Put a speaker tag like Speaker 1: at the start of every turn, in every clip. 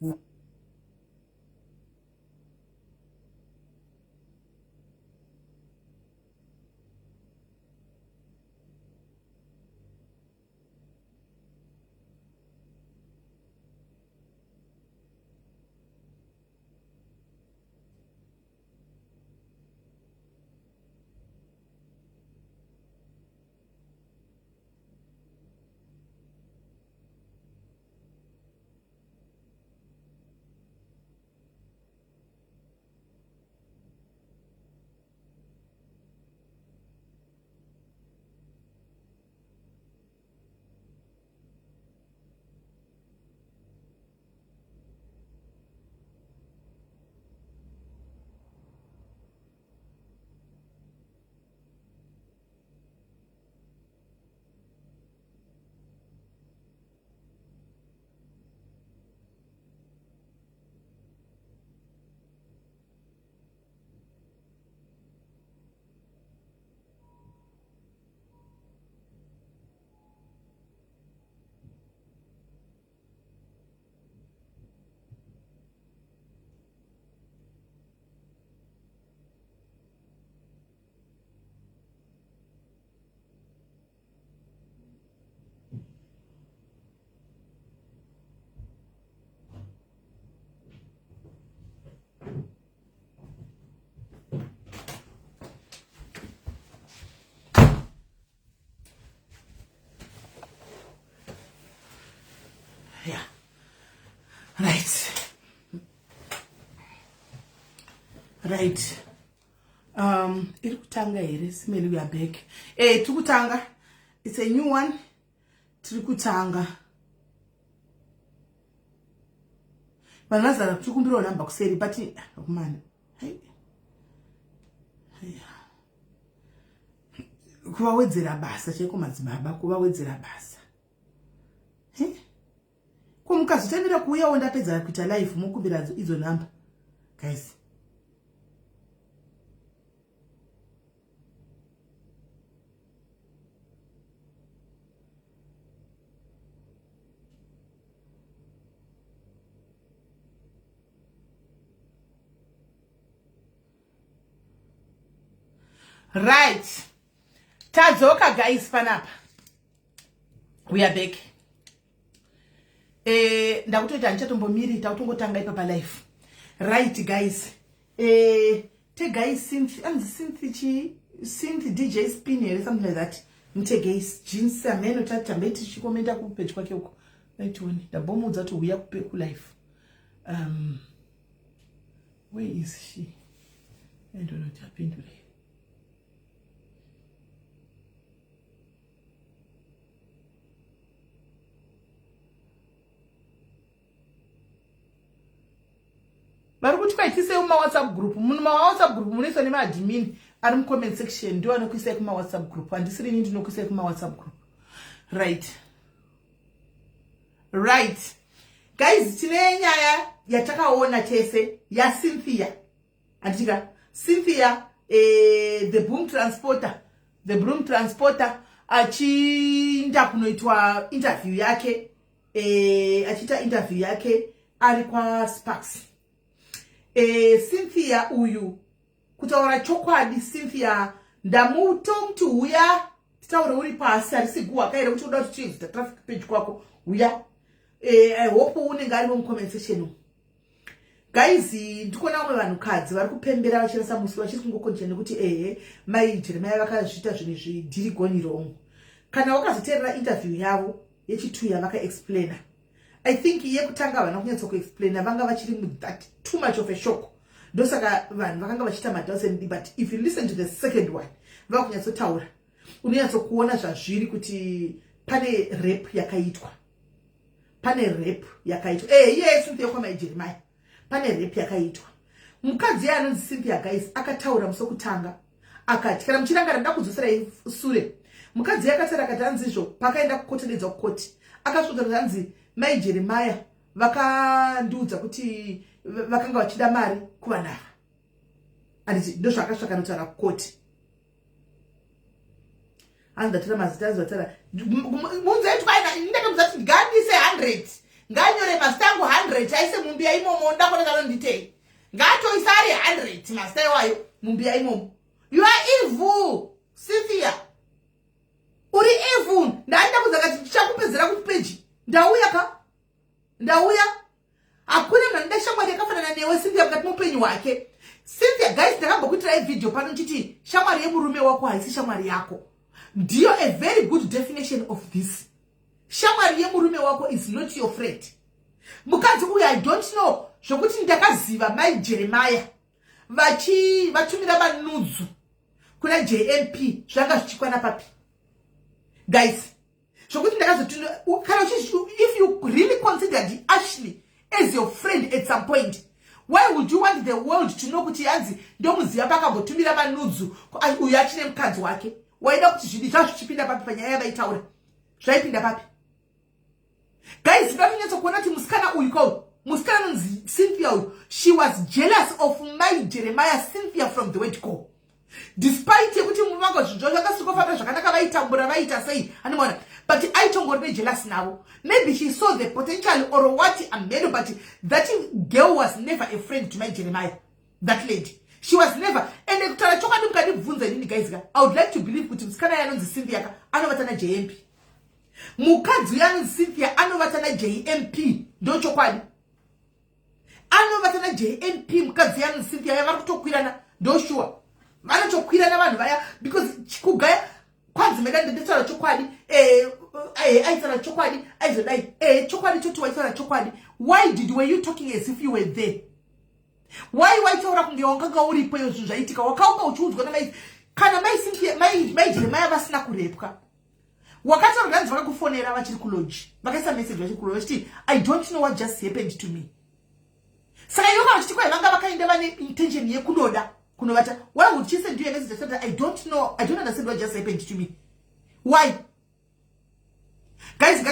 Speaker 1: Yeah, right, right. Iri kutanga here? Simeli, we are back. Tiri kutanga. It's a new one. Tiri kutanga. Vanhu vazara, tiri kumbirawo nhamba kuseri, but man, kuvawedzera basa chaiko, madzibaba, kuvawedzera basa. Ko mukazotamira kuuyawo ndapedza kuita live, mokumbira idzo nhamba, guys. Right, tadzoka guys. Panapa we are back. Ndakutoita, handichatombomiri, takutongotanga ipapa live. Right guys, tegai Synth, anzi Synth chi, Synth DJ Spin here, something like that. Mutegei jeans ameno, tatambe tichikomenda kupage kwake uko. Aitioni, ndambomuudza kuti uya kupe kulive. Where is she? I don't know kuti apindure. Vari kuti kwaitisei mumawhatsapp group. Mumawhatsapp group munoiswa nemaadmin ari mucomment section, ndio anokuisai kumawhatsapp group. Handisiri ini ndinokuisai kumawhatsapp group. Right guys, tine nyaya yatakaona tese yaCynthia, handitika? Cynthia, the boom transporter, the broom transporter, achiinda kunoitwa interview yake, achiita interview yake ari kwaSparks. Cynthia uyu, kutaura chokwadi, Cynthia ndamutomuti uya titaure uri pasi. Harisi guhwa kaire kuti uda kuti tiexita traffic page kwako. Uya. I hope unenge arimo mucomment section umu. Guys, ndikuona vamwe vanhukadzi vari kupembera vachirasa musi, vachiri kungokonjera nekuti ehe, mai Jeremiah vakazviita zvinhu izvi dhiri gone wrong. Kana wakazoteerera interview yavo yechi2 yavakaexplaina, I think yekutanga havana kunyatsokuexplaina, vanga vachiri muthat too much of a shock, ndosaka vanhu vakanga vachiita madoubts. But if you listen to the second one, vakunyatsotaura, unonyatsokuona zvazviri kuti pane rape yakaitwa, pane rape yakaitwa. Iye Cynthia kwamai Jeremiah, pane rape yakaitwa. Mukadzi iye anonzi Cynthia, guys, akataura musi wekutanga akati, kana muchirangara, nda kudzoserai sure, mukadzi iye akataura akati hanzizvo pakaenda kukotenedza kukoti, akasvika kuti hanzi mai Jeremiah vakandiudza kuti vakanga vachida mari kuvanhu ava, handiti? Ndozvaakasvaka notaura kukoti. Hanzi ndatora mazita, hanzi vatara munzai twaina. Ndakamuza kuti ngandise 100. Nganyore mazita angu 100, aise mumbiya imomo. Ndakona kanonditei, ngaatoisa ari 100 mazita iwayo mumbiya imomo. You are evil, Cynthia, uri evil. Ndaenda kuzakati ndichakupedzera kupage. Ndauya ka, ndauya. Hakuna munhu anoda shamwari yakafanana newe, Cynthia, mukati muupenyu hwake. Cynthia, guys, ndakambokuitirai vhidhio pano nchiti shamwari yemurume wako haisi shamwari yako. Ndiyo a very good definition of this. Shamwari yemurume wako is not your friend. Mukadzi uyu, I don't know zvokuti ndakaziva mai Jeremaya vachivatumira manudzu kuna JMP, zvanga zvichikwana papi, guys? Zvokuti ndakazoti kana if you really considered Ashley as your friend at some point, why would you want the world to know kuti yanzi ndomuziva pakambotumira manudzu uyu achine mukadzi wake? Waida kuti zvidi zvazvichipinda papi panyaya yavaitaura? Zvaipinda papi, guys? Ndakanyatsokuona kuti musikana uyu ko, musikana anonzi Cynthia uyu, she was jealous of mai Jeremiah, Cynthia, from the word go, despite yekuti muvanga zvinhu zvakasiri zvakanaka, vaitambura, vaita sei, anomaona, but aitongori nejealous navo. Maybe she saw the potential or what, ameno, but that girl was never a friend to mai Jeremiah. That lady, she was never. And kutaura chokwadi, mukandibvunza inini, guys ka, I would like to believe kuti musikana yanonzi Cynthia ka anovata naJMP. Mukadzi uyo anonzi Cynthia anovata naJMP, ndo chokwadi. Anovata naJMP mukadzi yanonzi Cynthia. Yavari kutokwirana, ndo sure, vanotokwirana vanhu vaya, because kugaya kwanzi meda nditaura chokwadi, aitaura chokwadi, aizodai chokwadi choti waitaura chokwadi. Why did were you talking as if you were there? Why waitaura kunge wakanga uripo iyo zvinhu zvaitika? Wakaunga uchiudzwa namai, kana mai Jeremaya vasina kurepwa, wakataura ndanzi vakakufonera vachiri kulodge, vakaisa message vachiri kulodge vachiti, "I don't know what just happened to me." Saka ivo kana vachiti kwai vanga vakaenda vane intention yekunoda kunovata, why would she send you a message that "I don't know, I don't understand what just happened to me"? Why, guys?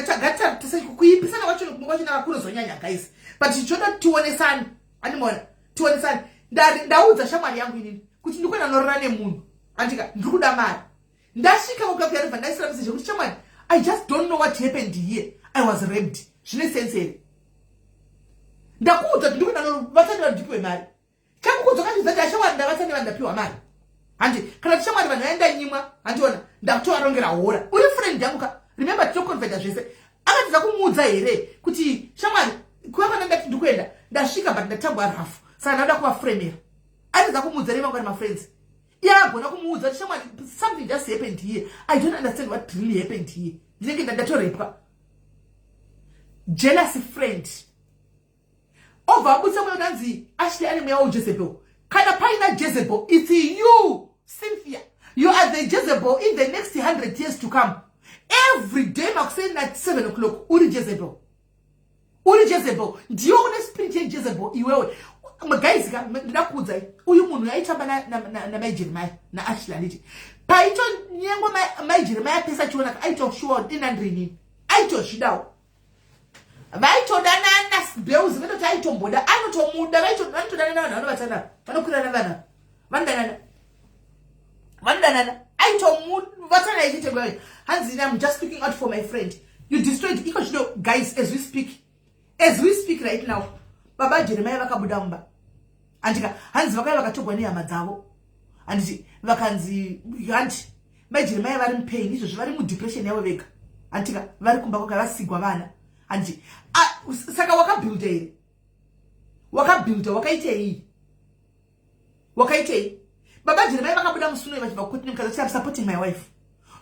Speaker 1: Kuipisana kwacho kwachona kunozonyanya, guys, but choda tionesani, andimona tionesani. Ndaudza shamwari yangu inini kuti ndikuenda norora nemunhu, andika ndiri kuda mari. Ndasvika kukapuyaribva ndaisira message yekuti, "Shamwari, I just don't know what happened here. I was raped." Zvine sense here? Ndakuudza kuti ndikuenda vatani vandipiwe mari. Chakukudza kachidza kuti ashamwari ndavatani vandapiwa mari, handi kana kuti shamwari vanhu vaenda nyimwa, handiona ndakutovarongera hora. Uri friend yangu ka, remember, tinoconfida zvese. Akatidza kumuudza here kuti shamwari kuva ndati ndikuenda, ndasvika, but ndatambwa rafu, saka ndauda kuvafuremera? Atidza kumuudza nevangwari mafriends? Iye agona kumuudza kuti shamwari, something just happened here, I don't understand what really happened here, ndinenge ndatorepwa? Jealous friend obva abudisa mweya unanzi Ashley ane mweya waJezebel. Kana paina Jezebel, it's you, Cynthia. You are the Jezebel in the next 100 years to come. Every day makuseni na 7 o'clock uri Jezebel, uri Jezebel. Ndiyo une spirit yeJezebel iwewe. Guys ka, ndida kuudzai, uyu munhu aitamba namai Jeremaya naAshley, anditi paitonyengwa mai Jeremaya pese achiona, aitoshuwa inandrinini, aitozvidawo. Vaitodanana bells, vanoti aitomboda, anotomuda, vanotodanana. Vanhu vanovatana, vanokwirana, vana vanodanana, vanodanana. Aitomuvatana ichite hanzi, "I'm just looking out for my friend." You destroyed iko zvino, guys. As we speak right now, baba Jeremaya vakabuda mumba, andika hanzi vakauya vakatogwa nehama dzavo, handiti vakanzi handi mai Jeremaya vari mupain izvozvo, vari mudepression yavo vega, handika vari kumba kwaka vasigwa vana, handiti? Saka wakabuilda here? Wakabuilda, wakaitei? Wakaitei? Baba Jeremaya vakabuda musuno vachibva kukoti nemukadzi vachiti, "Supporting my wife."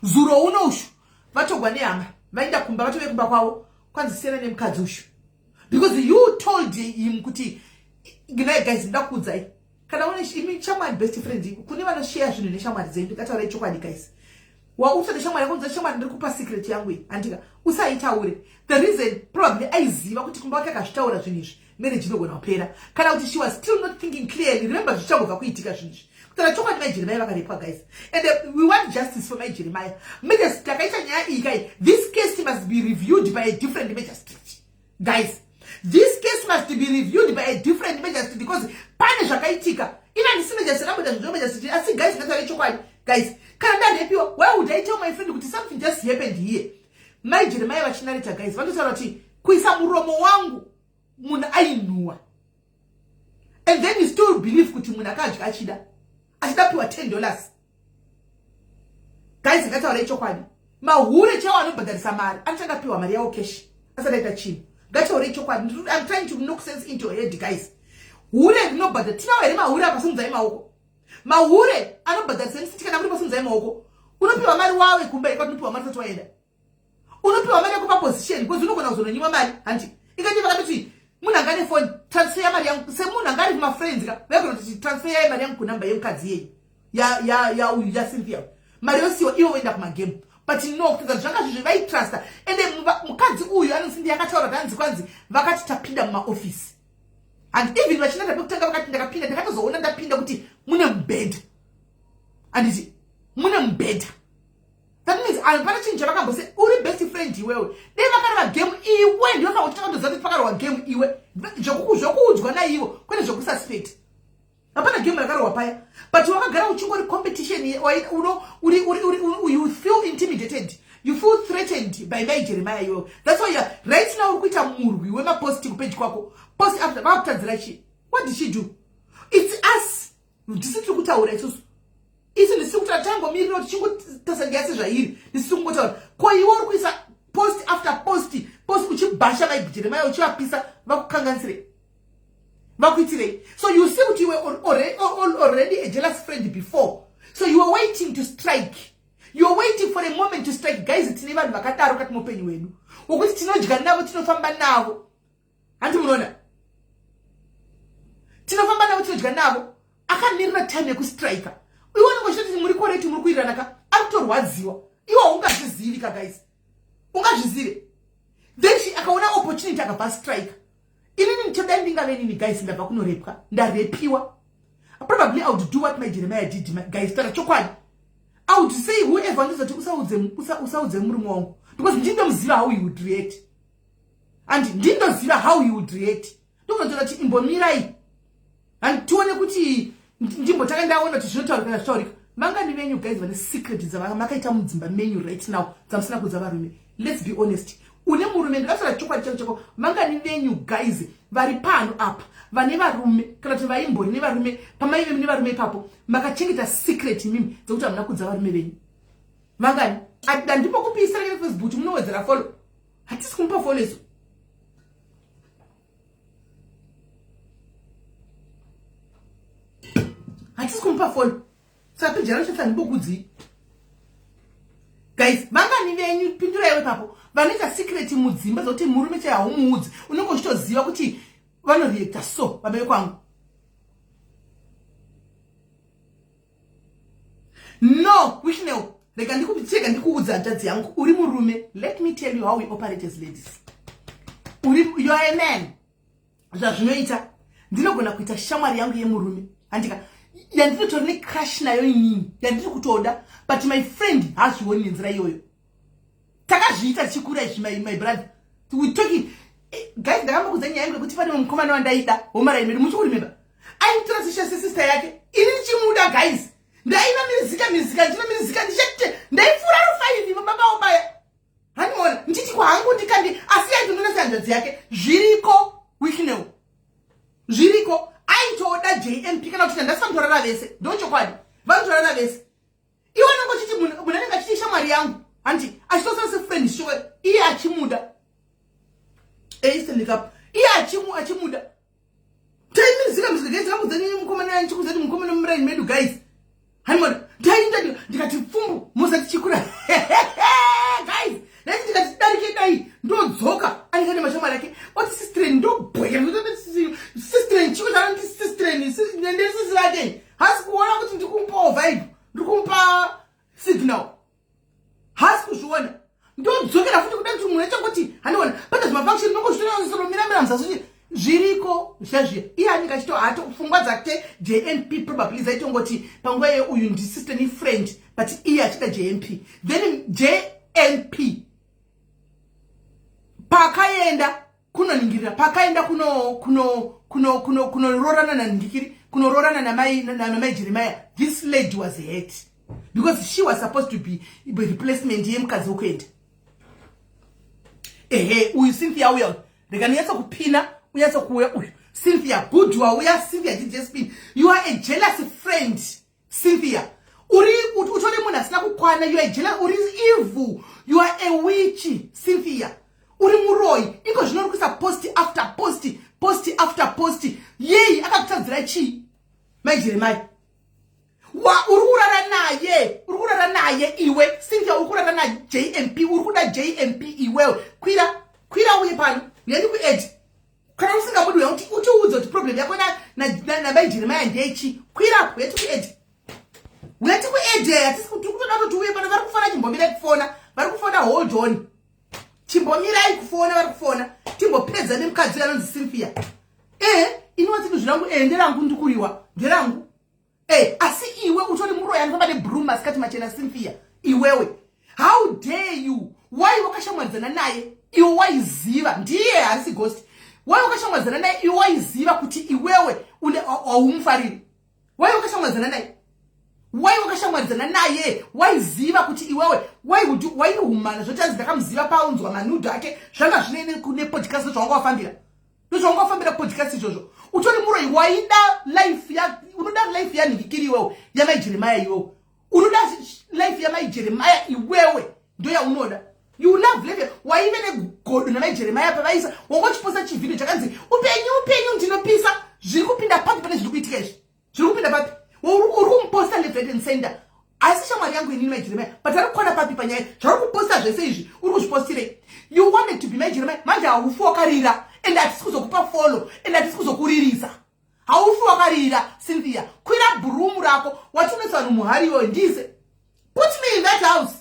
Speaker 1: Zuro uno ushu vatogwa nehama, vaenda kumba, vatove kumba kwavo, kwanzi siyana nemukadzi ushu, because you told him kuti ginai. Guys, ndakuudzai, kana une imi shamwari, best friend, kune vanosheya zvinhu neshamwari dzenyu. Ndikataurai chokwadi, guys, wauta neshamwari yako, nza shamwari, ndiri kupa secret yangu iyi, handika usaitaure. The reason, probably aiziva kuti kumba kwake akazvitaura zvinhu izvi, marriage inogona kupera, kana kuti she was still not thinking clearly. Remember, zvichangobva kuitika zvinhu izvi. Kutaura chokwadi, mai Jeremaya vakarepwa, guys, and we want justice for mai Jeremaya. Magistrate akaita nyaya iyi kai, this case must be reviewed by a different magistrate. Guys, this case must be reviewed by a different magistrate, because pane zvakaitika. Ina ndisi magistrate amboita zvinhu magistrate, asi guys, ngataure chokwadi, guys, kana ndarepiwa, why would I tell my friend kuti something just happened here? Mai Jeremaya vachinareta, guys, vanotaura kuti Kuisa muromo wangu munhu ainhuwa, and then you still believe kuti munhu akadya achida achida piwa $10. Guys, ngataurei chokwadi. Mahure chaiwo anobhadharisa mari anotanga piwa mari yawo cash asati aita chinhu. Ngataurei chokwadi. I'm trying to knock sense into your head, guys. Hure rinobhadhara, tinawo here mahure apa? Simudzai maoko. Mahure anobhadharisa misiti, kana muri pasimudzai maoko. Unopiwa mari wawe kumba ikati unopiwa mari usati waenda, unopiwa mari yekupa position because unogona kuzononyiwa mari. Handi ikati vakatoti munhu anga nefoni, transfer yamari yangu, semunhu anga ari kumafriends ka, vaigona kuti transfer yaye mari yangu kunhamba yemukadzi yeyi yauyu yaCynthia, mari yosiwa, ivo voenda kumagame. But no, kutadza zvanga zvizvi vaitrusta. Ende mukadzi uyu anonzi akataura kuti hanzi kwanzi vakati tapinda mumaofisi, and even vachinata pekutanga vakati ndakapinda, ndakatozoona ndapinda kuti mune mubhedha. Handiti mune mubhedha? That means hapana chinhu chavakambose. Uri best friend iwewe, dei vakarova game iwe ndinofanira kuti takandoziva kuti pakarova game iwe, zvokuudzwa naivo kwete zvekususpect. Hapana game rakarohwa paya, but wakagara uchingori competition. You feel intimidated, you feel threatened by mai Jeremiah iwewe. That's why you're, right now uri kuita murwi wemapost kupeji kwako, post after. Vakutadzira chii? What did she do? It's us ndisi tiri kutaura isusu. Isu ndisi kutaura, tangomirira kuti chingotasangaya sezvairi. Ndisi kungotaura ko iwe uri kuisa post after post post uchibhasha mai Jeremiah, uchivapisa. Vakukanganisirei? Vakuitirei? So you see kuti you were already a jealous friend before, so you were waiting to strike, you are waiting for a moment to strike. Guys, tine vanhu vakadaro kati muupenyu hwedu wokuti tinodya navo, tinofamba navo. Handi munoona, tinofamba navo, tinodya navo, akamirira time yekustrika. Iwe unenge uchitoti muri correct, muri kuwirirana ka, ari kutorwadziwa. Iwe haungazvizivi ka, guys, ungazvizive. Then she akaona opportunity, akabva strike. Inini ndichodai ndingave nini, guys, ndabva kunorepwa, ndarepiwa, probably I would do what my Jeremiah did. Guys, tara chokwadi, I would say whoever ndizoti usaudze murume wangu, because ndindomuziva how he would react, and ndindoziva how he would react. Ndokunotora kuti imbomirai and tione kuti ndimbotanga ndaona kuti zvinotaurika kana zvitaurika. Vangani venyu, guys, vane secret dzavamakaita mudzimba menyu right now dzamusina kudza varume? Let's be honest. Une murume, ndikataura chokwadi chako chako, vangani venyu, guys, vari pano apa vane varume kana kuti vaimbori nevarume? Pamaive nevarume ipapo, makachengeta secret imimi dzekuti hamuna kudza varume venyu, vangani? Handipo kupisa Facebook, munowedzera follow. Hatisi kumupa follow isu. Hatisi kumupa follow, saka peji racho handimbokudzii. Guys, vangani venyu, pindurai ipapo, vanoita secret mudzimba dzokuti murume chai haumuudzi, unenge uchitoziva kuti vanoreacta so baba vekwangu? No, Wishnel, rega ndikuchega ndikuudza, hanzvadzi yangu. Uri murume, let me tell you how we operate as ladies. Uri, you are a man. Zvazvinoita, ndinogona kuita shamwari yangu yemurume, handika, yandinotori necrush nayo inini, yandiri kutoda, but my friend haazvioni nenzira iyoyo. Takazviita tichikura izvi, my brother. We talking, guys, ndakambokudza nyaya yangu yekuti pane mukomana wandaida womaraini medu, muchikuremember? Ainitora sesister yake, ini ndichimuda. Guys, ndaiva mirizika mirizika, ndichiva mirizika, ndichate ndaipfuura ru5 baba obaya, handiona ndichiti kwangu ndikandi, asi aitonona sehanzvadzi yake. Zviriko, Wicknell, zviriko. Aitoda JMP kana kuti ndandasi vanotorara vese, ndochokwadi, vanotorara vese. Iwe unenge uchiti munhu anenge achiti shamwari yangu, handi achitosara sefriend sure, iye achimuda. Eastern Cup, iye achimuda. Taimirizika mizika, guys. Ndakambudza mukomana, ndichikuudza kuti mukomana mumuraini medu, guys, hanimona, ndainda ndikati pfumbu musa tichikura, guys, ndaiti ndikati darike dai ndodzoka, anenge ane mashamwari ake, oti sistren, ndobwekera sistren chiko chaanoti sistren, ndesisi vake. Hasi kuona kuti ndikumupawo vibe, ndikumupa signal, hasi kuzviona. Ndodzokera futi kuda kuti munhu achangoti, handiona, pane zvimafunction nongozvitoramiramira muzasi. Zviriko zviya. Iye anenge achito hato pfungwa dzake JMP probably zaitongoti panguva iye uyu ndisister ni friend, but iye achida JMP. Then JMP pakaenda kunoningirira, pakaenda kunoroorana naningikiri, kunoroorana namai Jeremiah, this lady was hurt because she was supposed to be replacement yemukadzi wekuenda. Ehe, uyu Cynthia uya, rega ndinyatso kupina, unyatso kuuya uyu Cynthia. Good, wauya Cynthia GJSP. You are a jealous friend, Cynthia. Uri utori munhu asina kukwana. You are jealous, uri evil, you are a witch, Cynthia. Uri muroyi. Iko zvino uri kuisa post after post, post after post. Yei? Akakutadzira chii mai Jeremai? Wa uri kurara naye, uri kurara naye iwe Cynthia, uri kurara naJMP, uri kuda JMP iwewe. Kwira, kwira uye pano, uya ndikuadd. Kana usingamudi, uya kuti utiudze kuti problem yako namai Jeremaya ndechi. Kwira, uya tikuadd, uya tikuadd. Hatisi tiri kutoda kuti uye pano. Vari kufona, chimbomirai kufona, vari kufona. Hold on, chimbomirai kufona, vari kufona. Timbopedza nemukadzi anonzi Cynthia. E, inowati zvirangu e nderangu, ndikuriwa nderangu e. Asi iwe utori muroyi anofamba nebroom masikati machena. Cynthia, iwewe, how dare you? Wai wakashamwaridzana naye iwe waiziva ndiye? Harisi ghost. Wai wakashamwaridzana naye iwe waiziva kuti iwewe haumufariri? Wai wakashamwaridzana naye? Wai wakashamwaridzana naye waiziva kuti iwewe waihumana? Zvoti anzi ndakamuziva paunzwa manudes ake, zvanga zvine nepodcast. Zvawanga wafambira, ndozvawanga wafambira podcast izvozvo. Utori muroyi. Waida life ya, unoda life yanhikikiri iwewe, yamai Jeremaya. Iwewe unoda life yamai Jeremaya, iwewe ndo yaunoda. You love life. Waive negodo namai Jeremaya pavaisa, wanga uchiposta chivhidhio chakanzi "Upenyu, upenyu ndinopisa". Zviri kupinda papi pane zviri kuitika izvi? Zviri kupinda papi? Uri kumuposta left, right and center. Asi shamwari yangu inini mai Jeremaya, but ari kukwana papi panyaya zvauri kuposta zvese izvi? Uri kuzvipostirei? You wanted to be mai Jeremaya, manje haufi wakarira, and hatisi kuzokupa follow, and hatisi kuzokuririsa. Haufi wakarira, Cynthia. Kwira bhurumu rako. Watinetsa vanhu muhari iyoyo. Ndise, put me in that house.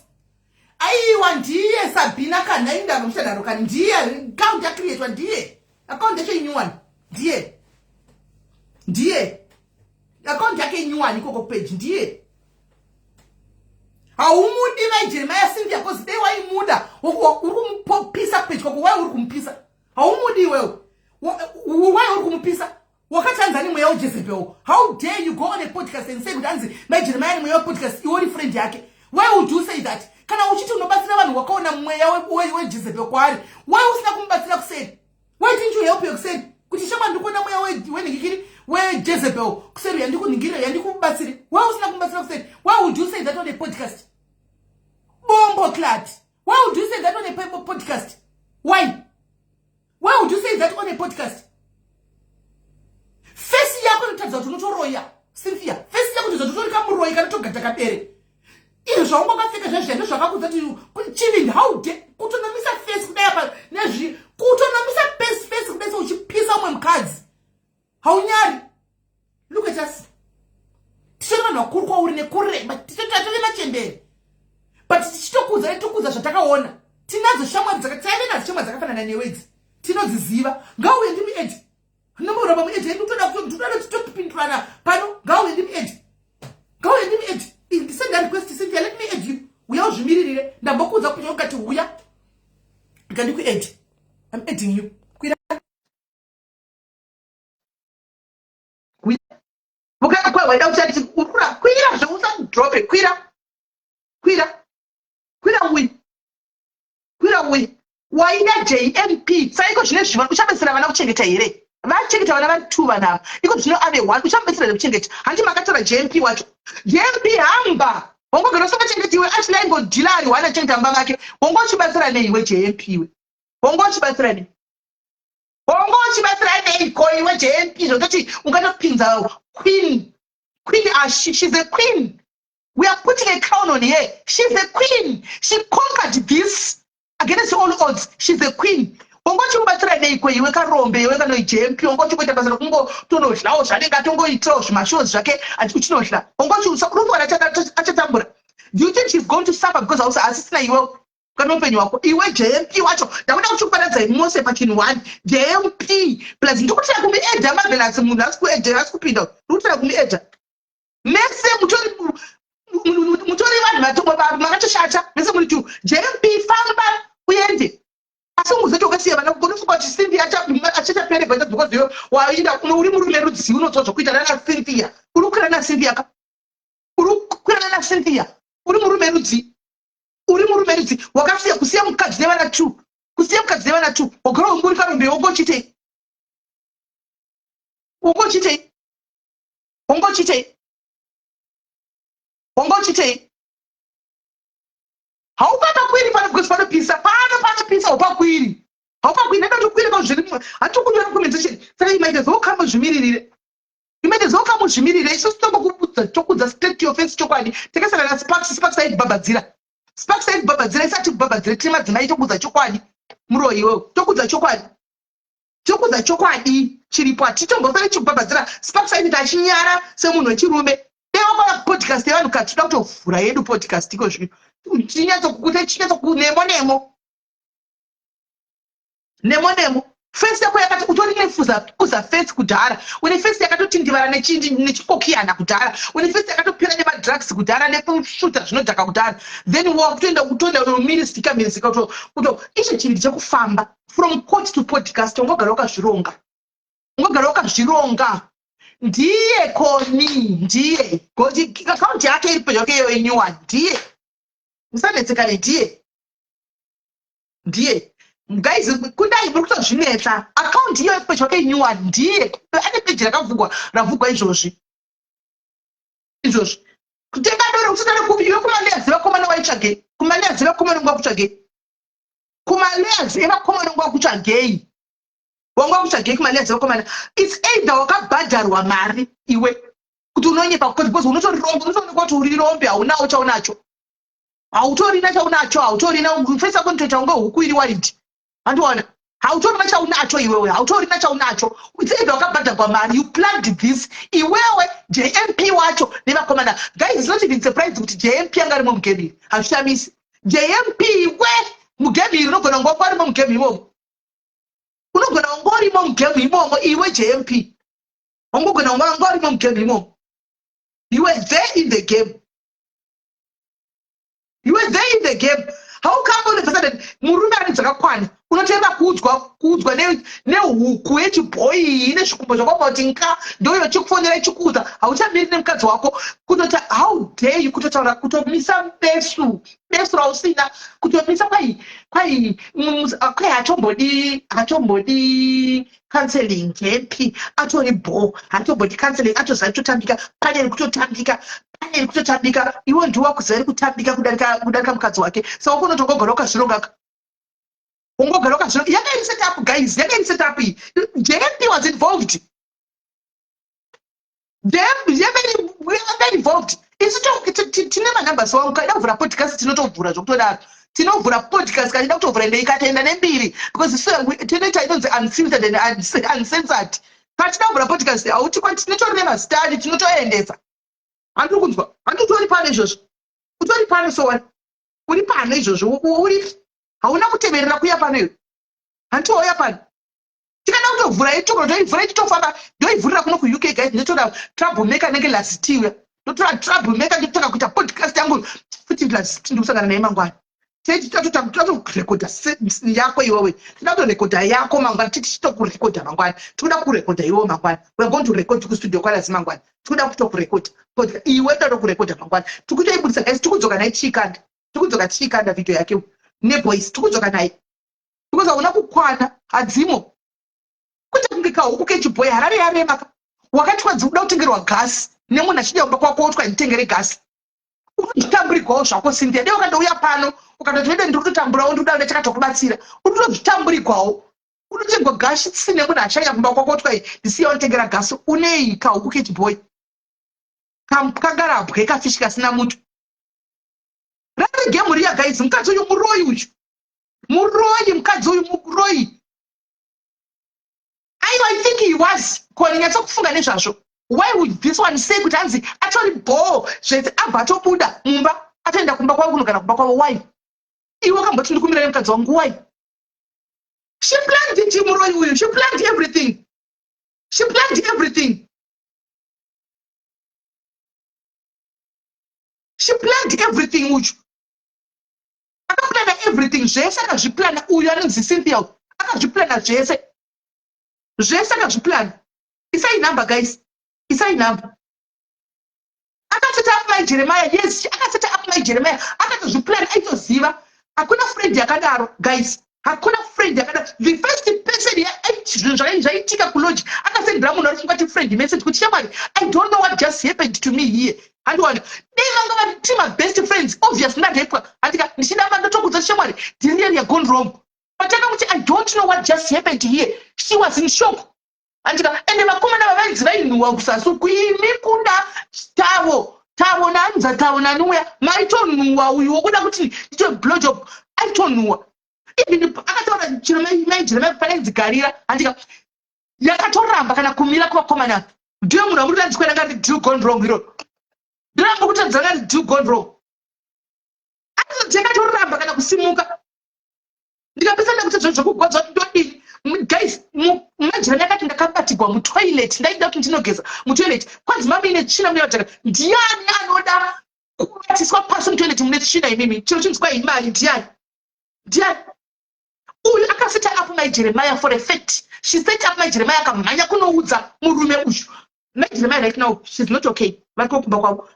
Speaker 1: Aiwa, ndiye Sabhina kana indava muchadaro kani. Ndiye account yacreatwa, ndiye account yacho inyuwani, ndiye, ndiye account yake inyuwani ikoko page, ndiye. Haumudi mai Jeremaya, Cynthia, 'cause dei waimuda, uri kumupisa page kwako. Wai uri kumupisa? Haumudi iwewe. Wai uri kumupisa? Wakati anzi ane mweya weJezebel. How dare you go on a podcast and say kuti anzi mai Jeremaya ane mweya wepodcast? Iwe uri friend yake, why would you say that? Kana uchiti unobatsira vanhu, wakaona mweya weJezebel kwaari, why usina kumubatsira kuseri? Why didn't you help her kuseri kuti shama, ndikuona mweya wenhingikiri, weJezebel kuseri, yandikunhingirira, yandikubatsire? Why usina kumubatsira kuseri? Why would you say that on a podcast? Bomboclaat. Why would you say that on a podcast? Why would you say that on a podcast? Face yako inotaridza kuti unotoroya, Cynthia. Face yako inotaridza kuti utori kamuroyi kanotogata kabere. Izvo zvaunga wakapfeka zvezviya ndozvakakudza kuti chivindi. How dare kutonomisa face kudai apa nezvi, kutonomisa face kudai se uchipisa umwe mukadzi? Haunyari? Look at us, titori vanhu vakuru kwauri nekureba, tatove machembere, but tichitokudza, tokudza zvatakaona. Tinadzo shamwari, taive nadzo shamwari dzakafanana newedzi, tinodziziva. Ngauye ndimuadd, nomuramba muadd. Toda kuti topindurana pano. Ngauye ndimuadd, ngauye ndimuadd. Send a request, Cynthia, let me add you. Uya uzvimiririre. Ndambokuudza kuti ukati uya ndikandikuadd. I'm adding you. Kwira.
Speaker 2: Waida uchati urikura. Kwira zve, usadrope. Kwira, kwira, kwira uyi, kwira uyi. Waida JMP saiko zvine zviva. Uchabetsera vana kuchengeta here? Vachengeta vana vari two, vana ava iko zvino ave one. Uchamubetsera here kuchengeta? Handi makatora JMP wacho? JMP hamba wangogara usingachengetiwe, achina ingodhila ari one achengeta mumba make. Wanga uchibatsira nei iwe JMP? Iwe wanga uchibatsira nei? Wanga uchibatsira neiko iwe JMP? Zvototi ungatopinza queen, queen ashi. She's a queen. We are putting a crown on her. She's a queen. She conquered this against all odds. She's a queen. Wanga uchimubatsira neiko iwe karombe, iwe kanoi JMP? Wanga uchingoita basa rekungotonodlawo zvanenge atongoitirawo zvimashows zvake uchinodla. Wanga urumbwana achatambura. Do you think she's going to suffer because hausi asisina iwewe kana upenyu hwako iwe JMP wacho? Ndakuda kuchiparadzai mose pachinhu one, JMP plus. Ndikutira kumuadda Marvelous. Munhu asi kuadda, asi kupinda, ndikutira kumuadda mese. Mutori, mutori vanhu makatoshata mese muri two. JMP, famba uende, asi unguzoti wakasiya vana. Unofunga kuti Cynthia achachaperegwa because iwe wainda? Uri murume rudzii unotswa zvokuita nana Cynthia? Uri kukwira naCynthia ka? Uri kukwira nana Cynthia? Uri murume rudzii? Uri murume rudzi wakasiya kusiya mukadzi nevana two? Kusiya mukadzi nevana two, wagara ungori karombe, wongochitei? Wongochitei? Wongochitei? Wongochitei? Haupapakwiri pano because panopisa pano, panopisa, haupakwiri, haupakwiri. Ndakatokwira pa zviri hatikunyora comment section. Saka you might as well come uzvimiririre, you might as well come uzvimirire. Isusu tombokubudza, tokudza straight to your face chokwadi. Takasangana naSparks, Sparks aitibhabhadzira, Sparks aitibhabhadzira, isati kubhabhadzira. Tiri madzimai, tokudza chokwadi. Muroyi iwewe, tokudza chokwadi, tokudza chokwadi chiripo. Hatitombofani chikubhabhadzira. Sparks aiti achinyara semunhu wechirume. Dai wakona podcast yevanhu kati toda kutovhura yedu podcast iko zvino, tinyatsokukuta, tinyatsokunemo nemo nemo nemo. Face yako yakati utori nefuza kuza face kudhara. Une face yakatotindivara nechikokiyana kudhara. Une face yakatopera nemadrugs kudhara, nekusvuta zvinodhaka kudhara. Then wakutoenda kutoenda unomirisika mirisika kuto icho chivindi chekufamba from court to podcast. Ungogara wakazvironga, ungogara wakazvironga. Ndiye Koni, ndiye goti. Akaunti yake iri pedyo yake iyo new one. Ndiye, musanetsekane, ndiye, ndiye. Guys, kundai muri kutozvinetsa. Akaunti iyo pedyo yake new one, ndiye ane peji rakavhugwa, ravhugwa izvozvi izvozvi. Kutenga doro kusatare kupi iwe? Kumalayers evakomana waitsvagei? Kumalayers evakomana unga kutsvagei? Kumalayers evakomana unga kutsvagei? Wanga kutsvagei kumalayers evakomana? It's either wakabhadharwa mari iwe kuti unonyepa, because unotorirombe, unotoonekwa kuti uri rombe. Haunawo chaunacho, hautorina chaunacho, hautorina. Face yako nitoita unge huku iri worried. Handiona, hautorina chaunacho iwewe, hautorina chaunacho. It's either wakabhadharwa mari, you planned this iwewe, JMP wacho nevakomana. Guys, it's not even surprise kuti JMP anga arimo mugame iri. Hazvishamisi JMP we mugame iri. Unogona kunge wanga arimo mugame imomo, unogona kunge urimo mugame imomo iwe JMP, ungogona kunge wanga urimo mugame imomo. You were there in the game, you were there in the game. How come all of a sudden murume ane dzakakwana unotoenda kuudzwa, kuudzwa nehuku yechibhoyi ine zvikumbo zvakaoma kuti nka ndoyo chikufonera ichikuudza hauchamiri nemukadzi wako? Kutoti how dare you kutotaura, kutomisa besu, besu rausina kutomisa. Kwai kwai kwai hatombodi, hatombodi counseling. JMP atori bo, hatombodi counseling, atoziva kutotambika. Pane ri kutotambika, pane ri kutotambika. Iwe ndiwe wakuziva ri kutambika kudarika mukadzi wake. Saka unotongogara ukazvirongaka, ungogara ukazvironga. Yanga iri set up, guys, yanga iri set up iyi. JMP was involved, yanga iri involved. Isu tine manumbers wangu. Kaida kuvhura podcast, tinotovhura zvokutodaro. Tinovhura podcast kaida kutovhura, ende ikatoenda nembiri, because isu tinoita inonzi unfiltered and uncensored. Patida kuvhura podcast, hauti tinotori nemazitari, tinotoendesa. Handiri kunzwa, handi utori pano izvozvo, utori pano sowani, uri pano izvozvo, uri hauna kuteverera kuya pano iwe. Handiti wauya pano? Tikada kutovhura itogona toivhura ichitofamba. Ndoivhurira kuno kuUK, guys. Ndotora trouble maker nenge lasitiuya, ndotora trouble maker, ndotanga kuita podcast yangu futi. Lasiti ndikusangana naye mangwana. Tatorekodha yako iwewe, tinoda kutorekodha yako mangwana. Tichitokurekodha mangwana, tikuda kurekodha iwewe mangwana. We are going to record kustudio kwalazi mangwana. Tikuda kutokurekodha iwe, toda kurekodha mangwana. Tikutoibudisa, guys. Tikudzoka naye tichiikanda, tikudzoka tichiikanda video yake neboys. Tikudzoka naye because hauna kukwana, hadzimo. Kuita kunge kahuku kechibhoyi. Harare yarema ka. Wakati wadzikuda kutengerwa gasi nemunhu achida kumba kwako, wotwa nditengere gasi. Unozvitamburigwawo zvako, Cynthia. Dai ukandouya pano ukatoti vede ndiri kutotamburawo, ndiri kuda chakatokubatsira. Uri kutozvitamburigwawo. Unotengwa gasi nemunhu achanya kumba kwako, wotwa ndisiya wanditengera gasi. Unei kahuku kechibhoyi kangarabwe, kafishi kasina muto. Rari game riya, guys. Mukadzi uyu muroyi, uyu muroyi, mukadzi uyu muroyi. Aiwa, I think he was koni. Nyatsokufunga nezvazvo. Why would this one say kuti hanzi atori bhoo zvese, abva atobuda mumba, atoenda kumba kwavo, kunogara kumba kwavo? Why? Iwe wakamboti ndikumira nemukadzi wangu. Why? She planned it. Muroyi uyu. She planned everything, she planned everything, she planned everything. Uchu akaplana everything zvese, akazviplana. Uyu anonzi Cynthia akazviplana zvese zvese, akazviplana. Isai number, guys, isai number. Akaseta up mai Jeremiah. Yes, akaseta up mai Jeremiah, akatozviplana, aitoziva. Hakuna friend yakadaro, guys. Hakuna friend yakada. The first person zvinhu zvaitika kulodge, akasendera munhu ari fungati friend message kuti, "Shamwari, I don't know what just happened to me here." Handiwana dei vanga vari tima best friends. Obvious ndarepwa, handika ndichidamba ndotokudza, "Shamwari, dhiri yagone wrong." Patanga kuti, "I don't know what just happened here," she was in shock, handika? Ende vakomana vavainzi vainhuwa kusasi kuimi kuda tavo tavo naanza tavo nanuya maitonhuwa. Uyu wokuda kuti ndite blowjob aitonhuwa. Even akataura chero maijira panainzigarira, handika? Yakatoramba kana kumira kuvakomana. Ndiyo munhu amuri kutandikwena ngati deal gone wrong. Iro ndiramba kutadza ngati deal gone wrong. Yakatoramba kana kusimuka. Ndikapesa ndakuti zvinhu zvekugwadza kuti ndodini, guys. Majirani akati, "Ndakabatirwa mutoilet, ndaida kuti ndinogeza mutoilet, kwanzi mami tsvina mune." Ndiani anoda kubatiswa pasi mutoilet mune tsvina? Imimi chiro chinzwa imari. Ndiani, ndiani uyu akaseta up mai Jeremiah? For a fact, she set up mai Jeremiah. Akamhanya kunoudza murume uyu. Mai Jeremiah right now, she's not okay. Vari kokumba kwavo.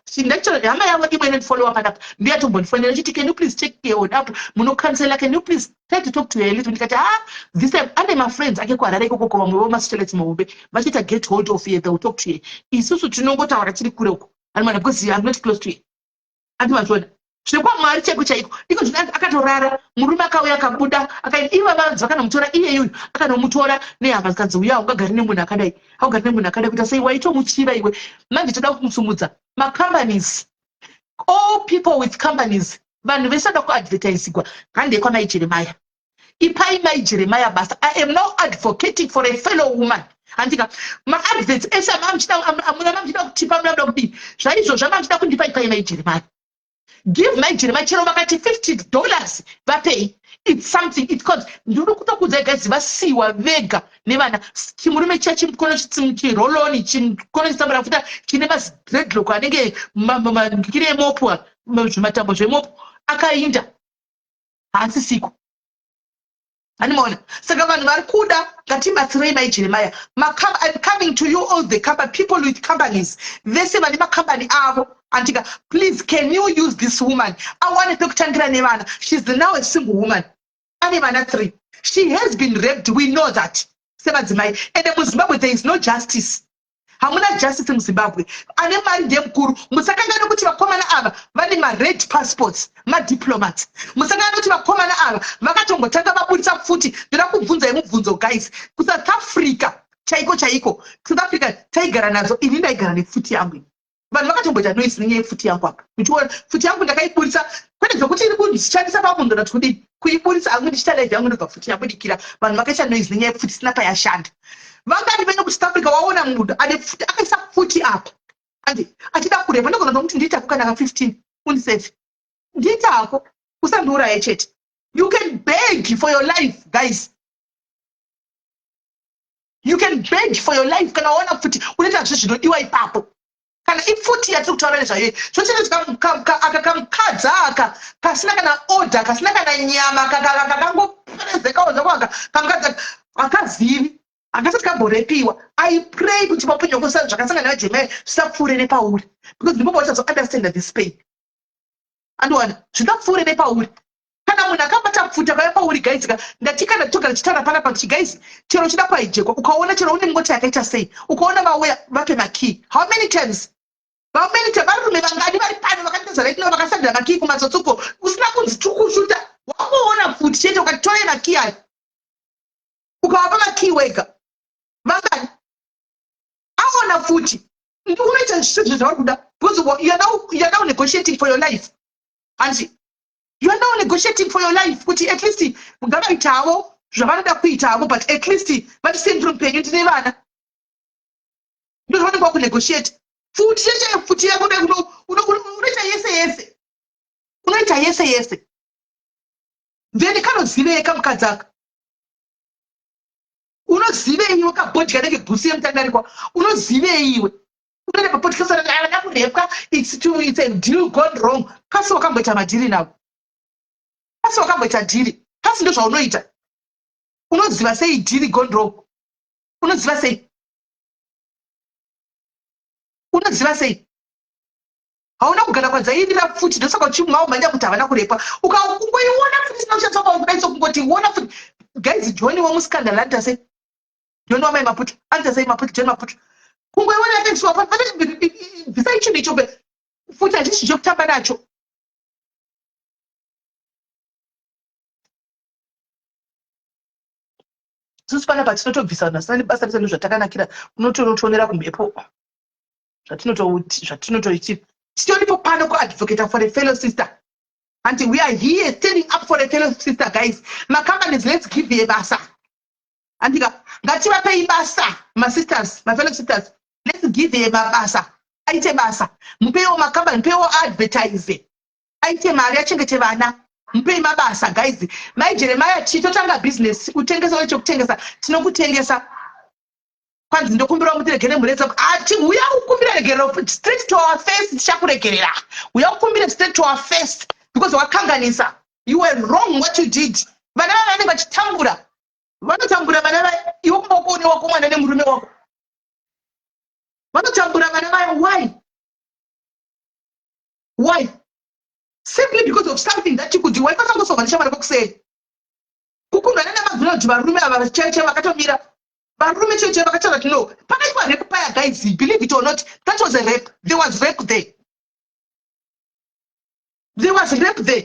Speaker 2: Hama yavo imwe inondifollowa panapa ndiyatombondifonera ichiti, "Can you please check her on up munocancela? Can you please try to talk to her a little?" Ndikati, "Ah, this time ane mafriends ake kuHarare ikoko, vamwe vomasocialites mahombe vachiita get hold of her. They will talk to her. Isusu tinongotaura tiri kure uko, animana, because I'm not close to her." Andimazviona zvekwamwari chaiko chaiko. Iko zvino akatorara. Murume akauya, akabuda, akaenda. Iva vanzi vakanomutora iyeyuyu, akanomutora nehama, zikanzi, "Uya, haungagari nemunhu akadai, haugari nemunhu akadai." Kuita sei? Waitomuchiva iwe. Manje toda kumusumudza macompanies, all people with companies, vanhu vese vada kuadvertisigwa. Handei kwamai Jeremaya. Ipai mai Jeremaya basa. I am now advocating for a fellow woman, handika? Maadverts ese amuna mamuchida kutipa, munoda kudii zvaizvozvo amamuchida kundipa, ipai mai Jeremaya. Give mai Jeremaya chero vakati $50, vapei. It's something. It cause ndiri kutokuudzai guys, vasiyiwa vega nevana. Chimurume chiya, chimukono chiroloni, chikono chitsambarafuta, chine mazidreadlock anenge mandikiri emopu, zvimatambo zvemopu, akainda haasisiko. Animaona? Saka vanhu vari kuda, ngatibatsirei mai Jeremaya. I'm coming to you, all the company, people with companies, vese vane makambani avo, andika? Please, can you use this woman awane pekutangira nevana? She's now a single woman, ane vana three. She has been raped, we know that semadzimai. Ende muZimbabwe there is no justice. Hamuna justice muZimbabwe. Ane mari ndiye mukuru. Musakangana kuti vakomana ava vane mared passports, madiplomats. Musakangana kuti vakomana ava vakatombotanga vaburitsa pfuti. Ndoda kubvunzai mubvunzo, guys. KuSouth Africa chaiko chaiko, South Africa taigara nadzo. Ini ndaigara nepfuti yangu. Vanhu vakatomboita noise nenyaya yepfuti yangu apa. Uchiona pfuti yangu ndakaiburitsa, kwete zvokuti iri kundishandisa pamunhu ndati kudini, kuiburitsa hangu ndichita live yangu, ndobva pfuti yabudikira. Vanhu vakaita noise nenyaya yepfuti isina payashanda. Vangani vene kuSouth Africa waona munhu ane pfuti, akaisa pfuti apa, andi achida kurepa? Ndogona nokuti ndiitako kana ka15 undisefe, ndiitako, usandiuraye chete. You can beg for your life, guys. You can beg for your life kana waona pfuti. Unoita zve zvinodiwa ipapo. Kana ipfuti yatiri kutaura nezvayo, zvochete aka kamukadzi aka kasina kana order, kasina kana nyama, kakangoperezekawo zvako. Aka kamukadzi hakazivi, hakasati kamborepiwa. I pray kuti paupenyu hwako zvakasangana naJeremaya zvisapfuure nepauri, because ndipo pauchazounderstanda this pain. Andiwana zvisapfuure nepauri. Kana munhu akabata pfuti akauya pauri, guys ka, ndati kana togara tichitaura panapa kuti, guys, chero uchida kwaijekwa, ukaona chero une ngoti yakaita sei, ukaona vauya, vape makey. How many times, how many times? Varume vangani vari pano vakaita right now vakasandira makey kumatsotsuko usina kunzi tukushuta? Wangoona pfuti chete, ukati, "Torai makey ayo," ukavapa makey wega. Vangani aona pfuti? Unoita zvezvo zvavari kuda, because you are now negotiating for your life. Hanzi you are now negotiating for your life kuti at least ngavaitavo zvavanoda kuitavo, but at least vatisiye ndiri mupenyu, ndine vana. Ndozvavanenge vakunegotiate. Pfuti cheche, pfuti yako, unoita yese yese, unoita yese yese. Then kanozivei kamukadzi aka? Unozivei iwe, kabhodhi kanenge gusi yemutandarikwa? Unozivei iwe? Unoenda papodcast, avana kurepwa, it's a deal gone wrong. Kasi wakamboita madhiri navo? Kasi wakamboita dhiri? Kasi ndozvaunoita? Unoziva sei dhiri gone wrong? Unoziva sei? Unoziva sei? Hauna kugara kwadzairira pfuti, ndosaka uchimwawo mhanya kuti havana kurepwa. Ukangoiona pfuti isina kushandiswa pauri kudai, sokungoti Kungoti wona futi guys, John wemuscandal anoita sei? John wamai Maputo anoita sei? Maputo, John Maputo, kungoiona yakaiswa, bvisai chinhu icho futi, hachisi chekutamba nacho. Isusu panapa tinotobvisa vanhu vasina nebasa rese, ndozvatakanakira. Unotonotionera kumhepo zvatinotoitira. Titoripo pano kuadvocata for a fellow sister, and we are here standing up for a fellow sister. Guys, macompanies, let's give ye basa, andika ngativapei basa, masisters, mafellow sisters. Let's give ye mabasa, aite basa. Mupeiwo macompany, mupeiwo advertise, aite mari, achengete vana. Mupei mabasa, guys. Mai Jeremaya, titotanga business, utengese chekutengesa, tinokutengesa. Kwanzi ndokumbirawo mutiregere mhuri dzako. Ati uya ukumbira regerero straight to our face, tichakuregerera. Uya ukumbire straight to our face because wakanganisa. You were wrong what you did. Vana vava vanenge vachitambura, vanotambura vana vaya. Iwe kumba wako une wako mwana nemurume wako, vanotambura vana vaya. Why? Why? Simply because of something that you could do. Waifanira kungosova neshamwari kwokuseri kukundana namazvino kuti varume ava chaichai vakatomira, varume chaichai vakataura kuti no, pakaitwa rape paya. Guys, believe it or not, that was a rape. There was rape there, there was rape there.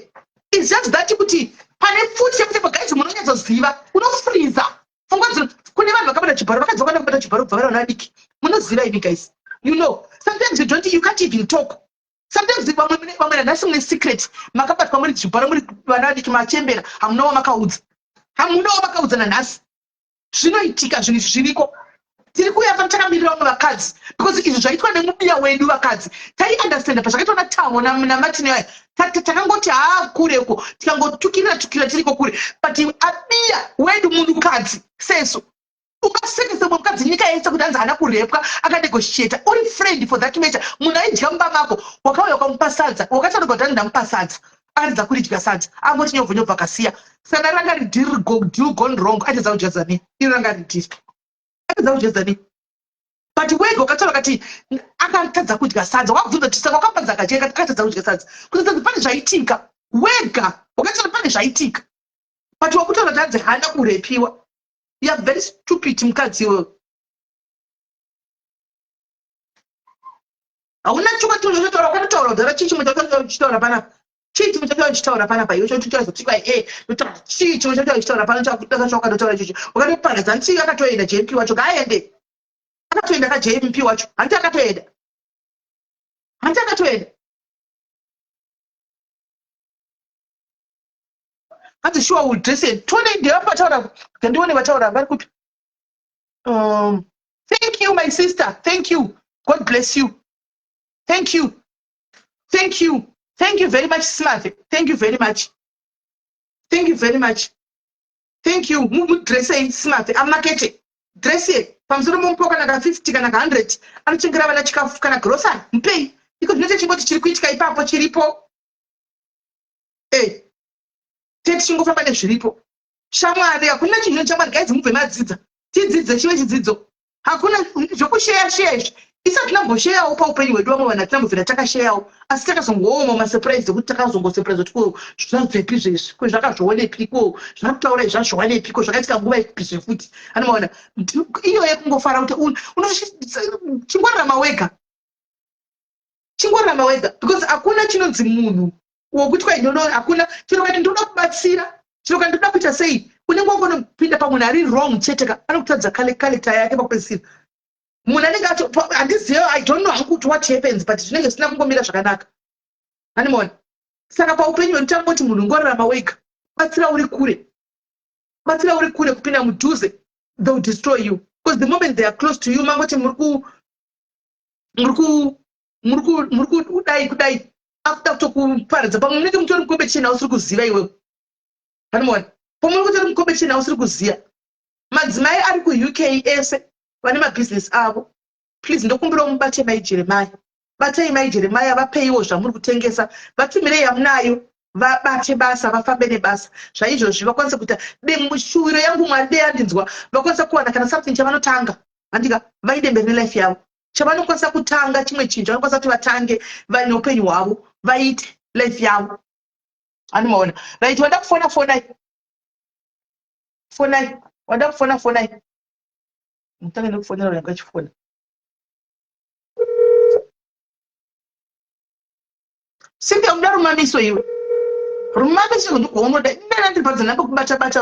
Speaker 2: It's just that kuti pane pfuti chekuti, guys, munonyatsoziva unofriza pfungwa dzino. Kune vanhu vakabata chibharo, vakadzi vakanda kubata chibharo kubva vari vana vadiki. Munoziva imi, guys, you know sometimes you can't even talk sometimes. Vamwe nanhasi mune secret, makabatwa muri chibharo muri vana vadiki, machembera, hamuna wamakaudza, hamuna wamakaudza nanhasi. Zvinoitika, zvinhu izvi zviriko. Tiri kuuya pano takamirira vamwe vakadzi because izvi zvaitwa nemubiya wedu. Vakadzi taiunderstanda pazvakaitwa naTavo naMartin aya, takangoti haa, kureko, tikangotukirira tukira tiriko kure. But abiya wedu munhukadzi sesu, ungasekese mumwe mukadzi nyika yese kuti anzi haana kurepwa, akanegotiata? Uri friend for that matter, munhu aidya mumba mako, wakauya ukamupa sadza, wakataura kuti ndamupa sadza, akaridza kuridya sadza, angoti nyobvo nyobvo, akasiya. Saka ranga rideal gone wrong. Aitadza kudya zani? Iro ranga rideal, atadza kudya zani. But wega ukataura kati akatadza kudya sadza, wakabvunza kuti saka wakapadza akadya, akatadza kudya sadza, kuti pane zvaitika. Wega wakataura pane zvaitika, but wakutaura kuti hanzi haana kurepiwa. You are very stupid, mukadzi iwewe. Hauna chokatotaura, wakatotaura kudhara. Chii chimwe chataura panapa? Chii chimwe chataura uchitaura panapa iwe? Chototaura e totaura chii chimwe chataura uchitaura pano? Chakatotaura ichocho wakatoparadza. Hanti akatoenda JMP wacho? Ngaaende, akatoenda ka JMP wacho. Hanti akatoenda? Hanti akatoenda? Hanzi sure will dress it. Tione ndevapi vataura, ngandione vataura vari kupi. Thank you, my sister, thank you. God bless you. Thank you, thank you, thank you very much, Smart. Thank you very much, thank you very much, thank you. Mudressei Smart, amakete dresse pamusoro, momupa kana ka 50 kana ka 100, anochengera vana chikafu kana grocery, mupei iko. Zvinoite chingoti chiri kuitika ipapo chiripo e te tichingofamba nezviripo. Shamwari, hakuna chinhu shamwari. Guys, mubve madzidza, tidzidze, chive chidzidzo. Hakuna zvokusheya sheya izvi. Isu hatinambosheyawo paupenyu hwedu. Vamwe vanhu hatinambobvira takasheyawo, asi takazongooma masurprise ekuti takazongosurprise kuti ko zvabvepi zvezvi, ko zvakazvionepiko, zvakutaura izvi zvazviwanepiko, zvakaitika nguva ipi zvefuti. Anomaona iyo yekungofara kuti chingorarama wega, chingorarama wega, because hakuna chinonzi munhu wokuti kwai ndono. Hakuna chero kati ndoda kubatsira, chero kati ndoda kuita sei, unenge wangonopinda pamunhu ari wrong chete ka, anokutadza character yake pakupedzisira. Munhu anenge ato, handizive, I don't know hangu kuti what happens, but zvinenge zvisina kungomira zvakanaka, animaona. Saka paupenyu hwedu tangoti munhu ngorarama wega, batsira uri kure, batsira uri kure. Kupinda mudhuze, they will destroy you, because the moment they are close to you, mangoti muri ku muri ku muri ku muri kudai kudai, akuda kutokuparadza. Pamwe munenge mutori mucompetition ausiri kuziva iwewe, animaona. Pamwe muri kutori mucompetition ausiri kuziva. Madzimai ari kuUK ese vane mabhizinesi avo, please, ndokumbirawo mubate mai Jeremaya. Batai mai Jeremaya, vapeiwo zvamuri kutengesa, vatumirei yamunayo, vabate basa, vafambe nebasa zvaizvozvi, vakwanise kuita shuwiro yangu. Mwari dei andinzwa, vakwanisa kuwana kana something chavanotanga, handika vaide mberi nelife yavo, chavanokwanisa kutanga chimwe chinhu chavanokwanisa kuti vatange vaine upenyu hwavo, vaite life yavo, animaona. Right, vanda kufona fonai.
Speaker 1: Fonai, wada kufona fonai. Mutange nekufonera uyo angachifona. Cynthia unoda rumamiso iwe. Rumamiso ndikuonoda. Ndana ndiri padza namba kubata bata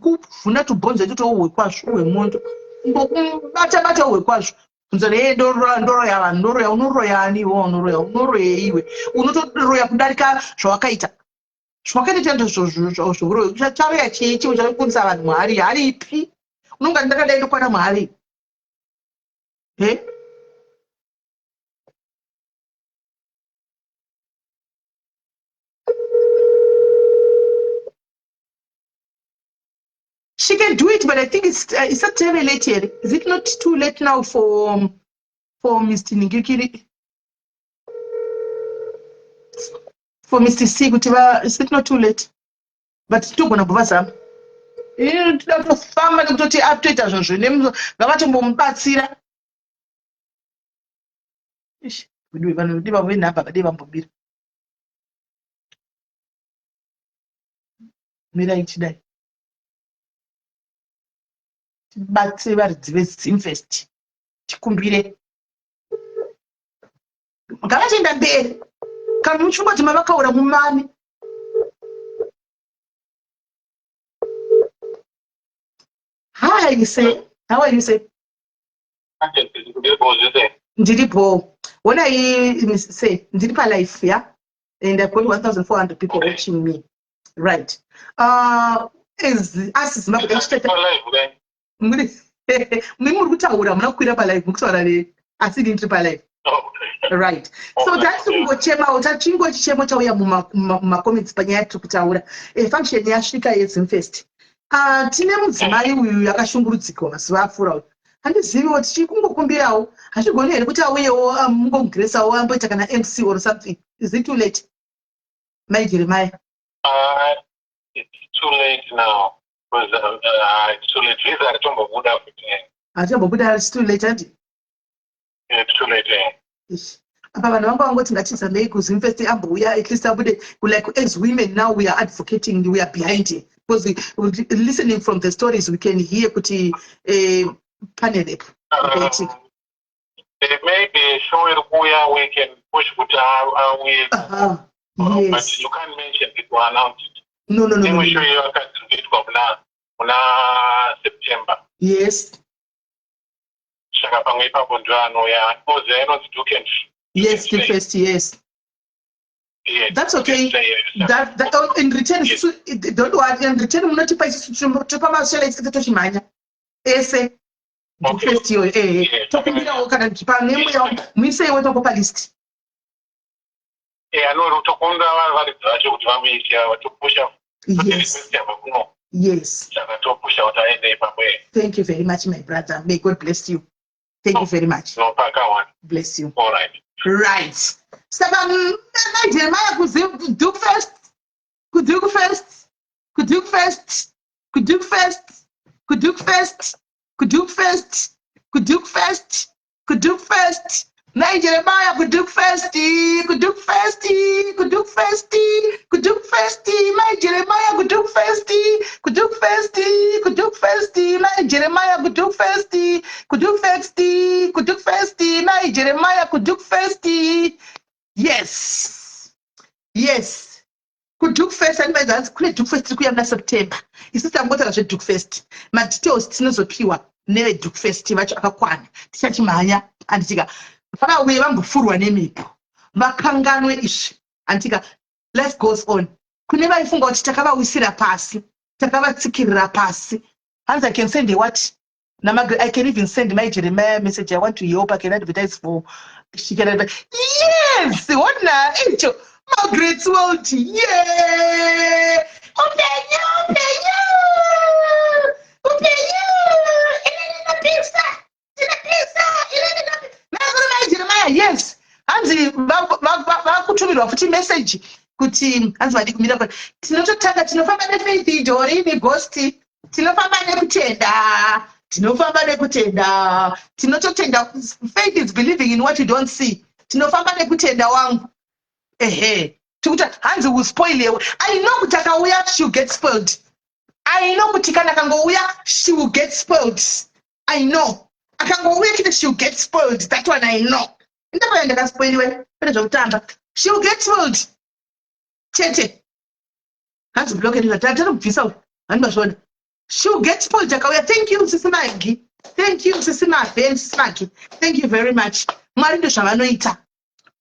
Speaker 1: kuvhuna tubhonzo itoto uhwe kwazvo uhwe mondo. Mbokubata bata uhwe kwazvo. Bvunza ree ndoroya ndoroya vanhu ndoroya unoroya ani iwe unoroya unoroya iwe. Unotoroya kudarika zvawakaita. Zvawakaita chando zvokuroya. Charoya chii chiwe chakunisa vanhu muhari hari ipi? Unonga ndakadai ndokwana muhari. He? She can do it, but I think it's it's not very late here. Is it not too late now for Mr. Ningikiri? For Mr. C, kuti va, is it not too late? But togona kuvazama. Ini toda kutofamba nekutoti atoita zvinhu zvine ngavatombomubatsira. Ish, veduwe vanhu dai vave nhamba vadei vambobira. Mirai chidai. Tibatse varidzi veZimfest tikumbire. Ngavachienda mberi. Kana muchifunga kuti mavakaura mumami. Hi, say. How are you, say? Ndiri bho. Wonai, say, ndiri palife, yeah? And I've got 1,400 people okay. watching me. Right. As us Zimbabwe, muri muri kutaura muna kukwira palive muri kutaura ne asi ini ndiri palive right so tati kungochemawo tachingo chichemo chauya mumacomments panyaya yatiri kutaura e, function yasvika yezimfest uh, tine mudzimai uyu akashungurudzikwa mazuva apfuura uyu handiziviwo tichikungokumbirawo hazvigoni here kuti auyewo um, mungomugresawo amboita kana mc or something is it too late mai jeremiah
Speaker 3: it's too late now because it's too late visa haritombobuda futi
Speaker 1: haritombobuda it's too late handi
Speaker 3: it's too late eh.
Speaker 1: Apa vanhu vanga vangoti ngatizamei kuzimfest ambouya at least abude like as women now we are advocating we are behind him because we, listening from the stories we can hear kuti eh, pane rape yakaitika um,
Speaker 3: maybe show iri kuuya we can push kuti auye yes. but you can't mention it or announce it
Speaker 1: no no no
Speaker 3: imwe show iyo akati iri kuitwa muna muna September
Speaker 1: yes
Speaker 3: saka pamwe ipapo ndio anouya oziva inonzi duke and
Speaker 1: yes the first yes
Speaker 3: Yes,
Speaker 1: that's okay
Speaker 3: yes,
Speaker 1: that, that, oh, in return
Speaker 3: yes.
Speaker 1: don't worry in return munotipa isusu topa maswela isi tochimhanya ese
Speaker 3: okay.
Speaker 1: first iyoyo ehe
Speaker 3: Yes.
Speaker 1: tokumbirawo kana kuti pane mweya muiseiwo ipapo palist
Speaker 3: Eh, anori tokumbira varidzi vacho kuti vamuise topusha
Speaker 1: yes
Speaker 3: kuno
Speaker 1: yes
Speaker 3: saka topusha kuti aende ipapo eh.
Speaker 1: thank you very much my brother may god bless you thank you very much
Speaker 3: no pakawana
Speaker 1: bless you
Speaker 3: all right
Speaker 1: right saka najeremiah kuduke first kuduke first kuduke first kuduke first kuduke first kuduke first kuduke first kuduke first nai jeremiah kuduke first kuduke first kuduke first kuduke first mai jeremiah kuduke first kuduke first kuduke first mai jeremiah kuduke first kuduke first kuduke first mai jeremiah kuduke first yes yes kuduke fest andimaidza hanzi kune duke fest iri kuuya muna september isu tangotaura zveduke fest madetails tinozopiwa neveduke fest vacho akakwana tichachimhanya anditika vakauye vambofurwa nemhepo vakanganwe izvi anditika life goes on kune vaifunga kuti takavawisira pasi takavatsikirira pasi hanzi i can send a what namagre i can even send my jeremiah message i want to help i can advertise for she can advertise yes hona icho margaret's world yeah upenyu upenyu upenyu ini ndinopisa ndinopisa ini ndinopisa mai jeremiah yes hanzi vakutumirwa futi message kuti hanzi vadii kumira pa tinototanga tinofamba nefaith idorini ghost tinofamba nekutenda tinofamba nekutenda tinototenda faith is believing in what you don't see tinofamba nekutenda wangu ehe tikuti hanzi will spoil yewe i know kuti akauya she get spoiled.
Speaker 2: I know kuti kana akangouya, she will get spoiled. I know akangouya chete, she will get spoiled. That one I know. Indapaya ndakaspoiliwe pane zvekutamba. She will get spoiled chete. Hanzi block tatanobvisa uyu, handibazviona. She will get spoiled akauya. Thank you, Sisi Magi. Thank you, Sisi Maven. Sisi Magi, thank you very much. Mwari ndo zvavanoita,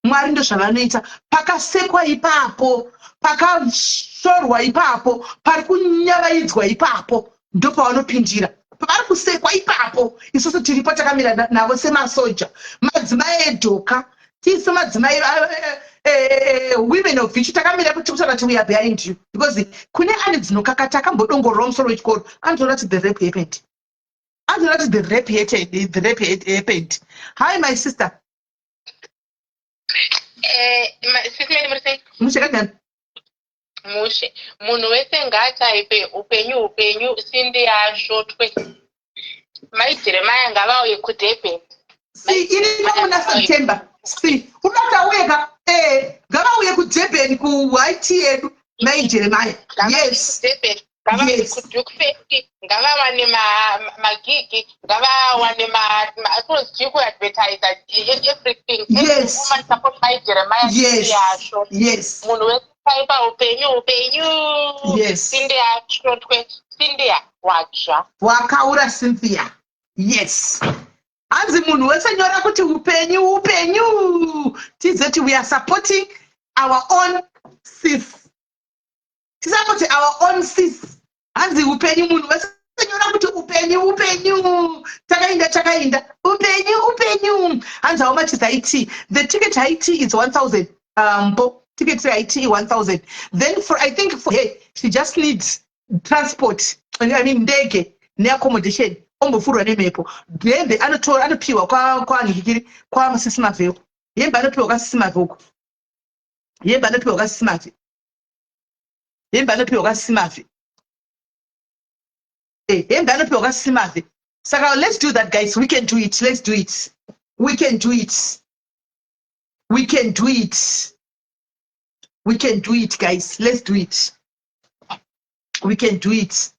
Speaker 2: Mwari ndo zvavanoita. Pakasekwa ipapo, pakashorwa ipapo, pari kunyavaidzwa ipapo, ndopavanopindira. Pavari kusekwa ipapo, isusu tiripo takamira navo semasoja, madzimai edhoka tisu, madzimai, women of virtue, takamira kuti kutaura kuti we are behind you, because kune ane dzinokakata akambodongorora musoro wechikoro anotoona kuti the rape happened, anotoona kuti the rape happened, the rape happened. Hi, my sister.
Speaker 4: Sisi Meli, muri sei?
Speaker 2: Mushe kanjani?
Speaker 4: Mushe. Munhu wese ngaataipe "Upenyu upenyu", Cindy ashotwe. Mai Jeremaya ngavauye kuDurban.
Speaker 2: Si irimo muna September. Si unoda auye ka? Ngavauye kuDurban, kuhit yedu, Mai Jeremaya. Yes.
Speaker 4: Durban. Ngavauye kuDuke Fest, ngavawane magigi, ngavawane ma kuadvertisa everything. Every woman support Mai Jeremaya. Yasho. Munhu wese taipa "Upenyu upenyu". Cindy ashotwe. Cynthia wadzva.
Speaker 2: Wakaura Cynthia. Yes, hanzi munhu wese nyora kuti "Upenyu upenyu", tizoti we are supporting our own sis, tisapoti our own sis. Hanzi "Upenyu", munhu wese nyora kuti "Upenyu upenyu". Takainda, takainda "Upenyu upenyu". Hanzi, how much is it? The ticket it is 1000 po ticket it 1000. Then for, I think for her, she just needs transport, I mean ndege neaccommodation, ombofurwa nemhepo. Hembe anotora, anopiwa kwanhikiri, kwaMusisi Mavheko. Hembe anopiwa kwaSisi Mavheko, hembe anopiwa kwaSisi Mavhe, hembe anopiwa kwaSisi Mavhe. Hembe anopiwa kwaSisi Mavhe. Saka let's do that, guys. We can do it. Let's do it. We can do it, we can do it, we can do it, guys. Let's do it. We can do it,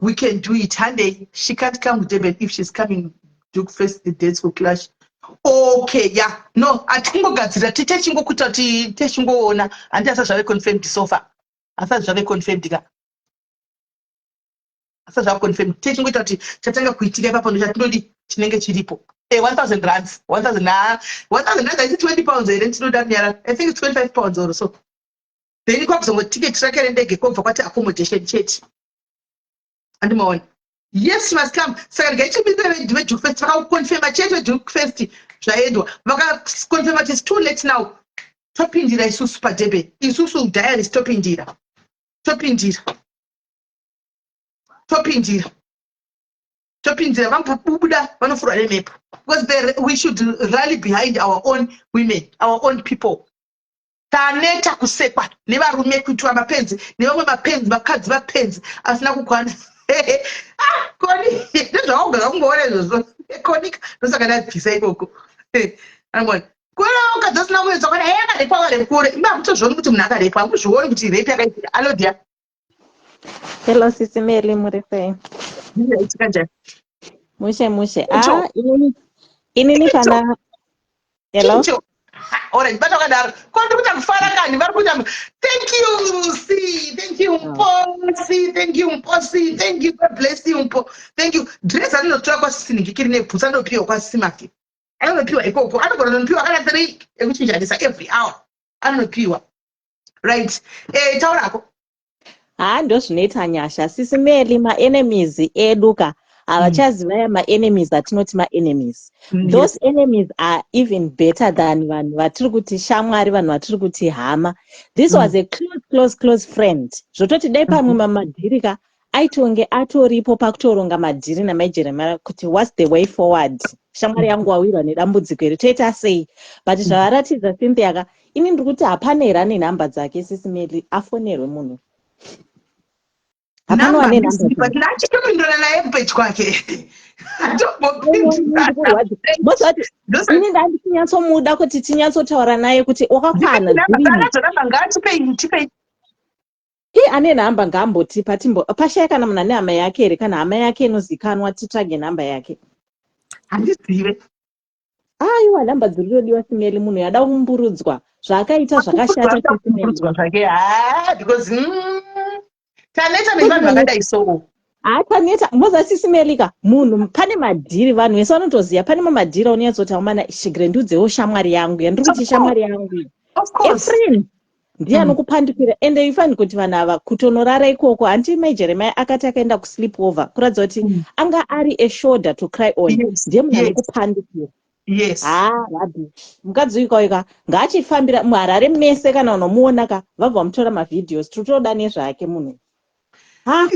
Speaker 2: we can do it. Hande, she can't come with Durban. If she's coming Duke first, the dates will clash. Okay, yeah, no, atingogadzira techingokuita kuti techingoona. Handi asati zvave confirmed so far, asati zvave confirmed ka, asati zvave confirmed. Techingoita kuti chatanga kuitika ipapo ndo chatinodi chinenge chiripo. 1000 rands, 1000 na 1000 rands, aisi £20 here? Ndinoda kunyara. I think it's £25 or so. Then kwakuzongo ticket rake rendege, kwobva kwati accommodation chete. Andimaona. Yes, she must come. Saka regai chipinda veDuke Fest vakakonfirma chete. VeDuke Fest zvaendwa, vakakonfirma kuti it's too late now. Topindira isusu paDurban, isusu diaries, topindira, topindira, topindira, topindira. Vambobuda vanofurwa nemhepo, because we should rally behind our own women, our own people. Taneta kusekwa nevarume, kuitwa mapenzi nevamwe mapenzi, vakadzi vapenzi asina kukwana. Ah, Koni, ndezvawagara kungoona izvozvo, Konika. Ndosaka ndabvisa ikoko. Anongona kuna mukadzi asina kuedza kwana, hey, akarepwa, akarepwa. Imi hamutozvioni kuti munhu akarepwa, hamuzvioni kuti rape yakaitika. Alodia.
Speaker 5: Hello, Sisi Meli, muri sei?
Speaker 2: Itika njani?
Speaker 5: Mushe mushe.
Speaker 2: Icho.
Speaker 5: Ah, inini kana. Hello.
Speaker 2: Icho. Alright, bata wakadaro. Ko ndiri kuita kufara kani, vari kuita thank you, see, thank you, Mposi, thank you, Mposi, thank you, God bless you, Mpo. Thank you. Dress anonotora kwaSisi Ningikiri nebhutsu anopiwa kwaSisi Maki. Anonopiwa ikoko, anogona kunopiwa kana 3 ekuchinjanisa every hour. Anonopiwa. Right. Taurako.
Speaker 5: Ha, ndozvinoita nyasha. Sisi Meli, maenemies edu ka havachaziva ya maenemies atinoti maenemies. Those enemies are even better than vanhu vatiri kuti shamwari, vanhu vatiri kuti hama. This was a close, close, close friend. Zvototi dai pamwe mamadhiri ka aitonge atoripo pakutoronga madhiri naMai Jeremaya kuti what's the way forward, shamwari yangu wawirwa nedambudziko iri, toita sei? But zvavaratidza Cynthia ka, ini ndiri kuti hapana here ane nhamba dzake, Sisi Meli, afonerwe munhu? Hapana wane nhamba
Speaker 2: But
Speaker 5: dzake?
Speaker 2: ndachitopindurana naye kupage kwake. Atombopindurana.
Speaker 5: Mozvati ini ndandichinyatsomuda kuti tinyatsotaura naye kuti wakakwana dzirimo.
Speaker 2: Namba ngaatipei, tipei.
Speaker 5: Ii. Ane nhamba ngaambotipa timbo pashaya kana munhu ane hama yake here, kana hama yake inozikanwa, titsvage nhamba yake.
Speaker 2: Handizive.
Speaker 5: Aiwa, nhamba dziri kutodiwa, Simeli. Munhu yada kumburudzwa, zvaakaita zvakashata, Sisimeli.
Speaker 2: Kumburudzwa zvake, ha, because taneta nevanhu vakadai so.
Speaker 5: Hataneta moza, Sisimelika. Munhu pane madhiri, vanhu vese vanotoziva pane mamadhiri aunonyatsoti, aumana shigire, ndiudzewo shamwari yangu yandiri kuti shamwari yangu iyi.
Speaker 2: Of course.
Speaker 5: A friend ndiye anokupandukira. Ende you find kuti vanhu ava kutonorara ikoko, hanti mai Jeremiah akati akaenda kusleep over, kuratidza kuti anga ari a shoulder to cry on. Ndiye munhu anokupandukira. Ha, rubbish. Mukadzi uyu kauika ngaachifambira muHarare mese. Kana unomuona ka, vabva vamutora mavideos, tiri kutoda nezvake munhu, ha.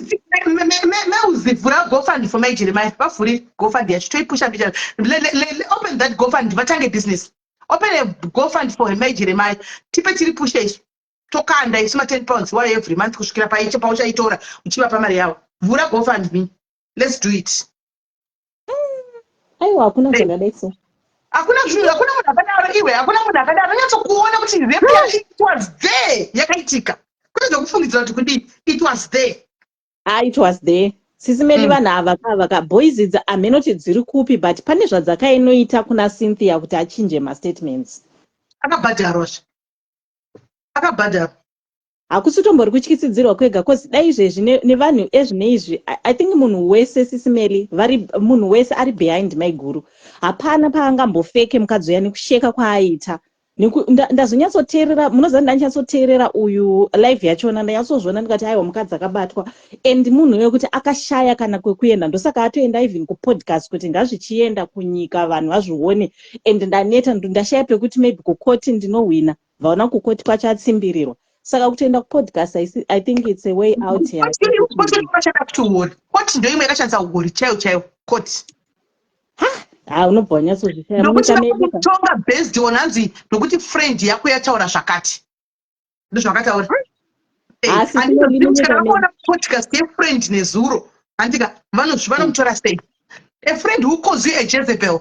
Speaker 2: Meuzivhura GoFund for mai Jeremiah. Vavhure GoFund yacho, toipusha mbichana. Open that GoFund, vatange business. Open a GoFund for mai Jeremiah, tipe tiri pushe isu, tokanda isu ma10 pounds wayo every month kusvikira paicho pauchaitora uchivapa mari yavo. Vhura GoFund me, let's do it.
Speaker 5: Aiwa, hakuna zvakadai so.
Speaker 2: Hakuna zvinhu, hakuna munhu akadaro iwe, hakuna munhu akadaro. Unyatsokuona kuti rape yacho, it was there, yakaitika, kwete zvekufungidzira kuti kudii. It was there.
Speaker 5: Ah, it was there, Sisimeli. Vanhu ava kava ka boys idzi, hameno kuti dziri kupi, but pane zvadzakainoita kuna Cynthia kuti achinje mastatements.
Speaker 2: Akabhadharwazve, akabhadharwa.
Speaker 5: Hakusi tombori kutyisidzirwa kwega, cause dai izvezvi nevanhu ezvine izvi, I think munhu wese, Sisimeli, vari munhu wese ari behind maiguru. Hapana paangambofeke mukadzi uya nekusheka kwaaiita. Ndazonyatsoteerera, munoziva, ndanyatsoteerera uyu live yachona, ndanyatsozviona, ndikati aiwa, mukadzi akabatwa, and munhu wekuti akashaya kana kwekuenda, ndosaka atoenda even kupodcast kuti ngazvichienda kunyika, vanhu vazvione, and ndaneta, ndashaya pekuti maybe kukoti ndinohwina. Vaona kukoti kwacho atsimbirirwa, saka kutoenda kupodcast, I think it's a way out yake.
Speaker 2: Koti yakashanda kuti uori, koti ndo imwe yakashandisa uori chaiyo chaiyo, koti.
Speaker 5: Ha, unobva wanyatsozvishaya.
Speaker 2: Nokuti
Speaker 5: munyika medu ka.
Speaker 2: Vakutonga based on hanzi nokuti friend yako yataura zvakati, ndozvakataura.
Speaker 5: Asi Simeli, munyika
Speaker 2: Kana
Speaker 5: medu.
Speaker 2: vakaona podcast yefriend nezuro, handika vanomutora sei a friend who calls you a Jezebel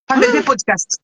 Speaker 2: pamberi pepodcast?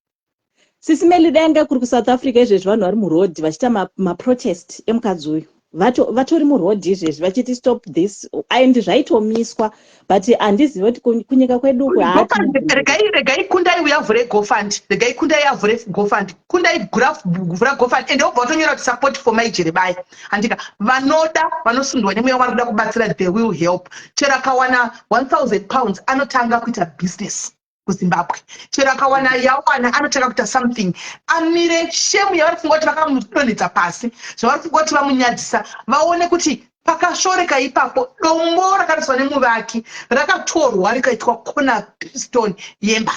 Speaker 5: Sisimeli, dai anga kuri kuSouth Africa izvezvi, vanhu vari murodhi vachiita maprotest emukadzi uyu. Vatori murodhi izvezvi vachiti stop this, and zvaitomiswa, but handizivi kuti kunyika kwedu uku
Speaker 2: GoFund, regai Kundai uyavhure GoFund, regai Kundai avhure GoFund. Kundai, vhura GoFund, ende wobva watonyora kuti support for mai Jeremiah, handika? Vanoda, vanosundwa nemweya vari kuda kubatsira, they will help. Chero akawana £1000 anotanga kuita business kuZimbabwe. Chero akawana yawana, anotanga kuita something, amire shame yavari kufunga kuti vakamudonhedza pasi, zvavari kufunga kuti vamunyadzisa. Vaone kuti pakashoreka ipapo, dombo rakariswa nemuvaki rakatorwa rikaitwa corner stone yemba.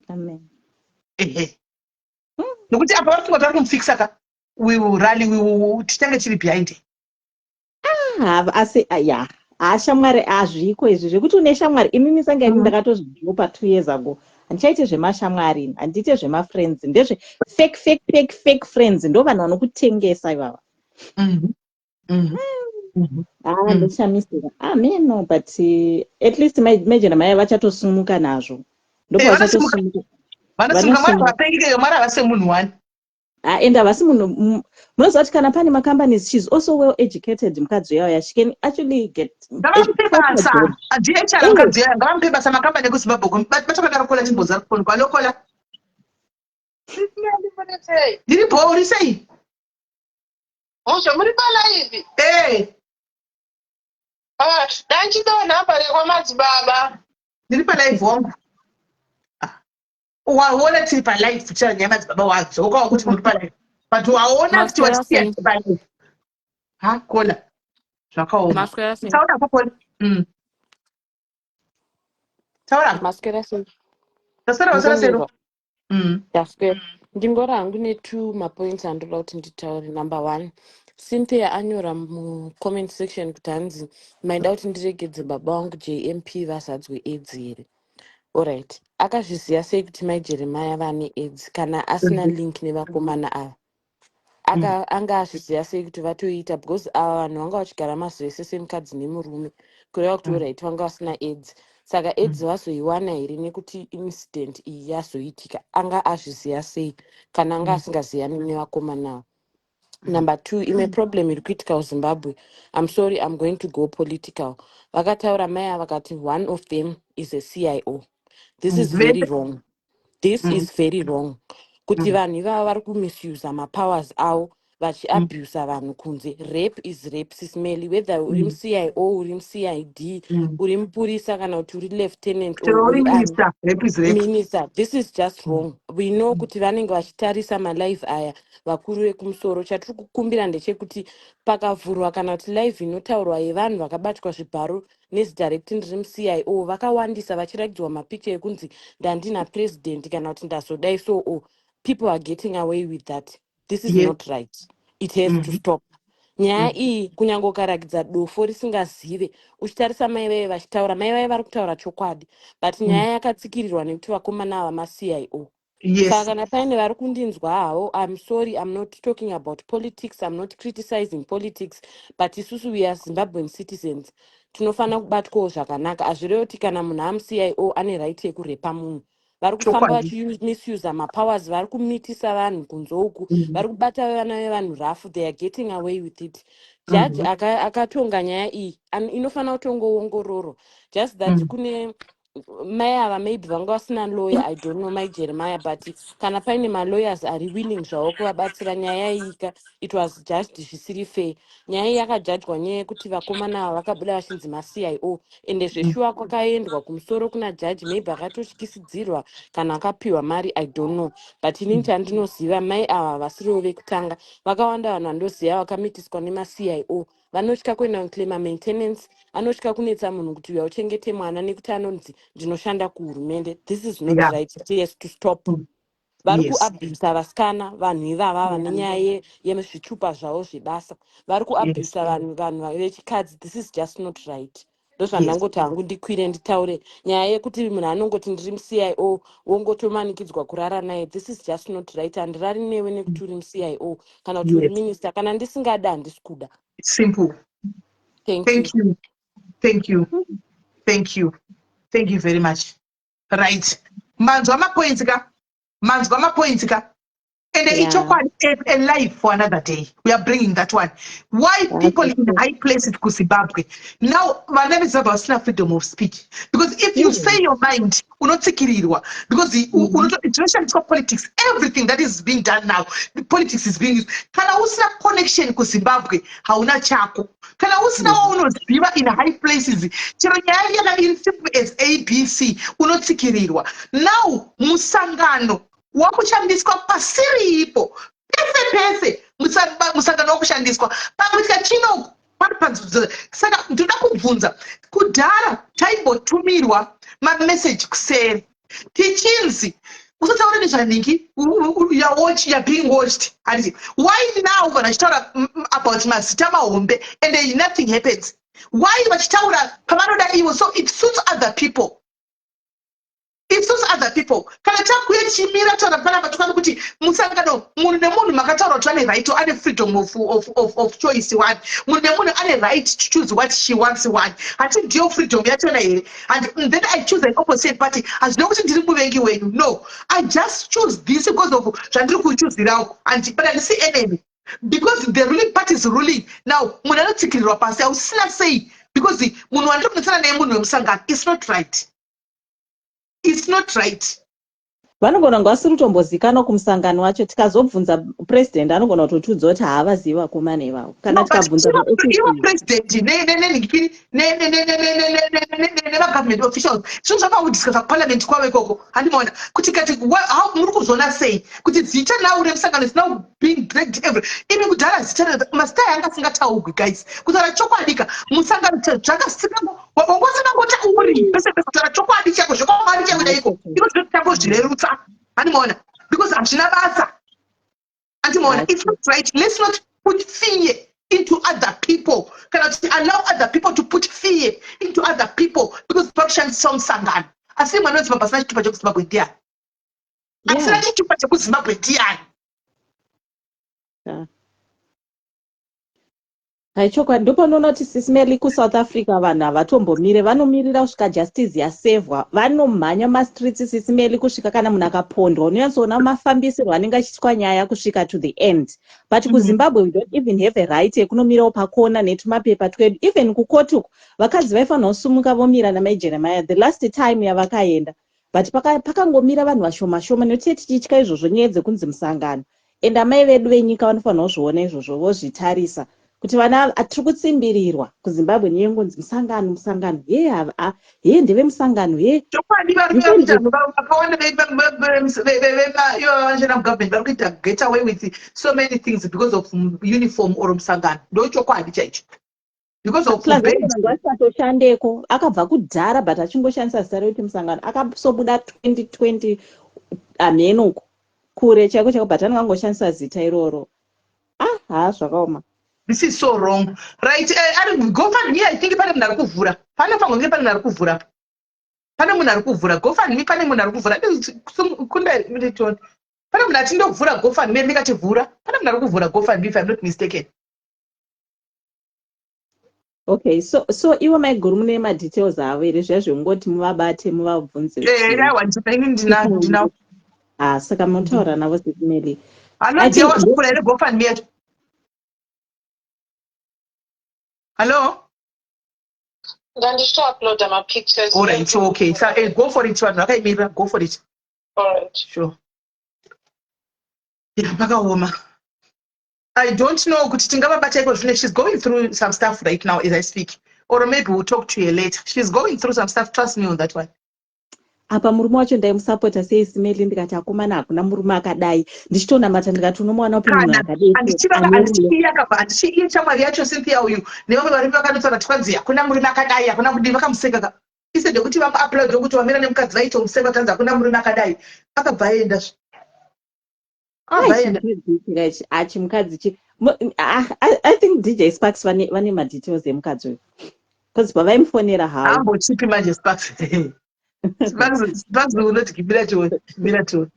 Speaker 5: Amen.
Speaker 2: Ehe, nokuti apa vari kufunga kuti vari kumufikisa ka. We will rally, we will, tichange tiri behind.
Speaker 5: Ah, asi ah, ya, hashamwari hazviko izvi zvekuti une shamwari. Inini sanga ini ndakatozvidropa 2 years ago. Handichaite zvemashamwari ini, handiite zvemafriends. Ndezve fake, fake, fake, fake friends, ndo vanhu vanokutengesa ivava. Ah, ndoshamisika, ameno, but at least major mai vachatosumuka nazvo.
Speaker 2: Eh, vanosimuka.
Speaker 5: Ndopavachatosumuka.
Speaker 2: Vanosimuka mwari.
Speaker 5: Vanosimuka.
Speaker 2: Vapengikeyo, mwari havasi munhu wani.
Speaker 5: Ah, and havasi munhu, munoziva kuti kana pane macompanies, she's also well educated mukadzi uyauya, she can actually get a
Speaker 2: Ngavamupe
Speaker 5: proper
Speaker 2: basa.
Speaker 5: job.
Speaker 2: DHR. Mukadzi uya ngavamupe basa makambani ekuZimbabwe. Bachakadaro kola chimboza kufoni kwalokola.
Speaker 4: Sei?
Speaker 2: Ndiri bho, uri sei?
Speaker 4: Mushe, muri palive?
Speaker 2: Eh.
Speaker 4: Ah, danchidawo nhamba rekwamadzibaba.
Speaker 2: Ndiri palive wangu. Ah, waona tiri palive tichara nyaya madzibaba wadzo, ukawa kuti muri palive, but waona kuti
Speaker 6: Maswera
Speaker 2: watisiya
Speaker 6: sei?
Speaker 2: tiri palive. Ha, kola, zvakaoma.
Speaker 6: Maswera sei?
Speaker 2: Taura kola. Taura.
Speaker 6: Maswera sei?
Speaker 2: Taswera, waswera sero?
Speaker 6: Ndingonzwa. Ndaswera. Ndingori hangu netwo mapoints andoda kuti nditaure. Number one, Cynthia anyora mucomment section kuti hanzi maida kuti ndiregedze baba vangu JMP vazadzwe AIDS here? Alright. Akazviziva sei kuti mai Jeremiah vane AIDS kana asina link nevakomana ava? Anga azviziva sei kuti vatoita? Because ava vanhu vanga vachigara mazuva ese semukadzi nemurume, kureva kuti alright, vanga vasina AIDS. Saka AIDS vazoiwana here nekuti incident iyi yazoitika? Anga azviziva sei kana anga asingaziyani nevakomana ava? Number two, imwe problem iri kuitika kuZimbabwe, I'm sorry, I'm going to go political. Vakataura mai ava vakati one of them is a CIO. This is very
Speaker 2: Vese.
Speaker 6: wrong. This is very wrong kuti vanhu ivava vari kumisusa mapowers avo, vachiabusa vanhu kunze. Rape is rape, Sis Melly, whether uri muCIO, uri muCID, uri mupurisa, kana kuti uri lieutenant or
Speaker 2: Chero uri
Speaker 6: uri ani.
Speaker 2: Minister, rape is rape.
Speaker 6: Minister, this is just wrong. We know kuti vanenge vachitarisa malive aya, vakuru vekumusoro. Chatiri kukumbira ndechekuti pakavhurwa kana kuti live inotaurwa yevanhu vakabatwa zvibharo nezita rekuti ndiri muCIO, vakawandisa vachiratidzwa mapicha ekunzi ndandina president kana kuti ndazodai. So o people are getting away with that. This is not right. It has to stop. Nyaya iyi, kunyange ukarakidza dofo risingazive, uchitarisa mai vaive vachitaura, mai vaive vari kutaura chokwadi, but nyaya yakatsikirirwa nekuti vakomana ava maCIO. Saka kana paine vari kundinzwa havo, I'm sorry, I'm not talking about politics, I'm not criticizing politics, but isusu we are Zimbabwean citizens, tinofanira kubatwawo zvakanaka. Hazvirevi kuti kana munhu amuCIO ane right yekurepa munhu. Vari kufamba vachimisusa mapowers, vari kumitisa vanhu kunze uku, vari kubata vana vevanhu rough. They are getting away with it. Judge akatonga nyaya iyi inofanira kutongoongororwa. Just that kune mai ava, maybe vanga vasina lawyer, I don't know, mai Jeremiah, but kana paine malawyers ari willing zvavo kuvabatsira, nyaya iyi ka, it was just zvisiri fair. Nyaya iyi yakajajwa nyaya yekuti vakomana ava vakabuda vachinzi maCIO, ende zveshuwa kwakaendwa kumusoro kuna jaji. Maybe akatotyisidzirwa kana akapiwa mari, I don't know, but inini chandinoziva, mai ava vasiriwo vekutanga. Vakawanda vanhu vandoziva vakamitiswa nemaCIO. Vanotya kuenda kuclaima maintenance, anotya kunetsa munhu kuti uya uchengete mwana nekuti anonzi ndinoshanda kuhurumende. This is not right. It has to stop. Vari kuabhusa vasikana, vanhu ivava vane nyaya yezvitupa zvavo zvebasa. Vari kuabhusa vanhu vechikadzi. This is just not right. Ndozvandangoti hangu ndikwire nditaure. Nyaya yekuti munhu anongoti ndiri muCIO, wongotomanikidzwa kurara naye, this is just not right. Handirari newe nekuti uri muCIO kana kuti uri minister. Kana ndisingada, handisi kuda.
Speaker 2: Simple.
Speaker 6: Thank
Speaker 2: Thank
Speaker 6: you.
Speaker 2: you. Thank you. Thank you. Thank you very much. Right. Manzwa mapoints ka? Manzwa mapoints ka? And ichokwadi, a life for another day. We are bringing that one. Why people in high places kuZimbabwe. Now, vana veZimbabwe vasina freedom of speech. Because if you say your mind, unotsikirirwa. Because dzinoshandiswa politics. Everything that is being done now, the politics is being used. Kana usina connection kuZimbabwe, hauna chako. Kana usina waunoziva in high places, chero nyaya yaka iri simple as ABC, unotsikirirwa. Now, musangano wakushandiswa pasiriipo pese pese. Musangano wakushandiswa pakuitika chino pari panzvimbo. Saka ndoda kubvunza, kudhara taimbotumirwa mameseji kuseri tichinzi usataura nezvanhingi, you are being watched, handiti? Why now vanhu vachitaura about mazita mahombe and nothing happens? Why vachitaura pavanoda ivo? So it suits other people, it suits other people. Kana takuya tichimira taura panapa, tofanira kuti musangano, munhu nemunhu makataura kuti ane right, ane freedom of choice one. Munhu nemunhu ane right to choose what she wants one. Hati ndiyo freedom yachona here? And then I choose an opposite party, hazvina kuti ndiri muvengi wenyu. No, I just choose this because of zvandiri kuchuzirawo, and but handisi enemy because the ruling party is ruling now. Munhu anotsikirirwa pasi hausina sei because munhu wandiri kunetsana naye munhu wemusangano. It's not right, it's not right.
Speaker 5: Vanogona kunge vasiri kutombozikanwa kumusangano wacho. Tikazobvunza president, anogona kutotiudza kuti haavazivi vakomana ivavo. Kana tikabvunza
Speaker 2: ivo president nevagovernment officials, zvinhu zvakakudiscussa kuparliament kwavo ikoko, handimaona kuti kati muri kuzviona sei kuti zita now remusangano is now being dragged every. Imi kudhara zita, mazita aya asingataurwi. Guys, kutaura chokwadika, musangano zvakasikango wanga usingangotauri pese pese. Kutaura chokwadi chako, zvekwamwari chako chaiko, iko zvino tangozvirerutsa, handimaona, because hazvina basa, handimaona. It's not right. Let's not put fear into other people, kana kuti allow other people to put fear into other people because pakushandisa musangano. Asi mwana weZimbabwe asina chitupa chekuZimbabwe ndiani? Asina chitupa chekuZimbabwe ndiani?
Speaker 5: Haichokwadi ndopanoona kuti Sis Melly kuSouth Africa vanhu havatombomire vanomirira kusvika justice yasevhwa vanomhanya mastreets Sis Melly kusvika kana munhu akapondwa unonyatsoona mafambisirwo anenge achiitwa nyaya kusvika to the end but kuZimbabwe we don't even have a right yekunomirawo pakona netumapepa twedu even kukoti uku vakadzi vaifanira kusumuka vomira namai Jeremiah the last time yavakaenda but pakangomira vanhu vashoma shoma nekuti tichitya izvozvo nyaya dzekunzi musangano and amai vedu venyika vanofanira kuzviona izvozvo vozvitarisa kuti vana tiri kutsimbirirwa kuzimbabwe nyaya yengonzi musangano musangano he he ndevemusangano he
Speaker 2: chokwadi varume vakuita vakawanda ivo vanoshanda mugovernment vari kuita get away with so many things because of uniform or musangano ndochokwadi chaicho because of
Speaker 5: plus asatoshandeko akabva kudhara but achingoshandisa zita rekuti musangano akasobuda 2020 hamheno uko kure chaiko chaiko but anenge angoshandisa zita iroro ah haa zvakaoma
Speaker 2: this is so wrong right eh, ari gofundme i think pane munhu ari kuvhura panofanirwa kunge pane munhu ari kuvhura pane munhu ari kuvhura gofundme pane munhu ari kuvhura kunda nditione pane munhu achindovhura gofundme ndikativhura pane munhu ari kuvhura gofundme if i'm not mistaken
Speaker 5: okay so so ivo maiguru mune madetails avo here zviya zvekungoti muvabate muvabvunze
Speaker 2: eh, aiwa ndina ndina ndina
Speaker 5: ah saka munotaura navo sekumeli
Speaker 2: anoti wazvivhura here gofundme yacho hallo
Speaker 4: ndandichitouploada mapictures
Speaker 2: alright okay so, eh, go for it vanhu vakaimirira go for it
Speaker 4: alright
Speaker 2: sure yeah, pakaoma I don't know kuti tingavabata iko zvino she's going through some stuff right now as I speak or maybe we'll talk to her later she's going through some stuff trust me on that one
Speaker 5: apa murume wacho ndaimusapota sei simeli ndikati akomana hakuna murume akadai ndichitonamata ndikati unomuwana upi munhu
Speaker 2: akadaihandichiiye shamwari yacho cynthia uyu nevamwe varume vakanotaura kuti kwanzi hakuna murume akadai hakuna kudii vakamuseka ka instead yekuti vamuupload wekuti wamira nemukadzi vaitomuseka kuti hanzi hakuna murume akadai akabva aenda
Speaker 5: achimukadzi chi ah, i think dj sparks vane vane madetails emukadzi uyu bcause pavaimufonera
Speaker 2: hawo ambochipi manje sparks sparks unoti kibira tione kibira tione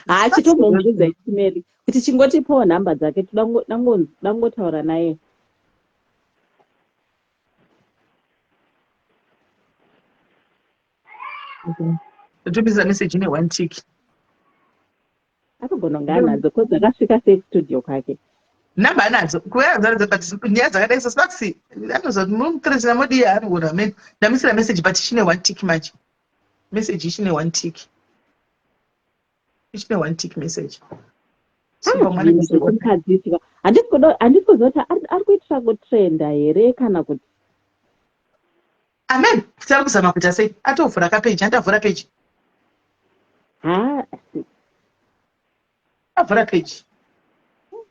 Speaker 5: haa chitombomubvunza ichimeri kuti chingotipawo nhamba dzake dangotaura naye
Speaker 2: Ndotumisa message ine one tick.
Speaker 5: Anogona kunge anadzo cause akasvika sei kustudio kwake.
Speaker 2: Number anadzo kuya anadzo but nyaya dzakadai so Sparks anozoti mumutrezera modii anogona amen. Ndamisira message but ichine one tick manje. Message ichine one tick. Ichine one tick message.
Speaker 5: Handisi kuziva kuti ari kuitira kutrenda here kana kuti
Speaker 2: Amen. Tari kuzama kuita sei? Atovhura ka page, andavhura page.
Speaker 5: Ha.
Speaker 2: Avhura page.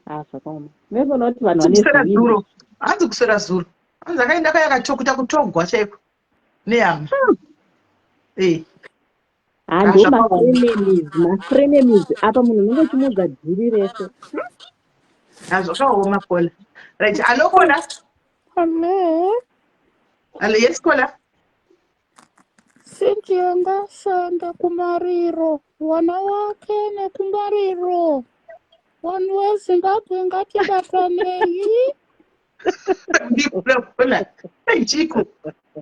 Speaker 5: Ha zvakaoma. Unoona kuti vanhu vane
Speaker 2: kuswera zuro. Hanzi kuswera zuro. Hanzi akaenda kaya akatokuta kutogwa chaiko. Nehama. Eh.
Speaker 5: Hando mafrenemies, mafrenemies. Apa munhu unenge uchimuudza dhiri rese.
Speaker 2: Ha zvakaoma Kola. Right, alo Kola.
Speaker 7: Hello.
Speaker 2: Hello, yes, Kola.
Speaker 7: Cynthia ngashande kumariro wana wake nekumariro vanhu vezimbabwe ngatibatanei
Speaker 2: Ndikura Hey, Chico.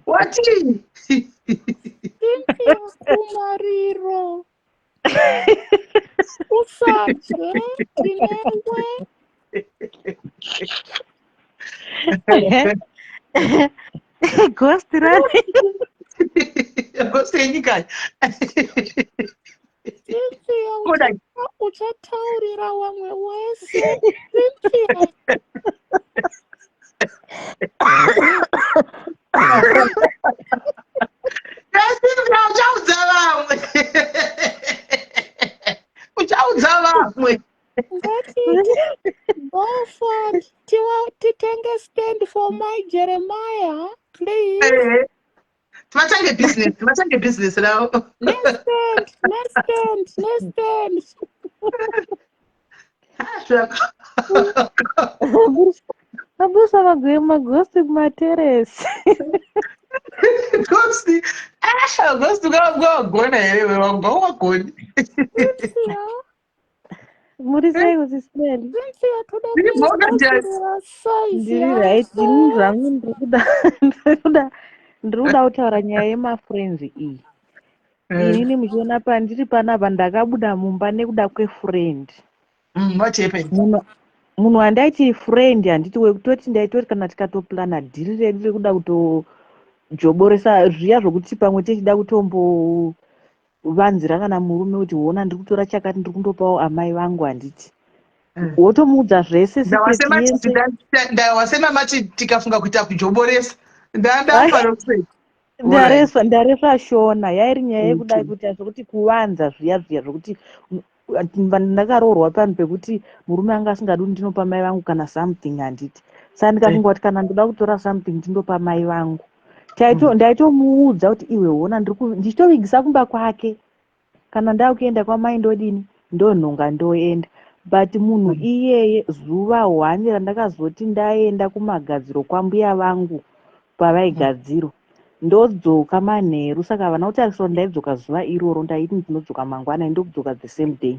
Speaker 2: Watii?
Speaker 7: Cynthia kumariro usabve tinewe
Speaker 8: Ghost rani.
Speaker 2: Ghost yenyika.
Speaker 7: Cynthia uchataurira vamwe wese Cynthia
Speaker 2: Cynthia uchaudza vamwe. Uchaudza vamwe.
Speaker 7: Ngatiite GoFund titenge stand for my Jeremiah, please.
Speaker 2: Eh, Tivatange business, tivatange business ravo.
Speaker 7: Nestand, nestand, nestand.
Speaker 8: Abusa magosti kumateresi.
Speaker 2: Ghost, ah, ghost ukawagona here wewe wanga wagoni.
Speaker 7: Cynthia.
Speaker 8: Muri sei kusismeli?
Speaker 7: Cynthia toda
Speaker 2: Ndiri bhoka jasi.
Speaker 7: kuigadzirira size
Speaker 8: Ndiri right. Ini
Speaker 7: yako.
Speaker 8: zvangu ndiri kuda ndiri kuda ndiri kuda kutaura nyaya yemafriends iyi. Inini muchiona pandiri panapa ndakabuda mumba nekuda kwefriend.
Speaker 2: What happened?
Speaker 8: Munhu wandaiti friend handiti wekutoti ndaitoti kana tikatoplana dhiri redu rekuda kutojoboresa zviya zvokuti pamwe tichida kutombovanzira kana murume kuti hona ndiri kutora chakati ndiri kundopawo amai vangu handiti wotomuudza zvese secret yese.
Speaker 2: Ndawasema mati tikafunga kuita kujoboresa ndandafa rokuseka.
Speaker 8: Ndaresva ndaresva shona yairi nyaya yekuda
Speaker 2: Okay.
Speaker 8: kuita zvokuti kuvanza zviya zviya zvokuti ndakaroorwa panhu pekuti murume anga asingadi kuti ndinopa mai vangu kana something handiti. Saka ndikafunga kuti kana ndoda kutora something ndindopa mai vangu, ndaitomuudza kuti iwe hona ndichitovigisa kumba kwake. Kana ndakuenda kwamai ndodini, ndonhonga ndoenda. But munhu iyeye zuva hwani randakazoti ndaenda kumagadziro kwambuya vangu pavaigadzirwa, ndodzoka manheru, saka havana kutarisa kuti ndaidzoka zuva iroro, ndaiti ndinodzoka mangwana, ndokudzoka the same day.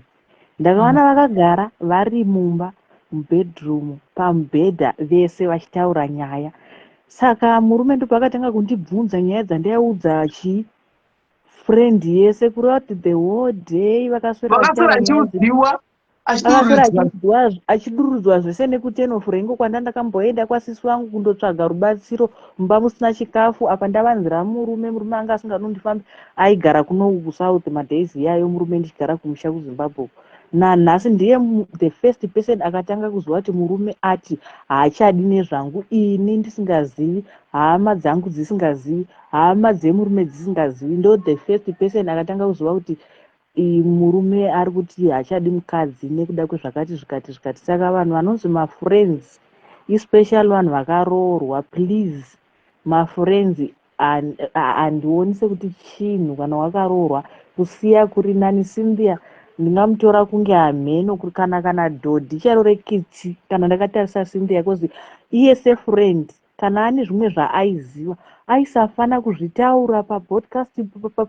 Speaker 8: Ndakawana vakagara vari mumba mubedroom pamubhedha vese vachitaura nyaya. Saka murume ndopakatanga kundibvunza nyaya dzandaiudza chii friend yese, kureva kuti the whole day vakaswera
Speaker 2: Vakaswera
Speaker 8: vachitaura nyaya
Speaker 2: achiudziwa
Speaker 8: akaswera
Speaker 2: achidurudzwa.
Speaker 8: Achidurudzwa zvese nekuTen of Rengo kwanda ndakamboenda kwasisi vangu kundotsvaga rubatsiro mumba musina chikafu. Apa ndavanzira murume, murume anga asinganondifambi, aigara kuno kuSouth madays iyayo, murume ndichigara kumusha kuZimbabwe uko. Nanhasi ndiye the first person akatanga kuziva kuti murume ati haachadi nezvangu, ini ndisingazivi, hama dzangu dzisingazivi, hama dzemurume dzisingazivi. Ndo the first person akatanga kuziva kuti murume ari kuti haachadi mukadzi nekuda kwezvakati zvikati zvikati. Saka vanhu vanonzi mafriends, especially vanhu vakaroorwa, please, mafriends handioni sekuti chinhu. Kana wakaroorwa, kusiya kuri nani. Cynthia ndingamutora kunge hamheno kana dhodhi charo rekitsi kana ndakatarisa Cynthia, cause iye sefriend kana ane zvimwe zvaaiziva aisafana kuzvitaura papodcast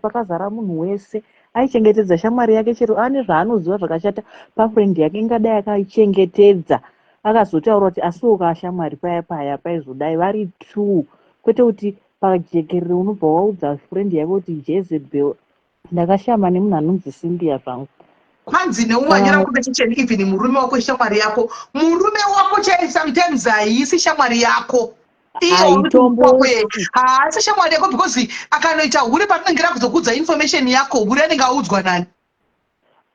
Speaker 8: pakazara munhu wese. Aichengetedza shamwari yake. Chero ane zvaanoziva zvakashata pafriend yake, ingadai akaichengetedza akazotaura kuti asiwo kashamwari paya paya paizodai vari two, kwete kuti pajekerere unobva waudza friend yako kuti Jezebel. Ndakashama nemunhu anonzi Cynthia zvangu.
Speaker 2: Kwanzi neumwe anyora conversation, even murume wako shamwari yako, murume wako chai sometimes haisi shamwari yako.
Speaker 8: Haitombo.
Speaker 2: Haasi shamwari yako because akanoita hure parinenge rakuzokuudza information yako, hure anenge audzwa nani?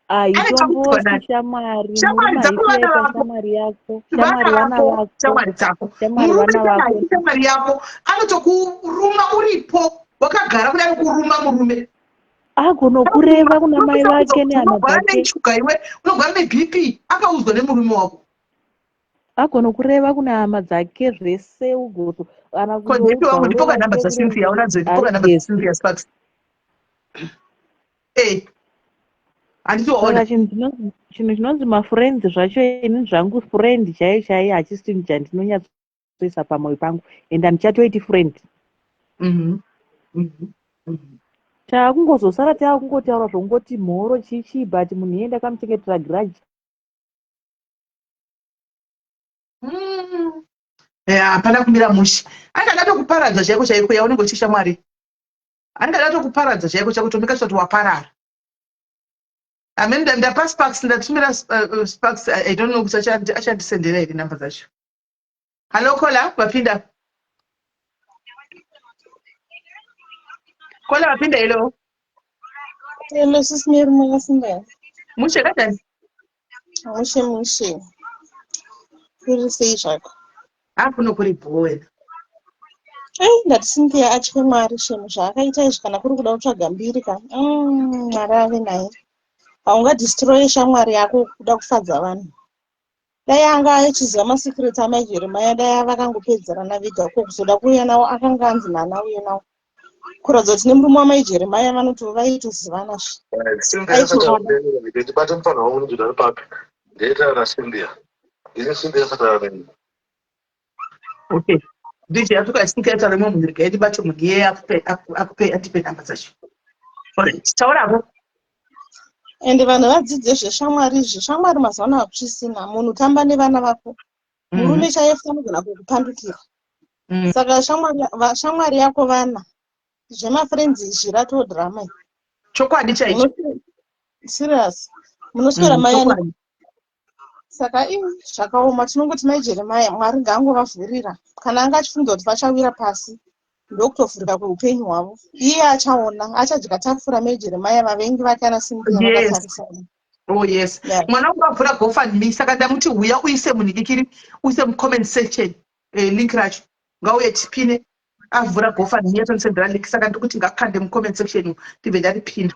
Speaker 8: Haitombosi shamwari.
Speaker 2: Shamwari
Speaker 8: Murume
Speaker 2: dzako
Speaker 8: haisi
Speaker 2: vana
Speaker 8: yaita
Speaker 2: vako.
Speaker 8: shamwari yako,
Speaker 2: Vana
Speaker 8: shamwari vana
Speaker 2: vako
Speaker 8: vako.
Speaker 2: Shamwari dzako.
Speaker 8: Shamwari
Speaker 2: Murume
Speaker 8: vana
Speaker 2: kana
Speaker 8: vako.
Speaker 2: haisi shamwari yako, anotokuruma uripo wakagara kudai, kuruma murume.
Speaker 8: Agonokureva kuna mai vake nehama
Speaker 2: Unogwara
Speaker 8: dzake.
Speaker 2: neshuga iwe, unogwara neBP, akaudzwa nemurume wako.
Speaker 8: Agonokureva kuna hama dzake zvese ugoto kana
Speaker 2: Kondipi
Speaker 8: kundoudza
Speaker 2: wangu
Speaker 8: hure
Speaker 2: ndipoka namba
Speaker 8: rake
Speaker 2: dzaCynthia unadzo, ndipoka namba
Speaker 8: harigezi.
Speaker 2: dzaCynthia Sparks. Handiti waona?
Speaker 8: Saka chinhu chinonzi mafriends zvacho, ini zvangu friend chaiyo chaiyo hachisi chinhu chandinonyatsoisa pamwoyo pangu and handichatoiti friend. Taakungozosara taakungotaura zvongoti mhoro chichi, but munhu iye ndakamuchengetera grudge.
Speaker 2: Ya, hapana kumira mushe. Anenge ada tokuparadza chaiko chaiko yaunenge uchishamwari, anenge ada tokuparadza chaiko chaiko, tomeka sure kuti waparara. I mean, ndapa Sparks, ndatumira Sparks. I don't know kuti achandisendera here namba dzacho. Hallo caller, vapinda. Caller vapinda, hello.
Speaker 4: Hello, Sis Mary, makasimba?
Speaker 2: Mushe kadani?
Speaker 4: Mushe mushe. Kuri sei zvako?
Speaker 2: Hakuno kuri bho wena.
Speaker 4: Ei, ndati Cynthia atye Mwari shemu zvaakaita izvi kana kuri kuda kutsvaga mbiri ka. Mwari ave naye. Haungadestroye shamwari yako kuda kufadza vanhu. Dai anga achiziva masecrets amai Jeremiah, dai vakangopedzerana vega, ko kuzoda kuuya nawo akanga anzi nana uye nawo. Kuratidza kuti nemurume wamai Jeremiah vanoti vaitozivana zve.
Speaker 3: Cynthia ndibate mufana wangu ndinodari papi ndeitaura naCynthia, ini Cynthia asataura neni.
Speaker 2: Okay, DJ Africa, Cynthia taura imwe munhu, regai ndibate munhu iyeye akupe andipe namba dzacho. Alright, taurako.
Speaker 4: Ende vanhu vadzidze zveshamwari izvi. Shamwari mazuva ano hakuchisina. Munhu tamba nevana vako. Murume chaiye futi anogona kukupandukira. Saka shamwari yako vana. Zvemafriends izvi ratoo drama iri.
Speaker 2: Chokwadi chaicho.
Speaker 4: Serious. Munoswera mai ani. Saka ii zvakaoma tinongoti mai Jeremiah Mwari ngaangovavhurira. Kana anga achifunga kuti vachawira pasi ndokutovhurika kweupenyu hwavo. Iye achaona, achadya tafura mai Jeremiah vavengi vake ana Cynthia vakatarisa.
Speaker 2: Oh yes.
Speaker 4: Yeah.
Speaker 2: Mwana wangu avhura GoFundMe saka ndamuti huya uise munhikikiri uise mucomment section link racho. Ngauye tipine avhura GoFundMe yatondisendera link saka ndikuti ngakande mucomment section umu ndibve ndaripinda.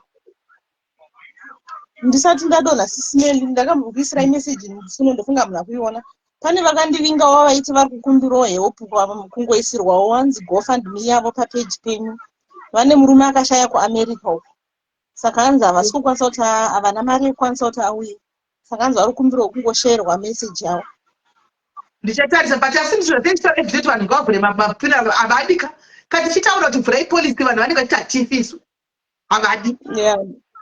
Speaker 4: Ndisati ndadonha sisi Melly ndakambokuisirai message musuno ndofunga hamuna kuiona. Pane vakandivingawo vaiti vari kukumbirawo help kungoisirwawo wanzi GoFundMe yavo papage penyu. Vane murume akashaya kuAmerica uko. Saka hanzi havasi kukwanisa kuti havana mari yekukwanisa kuti auye. Saka hanzi vari kukumbirawo kungosherwa message yavo.
Speaker 2: Ndichatarisa but asi ndizvo zvatinotaura kuti vanhu ngavavhure mafuneral havadi ka. Kana tichitaura kuti vhurai policy vanhu vanenge vachiti hatifi isu. Havadi.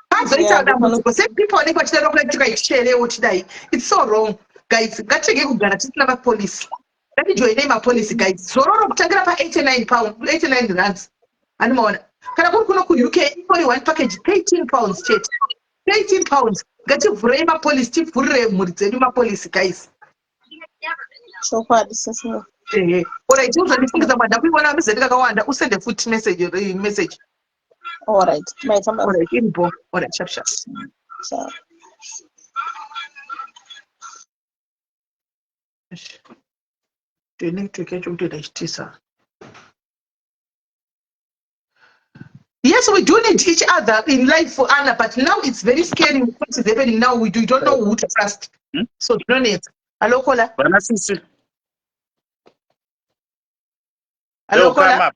Speaker 2: Pazoita dambudziko same people vanenge vachida kuda tikaitisherewo tidai. It's so wrong guys. Ngatirege kugara tisina mapolicy. Ngatijoinei mapolicy guys. Zororo kutangira pa 89 pound, 89 rands. Animaona. Kana kuri kuno ku UK ingori one package 13 pounds chete. 13 pounds. Ngativhurei mapolicy tivhurire mhuri dzedu mapolicy guys.
Speaker 4: Chokwadi sisi.
Speaker 2: Ehe. Alright, uzondifungidza mwanda kuiona mizeti kakawanda usende futi message message.
Speaker 4: Alright, maita basa.
Speaker 2: Alright, iripo. Alright, sharp sharp.
Speaker 4: Sharp.
Speaker 2: Network yacho kutoita ichitisa. Yes, we do need each other in life for Anna, but now it's very scary what is happening now. We don't know who to trust. So zvinonetsa. Hello, caller.
Speaker 9: Vana sisi.
Speaker 2: Hello,
Speaker 9: Yo,
Speaker 2: caller.
Speaker 9: come up.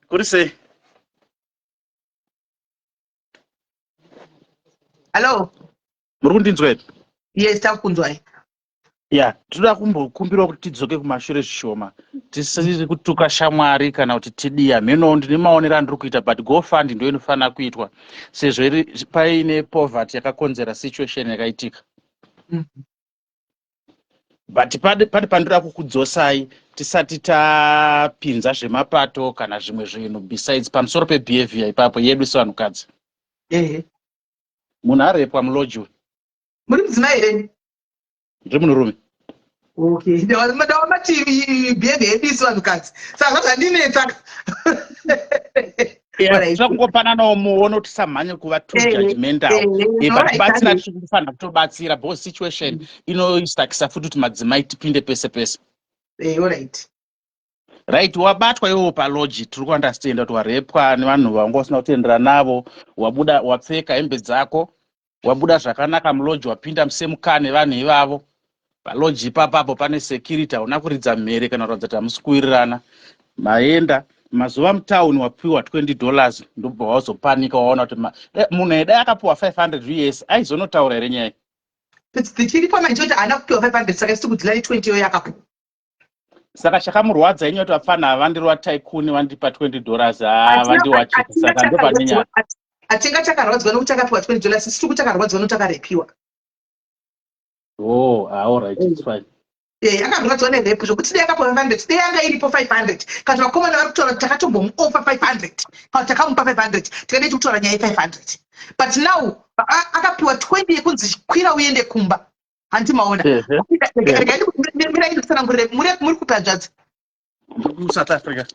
Speaker 9: Kuri sei?
Speaker 2: Hello.
Speaker 9: Muri kundinzwa here?
Speaker 2: Yes, takunzwai.
Speaker 9: Ya, tinoda kumbokumbirwa kuti tidzoke kumashure zvishoma. Tisiri kutuka shamwari kana kuti tidii hameno ndine maonero andiri kuita but GoFund ndiyo inofanira kuitwa sezvo iri paine poverty yakakonzera situation yakaitika. But pane pandinoda kukudzosai tisati tapinza zvemapato kana zvimwe zvinhu besides pamusoro pebehavior ipapo yedu sevanhukadzi. Munhu arepwa mulodge uyu.
Speaker 2: Muri mudzimai here?
Speaker 9: Ndiri munhurume.
Speaker 2: Okay, ndawa mati behavior yedu isu vanhukadzi. Saka zvandinetsa.
Speaker 9: Tinoda kungopananawo muono tisamhanye kuva too judgmental. But kubatsira tiri kufanira kutobatsira because situation inoisakisa futi kuti madzimai tipinde pese pese.
Speaker 2: Alright.
Speaker 9: Right, wabatwa iwewe palodge, tiri kuunderstanda kuti warepwa nevanhu vanga usina kutenderana navo, wabuda wapfeka hembe dzako, wabuda zvakanaka mulodge, wapinda musemuka nevanhu ivavo. Palodge ipapapo pane security, hauna kuridza mhere kana kuratidza kuti hamusi kuwirirana. Maenda mazuva mutown wapiwa twenty dollars, ndobva wazopanika waona kuti munhu dai akapiwa 500 US aizonotaura here nyaya?
Speaker 2: Dzichiripo manje kuti haana kupiwa 500, saka isi kudzila ne20 iyo yakapiwa.
Speaker 9: Saka chakamurwadza inyaya kuti vapfana ava vandirova tycoon vandipa twenty dollars, vandiwachika, saka ndopane nyaya.
Speaker 2: Hatinga chakarwadzwa nokuti akapiwa twenty dollars, isu tiri takarwadzwa nokuti akarepiwa.
Speaker 9: Oh, all right, it's fine.
Speaker 2: Akarwadzwa nerape zvokuti dai akapiwa 500, dai anga iripo 500. Kana vakomana vari kutaura kuti takatombomuofa 500, kana takamupa 500, tikadai tikutaura nyaya ye500. But now akapiwa 20 yekunzi kwira uende kumba. Hanti maona? Regai ndikutsanangurire, muri kupi hanzvadzi?
Speaker 9: Muri South Africa.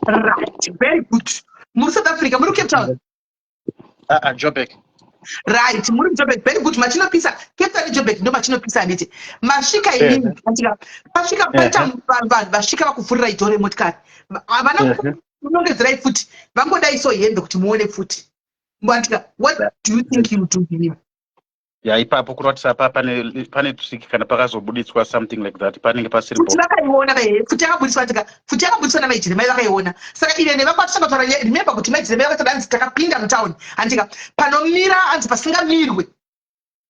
Speaker 2: Right, very good. Muri South Africa, muri Cape Town?
Speaker 9: Joburg.
Speaker 2: Right, muri Joburg, very good. Machinopisa, Cape Town neJoburg ndo machinopisa handiti. Masvika inini, handika. Pasvika paita vanhu vasvika vakuvhurirai dhoo remotikari. Havana kunongedzerai pfuti, vangodai so hembe kuti muone pfuti. Handika, what do you think you do here?
Speaker 9: Ya, ipapo kurwatisa pa pane trick kana pakazobuditswa something like that, panenge pasiri
Speaker 2: Pfuti vakaiona pfuti yakabuditswa tika, pfuti yakabuditswa naMai vakaiona. Saka ine nevakwatisanga kutaura nyaya, remember kuti Mai Jeremai vakataura hanzi takapinda mutown, handika, panomira hanzi pasingamirwe,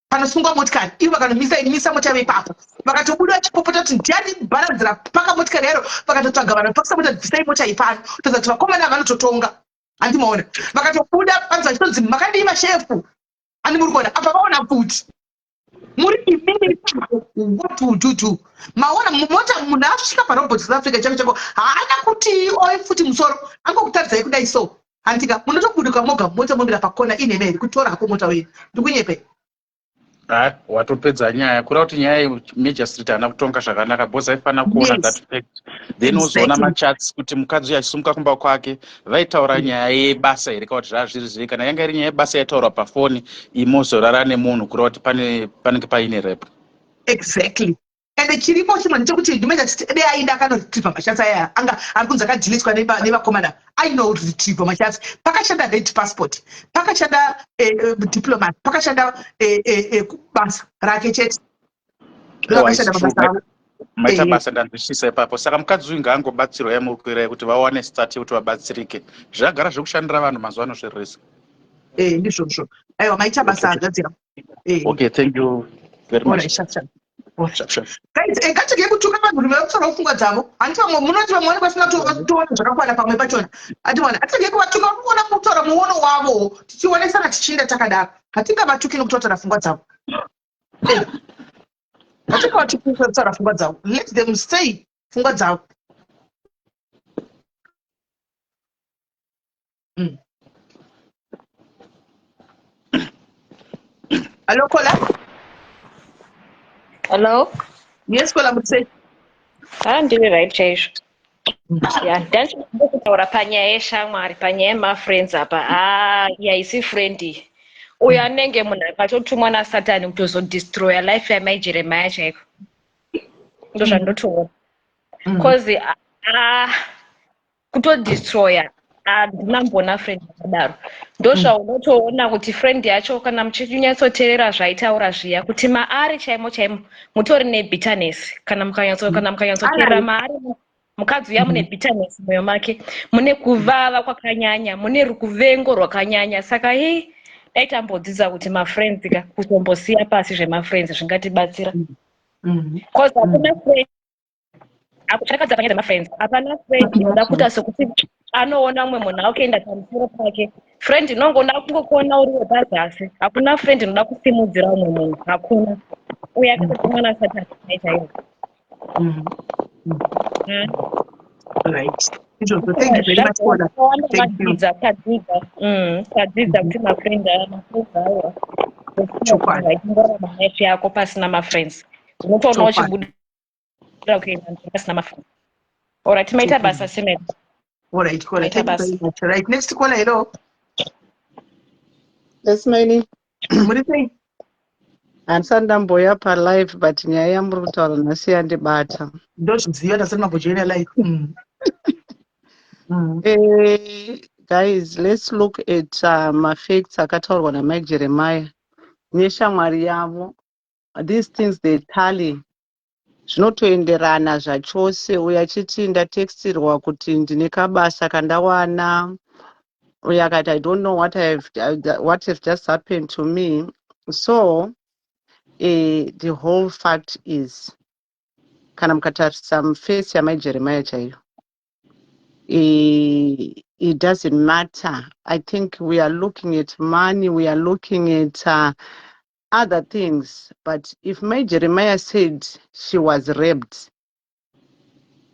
Speaker 2: panosungwa motikari, ivo vakanomisa misa mota yavo ipapo. Vakatobuda vachipopota kuti ndiani bharanzira paka motikari yaro, vakatotsvaga vanhu vapakisa mota, bvisai mota iyi pano. Toziva kuti vakomana vanototonga. Handimaona. Vakatobuda hanzi vachitonzi makadii mashefu. Ani muri kuona apa vaona pfuti. Muri imimi what would you do? Maona mota munhu asvika parobot South Africa chako chako haana kuti oe pfuti musoro angokutaridzai kudai so. Handika munotobuduka moga mota momira pakona inhema here kutora hako mota uye ndikunyepei.
Speaker 9: Ha, watopedza nyaya kureva kuti nyaya iyi magistrate haana kutonga zvakanaka because aifanira kuona that fact then wozoona machats kuti mukadzi uyu achisumuka kumba kwake vaitaura nyaya yebasa here kana kuti zvaa zviri zvei kana yanga iri nyaya yebasa yaitaurwa pafoni imozorara nemunhu kureva kuti pane panenge paine rape.
Speaker 2: Exactly. Ende chiripo chimwe ndechekuti ndimaita chiti dei aida akanoretriever machats aya anga ari kunzi akadhiliswa nevakomana ainoretriever machats pakashanda red passport pakashanda eh, eh, diplomat pakashanda eh, eh, eh, basa rake chete
Speaker 9: vakashanda mabasa avo maita basa ndanzwisisa ipapo saka mukadzi uyu ngaangobatsirwa yamuri kuti vawane start yekuti vabatsirike zvagara zvekushandira vanhu mazuva ano zvirisa
Speaker 2: eh ndizvozvo aiwa maita basa hanzvadzi yangu
Speaker 9: eh. Okay thank you very much.
Speaker 2: Guys, eh, ngatirege kutuka vanhu rume vakutsvaga pfungwa dzavo handiti vamwe munoti vamwe vanenge vasina kutoona zvakakwana pamwe pachona ationa hatirege kuvatuka kuona kutaura muono wavo tichionesana tichiinda takadaro hatingavatuki nokutaura pfungwa dzavo eh, hatingavatuki kutaura pfungwa dzavo let them say pfungwa dzavo. Hello, Kola.
Speaker 10: Hello.
Speaker 2: Yes, Kola, muri sei?
Speaker 10: Ah, ndiri right chaizvo. Ya, ndachikutaura panyaya yeshamwari, panyaya yemafriends apa. Ah, ya isi friend iyi. Uyo anenge munhu akatotumwa naSatani kutozodestroya life yamai Jeremiah chaiko. Ndozvandotoona. Cause ah, kutodestroya handina mboona friend yakadaro ndozvaunotoona kuti friend yacho kana muchinyatsoteerera zvaitaura zviya kuti maari chaimo chaimo mutori nebitterness kana mukanyatso kana mukanyatsoteerera maari mukadzi uya mune bitterness moyo make mune kuvava kwakanyanya mune rukuvengo rwakanyanya saka hii dai tambodzidza kuti mafriends ka kutombosiya pasi zvemafriends zvingatibatsira bcause hakuna friend Akuchakadza panyaya dzemafriends hapana friend inoda kuita sekuti anoona umwe munhu akuenda pamusoro pake friend inongoda kungokuona uri wepazasi hakuna friend inoda kusimudzira umwe munhu hakuna uye akatotumwa nasatani chaiwo.
Speaker 2: Right. Izvozvo, thank you very much, Kola. Thank you.
Speaker 10: Tadzidza, tadzidza. Tadzidza kuti mafriend aya mafriends ayo.
Speaker 2: Chokwadi.
Speaker 10: Vaingorarama life yako pasina mafriends. Unotoona uchibuda kuenda pasina mafriends. Alright, maita basa Simel.
Speaker 2: Alright, Kola.
Speaker 10: Maita
Speaker 2: Thank you
Speaker 10: basa.
Speaker 2: very much. Right, next caller, hello.
Speaker 11: Yes, Maini.
Speaker 2: Muri sei?
Speaker 11: Handisati ndamboya palive but nyaya yamuri kutaura nhasi yandibata.
Speaker 2: Ndozviziva ndasati mambojoina live.
Speaker 11: Eh, guys, let's look at mafacts akataurwa naMike Jeremiah neshamwari yavo. These things they tally. Zvinotoenderana zvachose. Uyo achiti ndatextirwa kuti ndine kabasa kandawana. Uyo akati I don't know what have just happened to me. So the whole fact is kana mukatarisa muface yamai Jeremiah chaiyo it doesn't matter. I think we are looking at money, we are looking at other things, but if Mai Jeremiah said she was raped,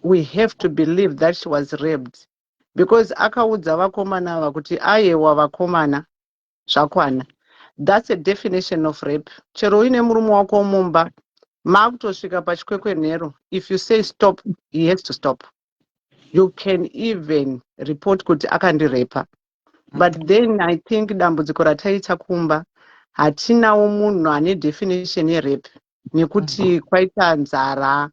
Speaker 11: we have to believe that she was raped because akaudza vakomana ava kuti ayewa vakomana zvakwana. That's a definition of rape. Chero uine murume wako mumba maakutosvika pachikwekwenhero, if you say stop, he has to stop. You can even report kuti akandirepa. But then I think dambudziko rataita kumba hatinawo munhu ane definition yerape nekuti kwaita nzara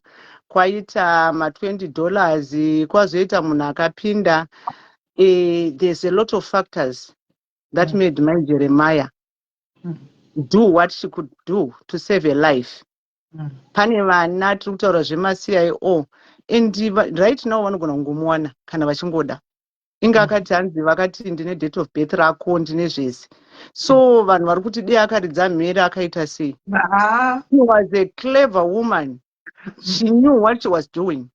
Speaker 11: kwaita ma20 dollars kwazoita munhu akapinda there's a lot of factors that made Mai Jeremiah do what she could do to save a life. Pane vana tiri kutaura zvemaCIO and right now vanogona kungomuwana kana vachingoda inge akati hanzi vakati ndine date of birth rako ndine zvese so vanhu vari kuti dei akaridza mhere akaita sei. She was a clever woman, she knew what she was doing,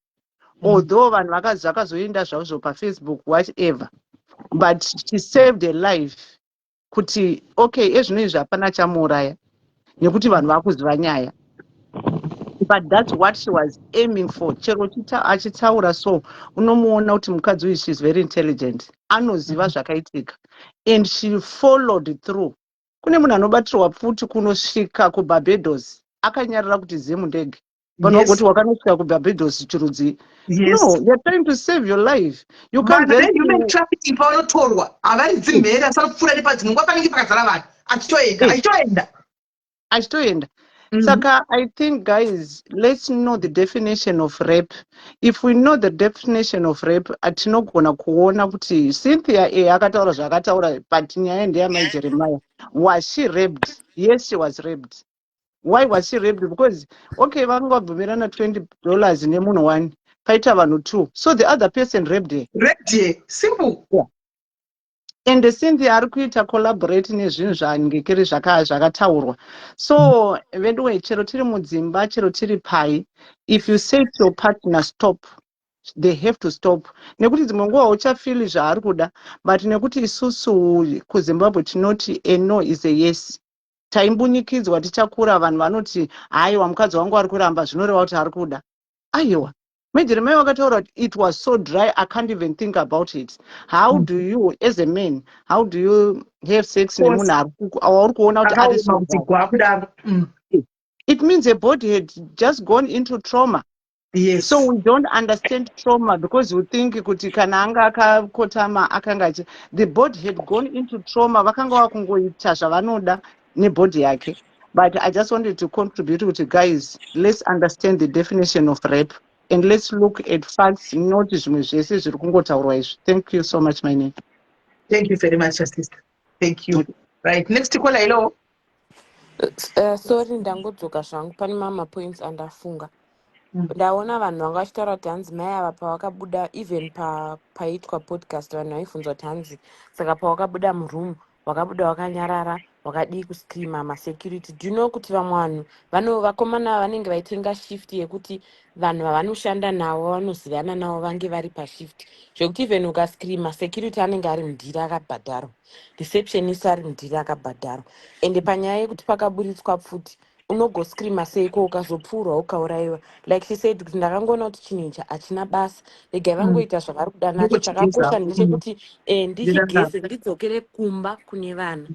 Speaker 11: although vanhu vakazoenda zvazvo pafacebook whatever, but she saved a life. Kuti okay, ezvino izvi hapana chamuuraya nekuti vanhu vakuziva nyaya, but that's what she was aiming for. Chero achitaura so, unomuona kuti mukadzi uyu, she is very intelligent, anoziva zvakaitika, and she followed through. Kune munhu anobatirwa pfuti kunosvika kuBarbados akanyarara kuti zimu ndege, vanhu vagoti wakanosvika kuBarbados chirudzi. No, you're trying to save your life. You can't
Speaker 2: Vanhu vehuman trafficking pavanotorwa, havaridzi mhere, asari kupfuura nepadzinongwa panenge pakazara vanhu, achitoenda, achitoenda.
Speaker 11: Achitoenda. Saka I think, guys, let's know the definition of rape. If we know the definition of rape, tinogona kuona kuti Cynthia e akataura zvaakataura, but nyaya ndeyamai Jeremiah. Was she raped? Yes, she was raped. Why was she raped? Because okay, vanga vabvumirana $20 nemunhu one, paita vanhu two, so the other person raped her.
Speaker 2: Raped her, simple.
Speaker 11: Yeah. And Cynthia ari kuita collaborate nezvinhu zvangekeri zvakataurwa. So veduwe, chero tiri mudzimba, chero tiri pai, if you say to your partner, "Stop," they have to stop, nekuti dzimwe nguva uchafeeli zvaari kuda, but nekuti isusu kuZimbabwe tinoti a no is a yes. Taimbunyikidzwa tichakura. Vanhu vanoti, "Haiwa, mukadzi wangu ari kuramba, zvinoreva kuti ari kuda." Aiwa, maJeremiah wakataura kuti it was so dry, I can't even think about it. How do you, as a man, how do you have sex nemunhu wauri kuona kuti ari so
Speaker 2: Akaoma kuti gwakudaro.
Speaker 11: It means a body had just gone into trauma. So we don't understand trauma because we think kuti kana anga akakotama, akanga achi, the body had gone into trauma, vakanga vakungoita zvavanoda nebody yake. But I just wanted to contribute kuti, guys, let's understand the definition of rape and let's look at facts, not zvimwe zvese zviri kungotaurwa izvi. Thank you so much, my name.
Speaker 2: Thank you very much, sister. Thank you. Right, next caller, hello.
Speaker 6: Sorry, ndangodzoka zvangu. Pane mamwe mapoints andafunga. Ndaona vanhu vanga vachitaura kuti hanzi mai ava pavakabuda, even paitwa podcast, vanhu vaibvunzwa kuti hanzi, "Saka pawakabuda muroom, wakabuda wakanyarara, wakadii kuscreama masecurity?" Do you know kuti vamwe vanhu vano, vakomana vanenge vaitenga shift yekuti vanhu vavanoshanda navo, vanozivana navo, vange vari pashift, zvekuti even ukascreama, security anenge ari mudhiri akabhadharwa, receptionist ari mudhiri akabhadharwa. Ende panyaya yekuti pakaburitswa pfuti, unogoscreama seiko ukazopfuurwa ukaurayiwa? Like she said kuti ndakangoona kuti chinhu ichi hachina basa, regai vangoita zvavari kuda nacho. Chakakosha ndechekuti ndichigeze, ndidzokere kumba kune vana.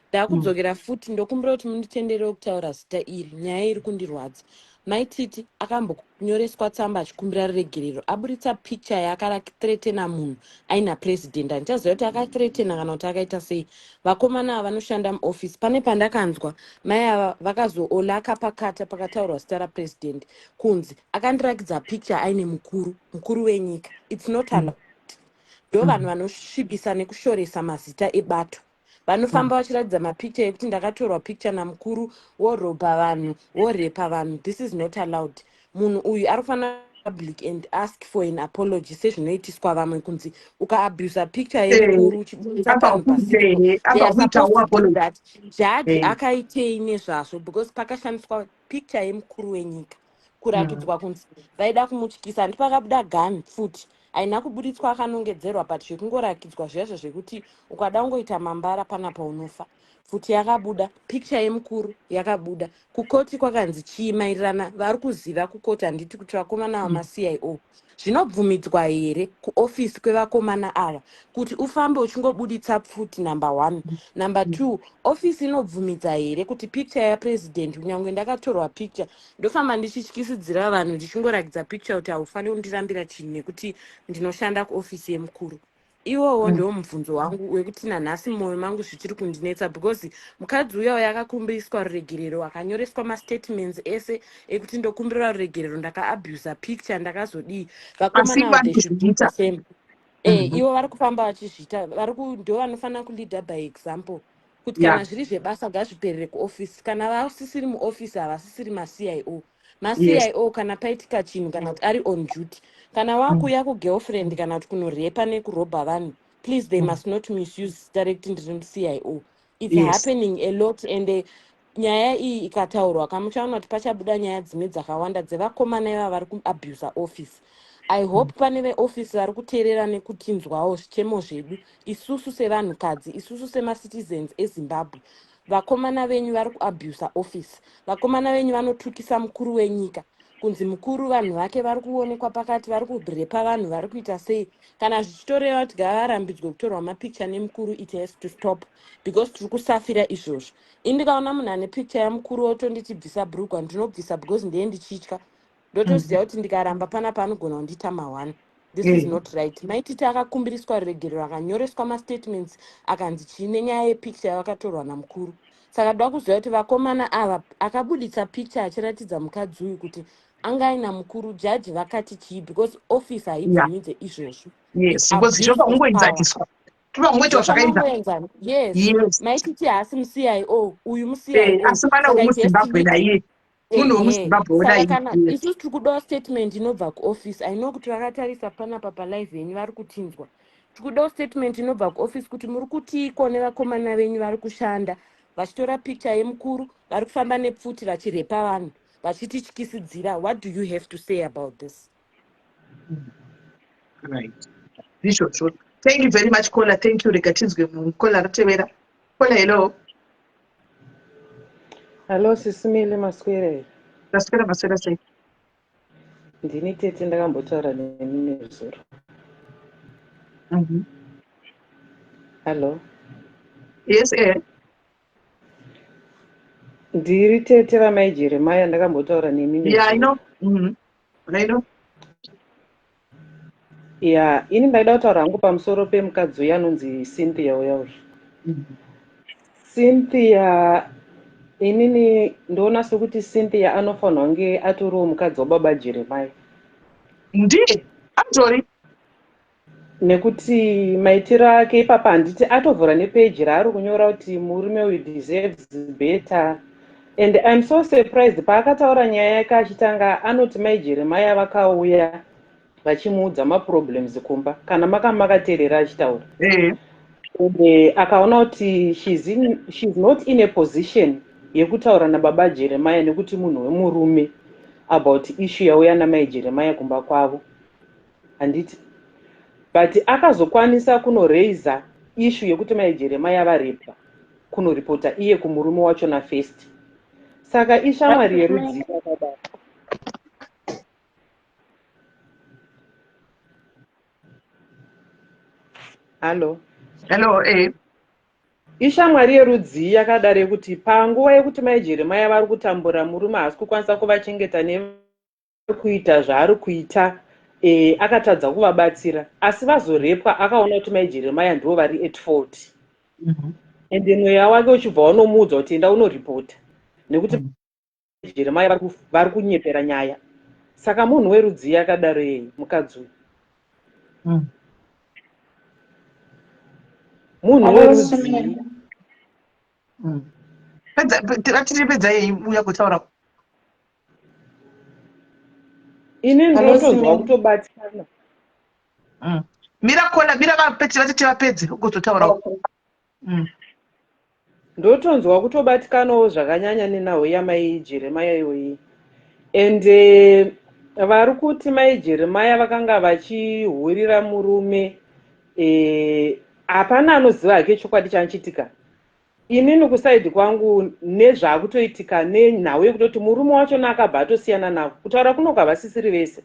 Speaker 6: Ndakudzokera futi, ndokumbira kuti munditenderewo kutaura zita iri. Nyaya iri kundirwadza. Maititi akambonyoreswa tsamba achikumbira ruregerero, aburitsa picture yaakathreatena munhu aina president. Handichaziva kuti akathreatena kana kuti akaita sei. Vakomana ava vanoshanda muofisi. Pane pandakanzwa mai ava vakazoolaka pakata pakataurwa zita rapresident, kunzi akandirakidza picture aine mukuru mukuru wenyika. It's not allowed. Ndo vanhu vanosvibisa nekushoresa mazita ebato. Vanofamba vachiratidza mapicture ekuti ndakatorwa picture namukuru, worobha vanhu, worepa vanhu. This is not allowed. Munhu uyu ari kufanira public and ask for an apology, sezvinoitiswa vamwe, kunzi ukaabusa picture yemukuru uchibudisa panhu pasipo, they are supposed to do that. Jaji akaitei nezvazvo? Because pakashandiswa picture yemukuru wenyika kuratidzwa kunzi vaida kumutyisa. Handi pakabuda gun futi, haina kuburitswa akanongedzerwa, but zvekungorakidzwa zvezvo zvekuti ukada kungoita mambara panapa unofa. Pfuti yakabuda, picture yemukuru yakabuda. Kukoti kwakanzi chii maererana? Vari kuziva kukoti, handiti, kuti vakomana vamaCIO, zvinobvumidzwa here kuofisi kwevakomana ava kuti ufambe uchingobuditsa pfuti? Number one. Number two, ofisi inobvumidza here kuti picture yapresident, kunyange ndakatorwa picture, ndofamba ndichityisidzira vanhu, ndichingorakidza picture kuti haufaniri kundirambira chinhu nekuti ndinoshanda kuofisi yemukuru? Iwowo ndo mubvunzo wangu wekuti nanhasi mumwoyo mangu zvichiri kundinetsa, because mukadzi uya uyo akakumbiriswa ruregerero, akanyoreswa mastatements ese ekuti ndokumbirira ruregerero, ndakaabusa picture, ndakazodii.
Speaker 2: Asi
Speaker 6: Vakomana ava, they should do the
Speaker 2: vanozviita.
Speaker 6: same. Ivo vari kufamba vachizviita, ndo vanofanira kuleada by example, kuti kana zviri zvebasa ngazviperere kuofisi. Kana vasisiri muofisi, havasisiri maCIO. MaCIO, kana paitika chinhu, kana kuti ari on duty, kana wakuuya kugirlfriend kana kuti kunorepa nekurobha vanhu, please, they must not misuse zita rekuti ndiri muCIO. It's happening a lot, and nyaya iyi ikataurwa kamuchaona kuti pachabuda nyaya dzimwe dzakawanda dzevakomana ivava vari kuabusa office. I hope pane veofisi vari kuteerera nekutinzwawo zvichemo zvedu isusu sevanhukadzi, isusu semacitizens eZimbabwe. Vakomana venyu vari kuabuser office. Vakomana venyu vanotukisa mukuru wenyika kunzi mukuru vanhu vake vari kuonekwa pakati vari kurepa vanhu vari kuita sei. Kana zvichitoreva kuti ngavarambidzwe kutorwa mapicture nemukuru, it has to stop because tiri kusafira izvozvo. Ini ndikaona munhu ane picture yamukuru otonditi bvisa bhurugwa, ndinobvisa because ndee ndichitya. Ndotoziva kuti ndikaramba panapa anogona kundiita mahwani. This is not right. Maititi akakumbiriswa ruregerero, akanyoreswa mastatements, akanzi chii nenyaya yepicture yavakatorwa namukuru. Saka toda kuziva kuti vakomana ava akabuditsa picture achiratidza mukadzi uyu kuti anga aina mukuru, jaji vakati chii, because office haibvumidze izvozvo.
Speaker 2: Yes, because
Speaker 6: Abuse of power.
Speaker 2: zvokangoenzaniswa, tokangoitawo zvakaenzana.
Speaker 6: Zvakangoenzana, yes. Maititi haasi muCIO uyu, muCIO.
Speaker 2: Asi mwana
Speaker 6: Saka it has to
Speaker 2: wemuZimbabwe
Speaker 6: be
Speaker 2: naiye munhu wemuZimbabwe.
Speaker 6: Saka
Speaker 2: Wodai.
Speaker 6: kana isusu tiri kudawo statement inobva kuoffice. I know kuti vakatarisa panapa palive yenyu vari kutinzwa. Tiri kudawo statement inobva kuoffice kuti muri kutiiko nevakomana venyu vari kushanda vachitora picture yemukuru, vari kufamba nepfuti vachirepa vanhu vachitityisidzira. What do you have to say about this?
Speaker 2: Right, ndizvozvo. Thank you very much, caller. Thank you. Rega tinzwe caller ratevera. Caller, hello.
Speaker 12: Hallo Sisi Melly, maswera here?
Speaker 2: Taswera, maswera sei?
Speaker 12: Ndini tete ndakambotaura nemi nezuro. Hallo?
Speaker 2: Yes, eh.
Speaker 12: Ndiri tete vamai Jeremaya, ndakambotaura nemi
Speaker 2: Yeah, I
Speaker 12: nezuro.
Speaker 2: know. I know.
Speaker 12: Ya, ini ndaida kutaura hangu pamusoro pemukadzi uya anonzi Cynthia uya uyu. Cynthia, inini ndoona sekuti Cynthia anofanirwa kunge atoriwo mukadzi wababa Jeremaya.
Speaker 2: Ndiye atori.
Speaker 12: Nekuti maitiro ake ipapa, handiti atovhura nepeji raari kunyora kuti murume uyu deserves better. And I'm so surprised paakataura nyaya yake achitanga anoti mai Jeremaya vakauya vachimuudza maproblems kumba, kana makateerera achitaura. Ende akaona kuti she's not in a position yekutaura nababa Jeremaya nekuti munhu wemurume, about issue yauya namai Jeremaya kumba kwavo, handiti? But akazokwanisa kunoraisa issue yekuti mai Jeremaya varepwa, kunoripota iye kumurume wachona first. Saka ishamwari yerudzii yakadaro? Hallo?
Speaker 2: Hello, eh.
Speaker 12: Ishamwari yerudzii yakadaro yekuti panguva yekuti mai Jeremaya vari kutambura, murume haasi kukwanisa kuvachengeta nekuita zvaari kuita, akatadza kuvabatsira, asi vazorepwa akaona kuti mai Jeremaya ndivo vari at fault, ende mweya wake uchibva wanomuudza kuti enda unoripota nekuti Jeremaya vari kunyepera nyaya. Saka munhu werudzii akadaro yei mukadzi uyu? Munhu
Speaker 4: Hello,
Speaker 12: werudzii?
Speaker 4: Simon.
Speaker 2: Ratiri pedzai uya kutaura.
Speaker 12: Ini
Speaker 4: Hello,
Speaker 12: ndinotonzwa
Speaker 4: Simon.
Speaker 12: kutobatikana.
Speaker 2: Mira caller, mira vapedze, vatete vapedze ugozotaurawo.
Speaker 4: Okay.
Speaker 12: Ndotonzwa kutobatikanawo zvakanyanya nenhau yamai Jeremaya iyoyi. Ende vari kuti mai Jeremaya vakanga vachihurira murume, hapana anoziva hake chokwadi chanochiitika. Inini kuside kwangu, nezvaakutoitika nenhau yekutoti murume wachona akabva atosiyana navo, kutaura kunoko havasisiri vese.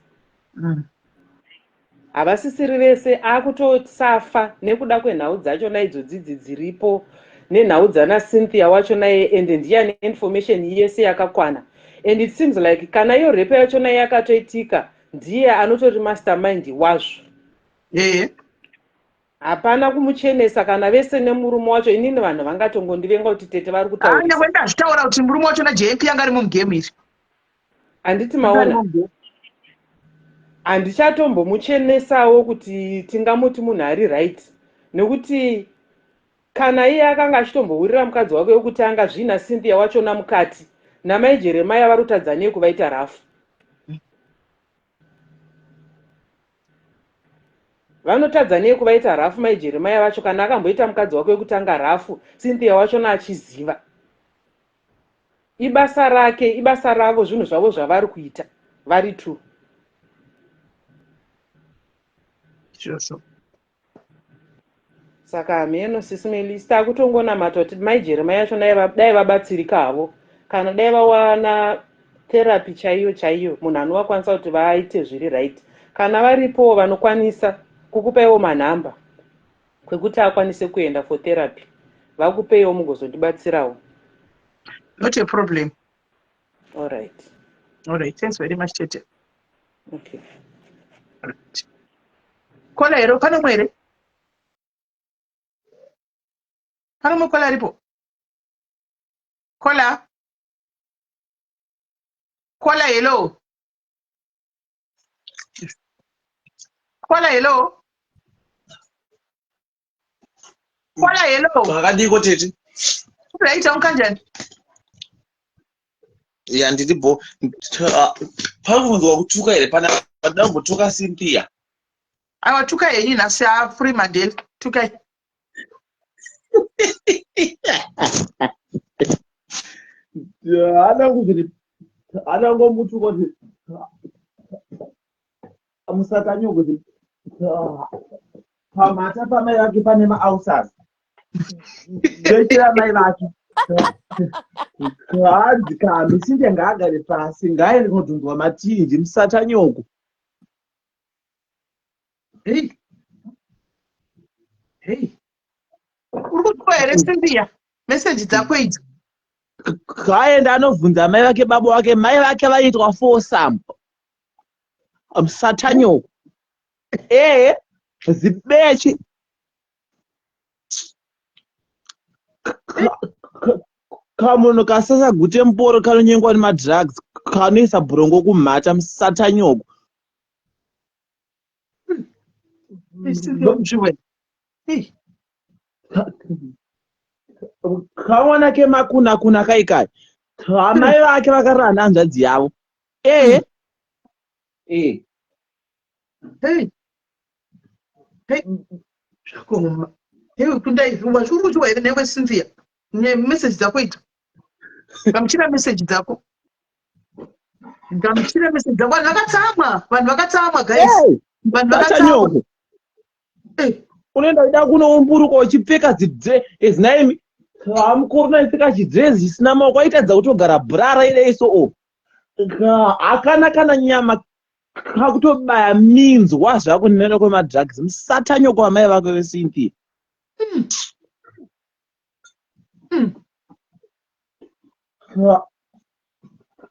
Speaker 12: Havasisiri vese, akutosafa nekuda kwenhau dzachona idzodzidzi dziripo nenhau dzana Cynthia wachona iye, ende ndiye ane information yese yakakwana. And it seems like kana iyo rape yachona yakatoitika, ndiye anotori mastermind wazvo. Hapana kumuchenesa kana vese nemurume wacho. Inini vanhu vangatongondivenga kuti tete vari kutaurisa.
Speaker 2: Nyangwe ndazvitaura kuti murume wacho naJMP anga arimo mugame iri.
Speaker 12: Handiti maona, handichatombomuchenesawo kuti tingamuti munhu ari right, nekuti kana iye akanga achitombohurira mukadzi wake wekutanga zvina Cynthia wachona mukati namai Jeremaya, vari kutadza nei kuvaita rafu? Vanotadza nei kuvaita rafu mai Jeremaya vacho, kana akamboita mukadzi wake wekutanga rafu Cynthia wachona achiziva? Ibasa rake, ibasa ravo, zvinhu zvavo zvavari kuita vari two.
Speaker 1: Ndizvozvo.
Speaker 12: Saka hameno sisi Melissa takutongonamata kuti mai Jeremiah yacho dai vabatsirika havo kana dai vawana therapy chaiyo chaiyo munhu anovakwanisa kuti vaite zviri right kana varipowo vanokwanisa kukupaiwo manhamba kwekuti akwanise kuenda for therapy vakupeiwo mugozondibatsirawo.
Speaker 1: Not a problem.
Speaker 12: All right.
Speaker 1: All right. Thanks very much, Tete.
Speaker 12: Okay.
Speaker 1: Right. Kola here, pane umwe here? Pane umwe kola aripo? Kola? Kola, hello. Kola, hello. Kola, hello.
Speaker 13: Zvakadiko tete?
Speaker 1: Right, unkanjani?
Speaker 13: Ya ndiri bo. Pari kutuka here pana panoda kumbotuka Cynthia.
Speaker 1: Aiwa tuka henyu nhasi afree Mandela. Tukai.
Speaker 13: Haana kuti haana kungomutuka kuti musatanyoko kuti pamhata pamai vake pane maulcers. Beche ramai vake. Hanzi kambi Cynthia ngaagare pasi ngaaende kunodhonzwa matinji musatanyoko.
Speaker 1: Hey. Hey. Uri kutuka here Cynthia? Message dzako idzo.
Speaker 13: Kaenda anovhunza mai vake baba wake mai vake vaiitwa foursome. Musatanyoko. Ehe zibeche. Kamunhu kasasagute mboro kanonyengwa nemadrugs kanoisa bhurongo kumhata musatanyoko. Kamwana kemakuna kuna kaikai. Amai vake vakarara nehanzvadzi yavo. Ehe. Eh.
Speaker 1: Hey. Hey. Zvakaoma. Hey, kundai wazviri kuchiwa here newe Cynthia? Message dzako idzo. Gamuchira message dzako. Gamuchira message dzako. Vanhu vakatsamwa. Vanhu vakatsamwa guys. Vanhu vakatsamwa.
Speaker 13: Unoenda kuda kunoumburuka uchipfeka zidre ezinaimi. Mukuru unoipfeka chidrezi chisina maoko aitadza kutogara bra raidai so o. Hakana kana nyama kakutobaya minzwa zvako nene kwemadrugs musatanyoko amai vako veCynthia.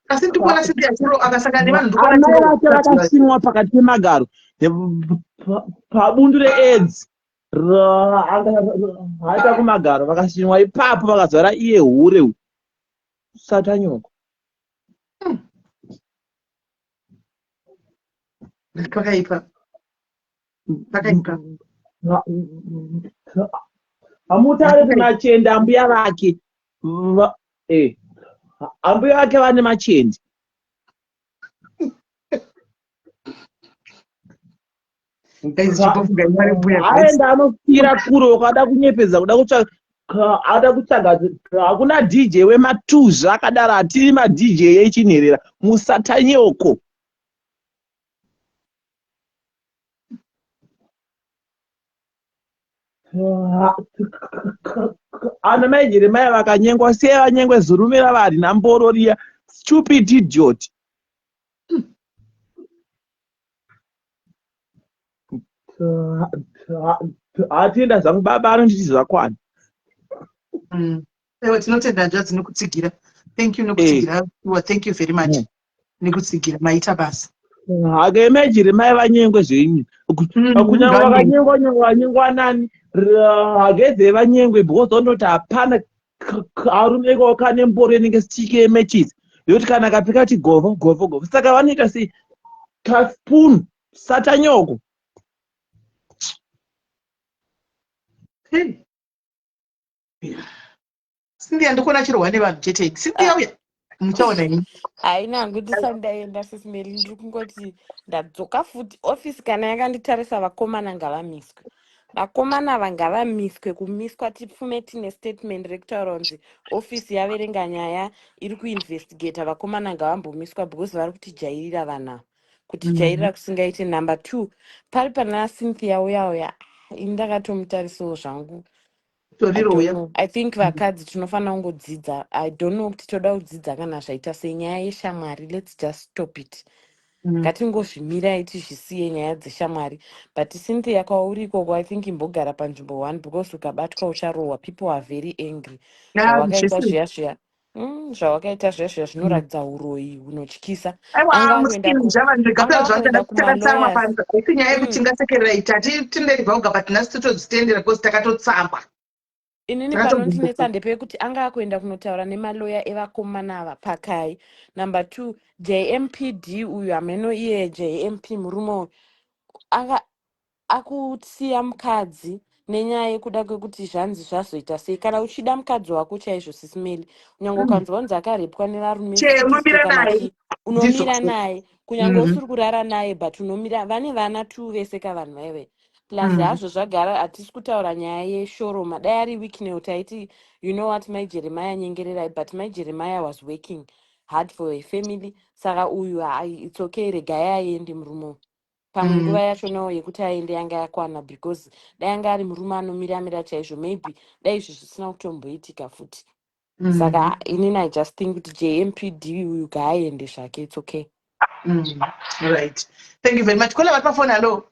Speaker 1: Asi ndikuona Cynthia chiro akasangana nevanhu ndikuona
Speaker 13: Amai vake vakasimwa pakati pemagaro pabundu reAIDS haita kumagaro vakasimwa ipapo vakazvara iye hure satanyoko.
Speaker 1: Pakaipa. Pakaipa.
Speaker 13: Hamutaure kuti machende ambuya vake. Ambuya vake vane machende. Aenda anofira kure ukada kunyepedza kuda kutsvaga ada kutsvaga hakuna DJ wematuzvi akadaro hatiri ma DJ echinherera musatanyoko. Ana mai Jeremiah vakanyengwa sei vanyengwe zurume rava harina mboro riya stupid idiot. Hatienda zvangu baba anonditi zvakwana.
Speaker 1: Ewe tinotenda hanzvadzi nekutsigira. Thank you nekutsigira. Well, thank you very much. Nekutsigira maita basa.
Speaker 13: Hake mai Jeremiah vanyengwe zvenyu. Kunyangwe vakanyengwa nyangwe vanyengwa nani hageze vanyengwe because vanoti hapana karume ikawo kane mboro inenge stick yematches yekuti kana akapfeka ti govo govo govo saka vanoita sei kaspoon satanyoko.
Speaker 1: Hey. Cynthia ndikuona chirohwa nevanhu chete. Cynthia uya muchaona ini.
Speaker 6: Haina hangu ndisati ndaenda sisi Meli ndiri kungoti ndadzoka futi office kana yakanditarisa vakomana ngavamiswe. Vakomana ava ngavamiswe kumiswa tipfume tine statement rekutaura kunzi office yaverenga nyaya iri kuinvestigata vakomana ngavambomiswa because vari kutijairira vanhu ava. Kuti jairira kusingaite. Number two, pari pana Cynthia uya uya, ini ndakatomutarisawo zvangu. I
Speaker 1: Toriro
Speaker 6: don't
Speaker 1: uya.
Speaker 6: know. I think vakadzi tinofanira kungodzidza. I don't know kuti toda kudzidza kana zvaita senyaya yeshamwari. Let's just stop it. Ngatingozvimirai, tizvisiye nyaya dzeshamwari. But Cynthia, kwauri ikoko, I think imbogara panzvimbo one, because ukabatwa ucharohwa. People are very angry. Zvawakaita zviya zviya, zvawakaita zviya zviya zvinoratidza uroyi hunotyisa.
Speaker 2: Aiwa.
Speaker 6: Anga akuenda
Speaker 2: Musikini zvavanhu
Speaker 6: anga akuenda
Speaker 2: takatsama
Speaker 6: kumalawyers.
Speaker 2: Panza isi nyaya yekuti tingasekerera iti hatitenderi vauga, but nhasi totodzitendera because takatotsamba.
Speaker 6: Inini
Speaker 2: Takatogumbuka.
Speaker 6: panondinetsa ndepekuti anga akuenda kunotaura nemaloya evakomana ava pakai. Number two, JMPD uyu, hameno iye JMP murume uyu anga akusiya mukadzi nenyaya yekuda kwekuti zvanzi zvazoita sei. Kana uchida mukadzi wako chaizvo, Sis Melly, kunyange ukanzwa kunzi akarepwa nevarume
Speaker 2: Chero
Speaker 6: 60
Speaker 2: unomira
Speaker 6: kana
Speaker 2: naye.
Speaker 6: chii,
Speaker 2: Ndizvo.
Speaker 6: unomira naye kunyange usiri kurara naye, but unomira. Vane vana two vese kavanhu vaive. Plus hazvo zvagara, hatisi kutaura nyaya yeshoroma. Dai ari Wicknell, taiti, "You know what, Mai Jeremiah, nyengererai." But Mai Jeremiah was working hard for a family. Saka uyu hai, it's okay, regai aende murume uyu. Pamwe nguva yachonawo yekuti aende yanga yakwana, because dai anga ari murume anomiramira chaizvo, maybe dai izvi zvisina kutomboitika futi. Saka inini I just think kuti JMPD uyu ngaaende zvake, it's okay.
Speaker 1: Right, thank you very much. Caller vari pafoni, hallo.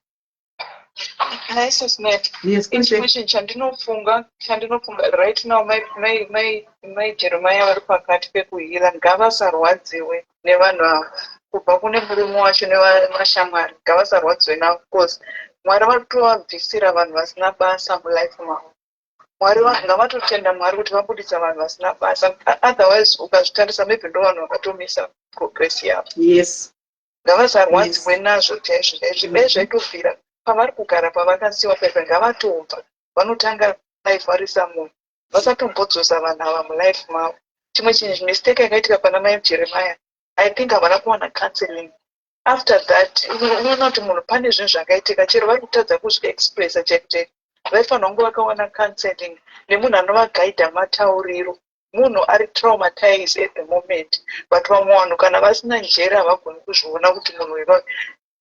Speaker 14: Hi, Sis Melly.
Speaker 1: Yes.
Speaker 14: Ini
Speaker 1: Kuse.
Speaker 14: chimwe chinhu chandinofunga right now, mai Jeremiah vari pakati pekuheala. Ngavasarwadziwe nevanhu ava, kubva kune murume wacho nemashamwari. Ngavasarwadziwe navo, because Mwari vari kutovabvisira vanhu vasina basa mulife mavo. Mwari ngavatotenda Mwari kuti vabudisa vanhu vasina basa. Otherwise ukazvitarisa, maybe ndo vanhu vakatomisa progress yavo. Ngavasarwadziwe nazvo chaizvo chaizvo. Dai zvaitobvira pavari kugara pavakasiwa pepe, ngavatobva vanotanga life vari somewhere, vasatombodzosa vanhu ava mulife mavo. Chimwe chinhu, mistake yakaitika pana mai Jeremiah, I think havana kuwana counseling after that. Unoona kuti munhu pane zvinhu zvakaitika, chero vari kutadza kuzviexpressa chaiko chaiko, vaifanira kunge vakawana counseling nemunhu anovagaidha matauriro. Munhu ari traumatized at the moment, but vamwe vanhu kana vasina njere havagoni kuzviona kuti munhu uyu,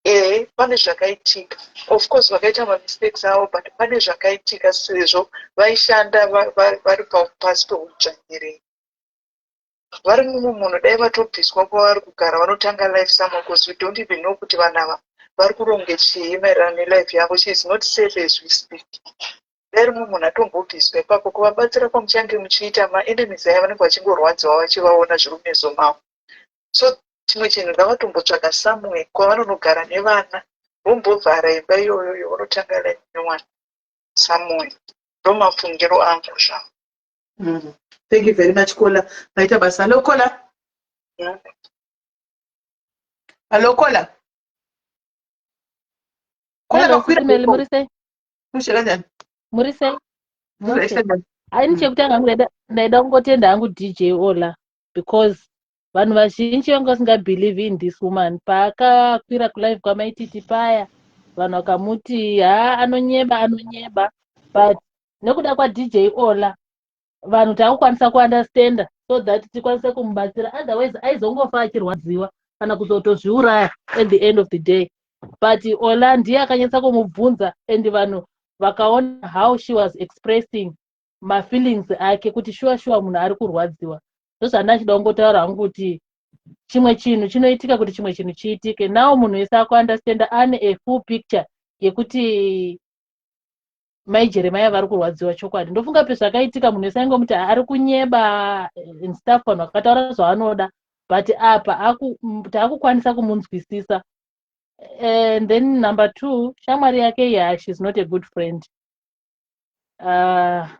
Speaker 14: ehe, pane zvakaitika. Of course vakaita mamistakes avo, but pane zvakaitika sezvo vaishanda vari pasi peudzvanyiriri. Vari mumwe munhu, dai vatobviswa kwavari kugara, vanotanga life somewhere, because we don't even know kuti vanhu ava vari kuronge chii maererano nelife yavo. She is not safe as we speak. Dai rimwe munhu atombobviswa ipapo, kuvabatsira kwamuchange muchiita, maenemies aya vanenge vachingorwadziwa vachivaona zviri mumeso mavo. So chimwe chinhu, ngavatombotsvaga somewhere kwavanonogara nevana, vombovhara imba iyoyoyo, vonotanga life nyowani somewhere. Ndo mafungiro angu zvavo.
Speaker 1: Thank you very much, caller. Maita basa. Hello, caller. Hello, caller. Caller.
Speaker 15: Hello,
Speaker 1: Kakwira.
Speaker 15: Sis Melly, muri sei?
Speaker 1: Mushe kanjani?
Speaker 15: Muri sei?
Speaker 1: Muri
Speaker 15: Mushe.
Speaker 1: kanjani?
Speaker 15: Haini, chekutanga hangu ndaida kungotenda hangu DJ Ola, because vanhu vazhinji vanga vasingabelieve in this woman. Paakakwira kulive kwamaititi paya, vanhu vakamuti ha, anonyeba, anonyeba, but nekuda kwaDJ Ola, vanhu taakukwanisa kuunderstanda so that tikwanise kumubatsira. Otherwise aizongofa achirwadziwa kana kuzotozviuraya at the end of the day. But Ola ndiye akanyatsa kumubvunza, and vanhu vakaona how she was expressing mafeelings ake kuti shuwa shuwa munhu ari kurwadziwa. Ndozvanda achida kungotaura hangu kuti chimwe chinhu chinoitika kuti chimwe chinhu chiitike. Now munhu wese akuunderstanda, ane a full picture yekuti mai Jeremaya vari kurwadziwa chokwadi. Ndofunga pezvakaitika, munhu wese aingomuti ari kunyeba and stuff, vanhu vakataura zvavanoda, but apa taakukwanisa kumunzwisisa. And then number two, shamwari yake, yeah, she's not a good friend.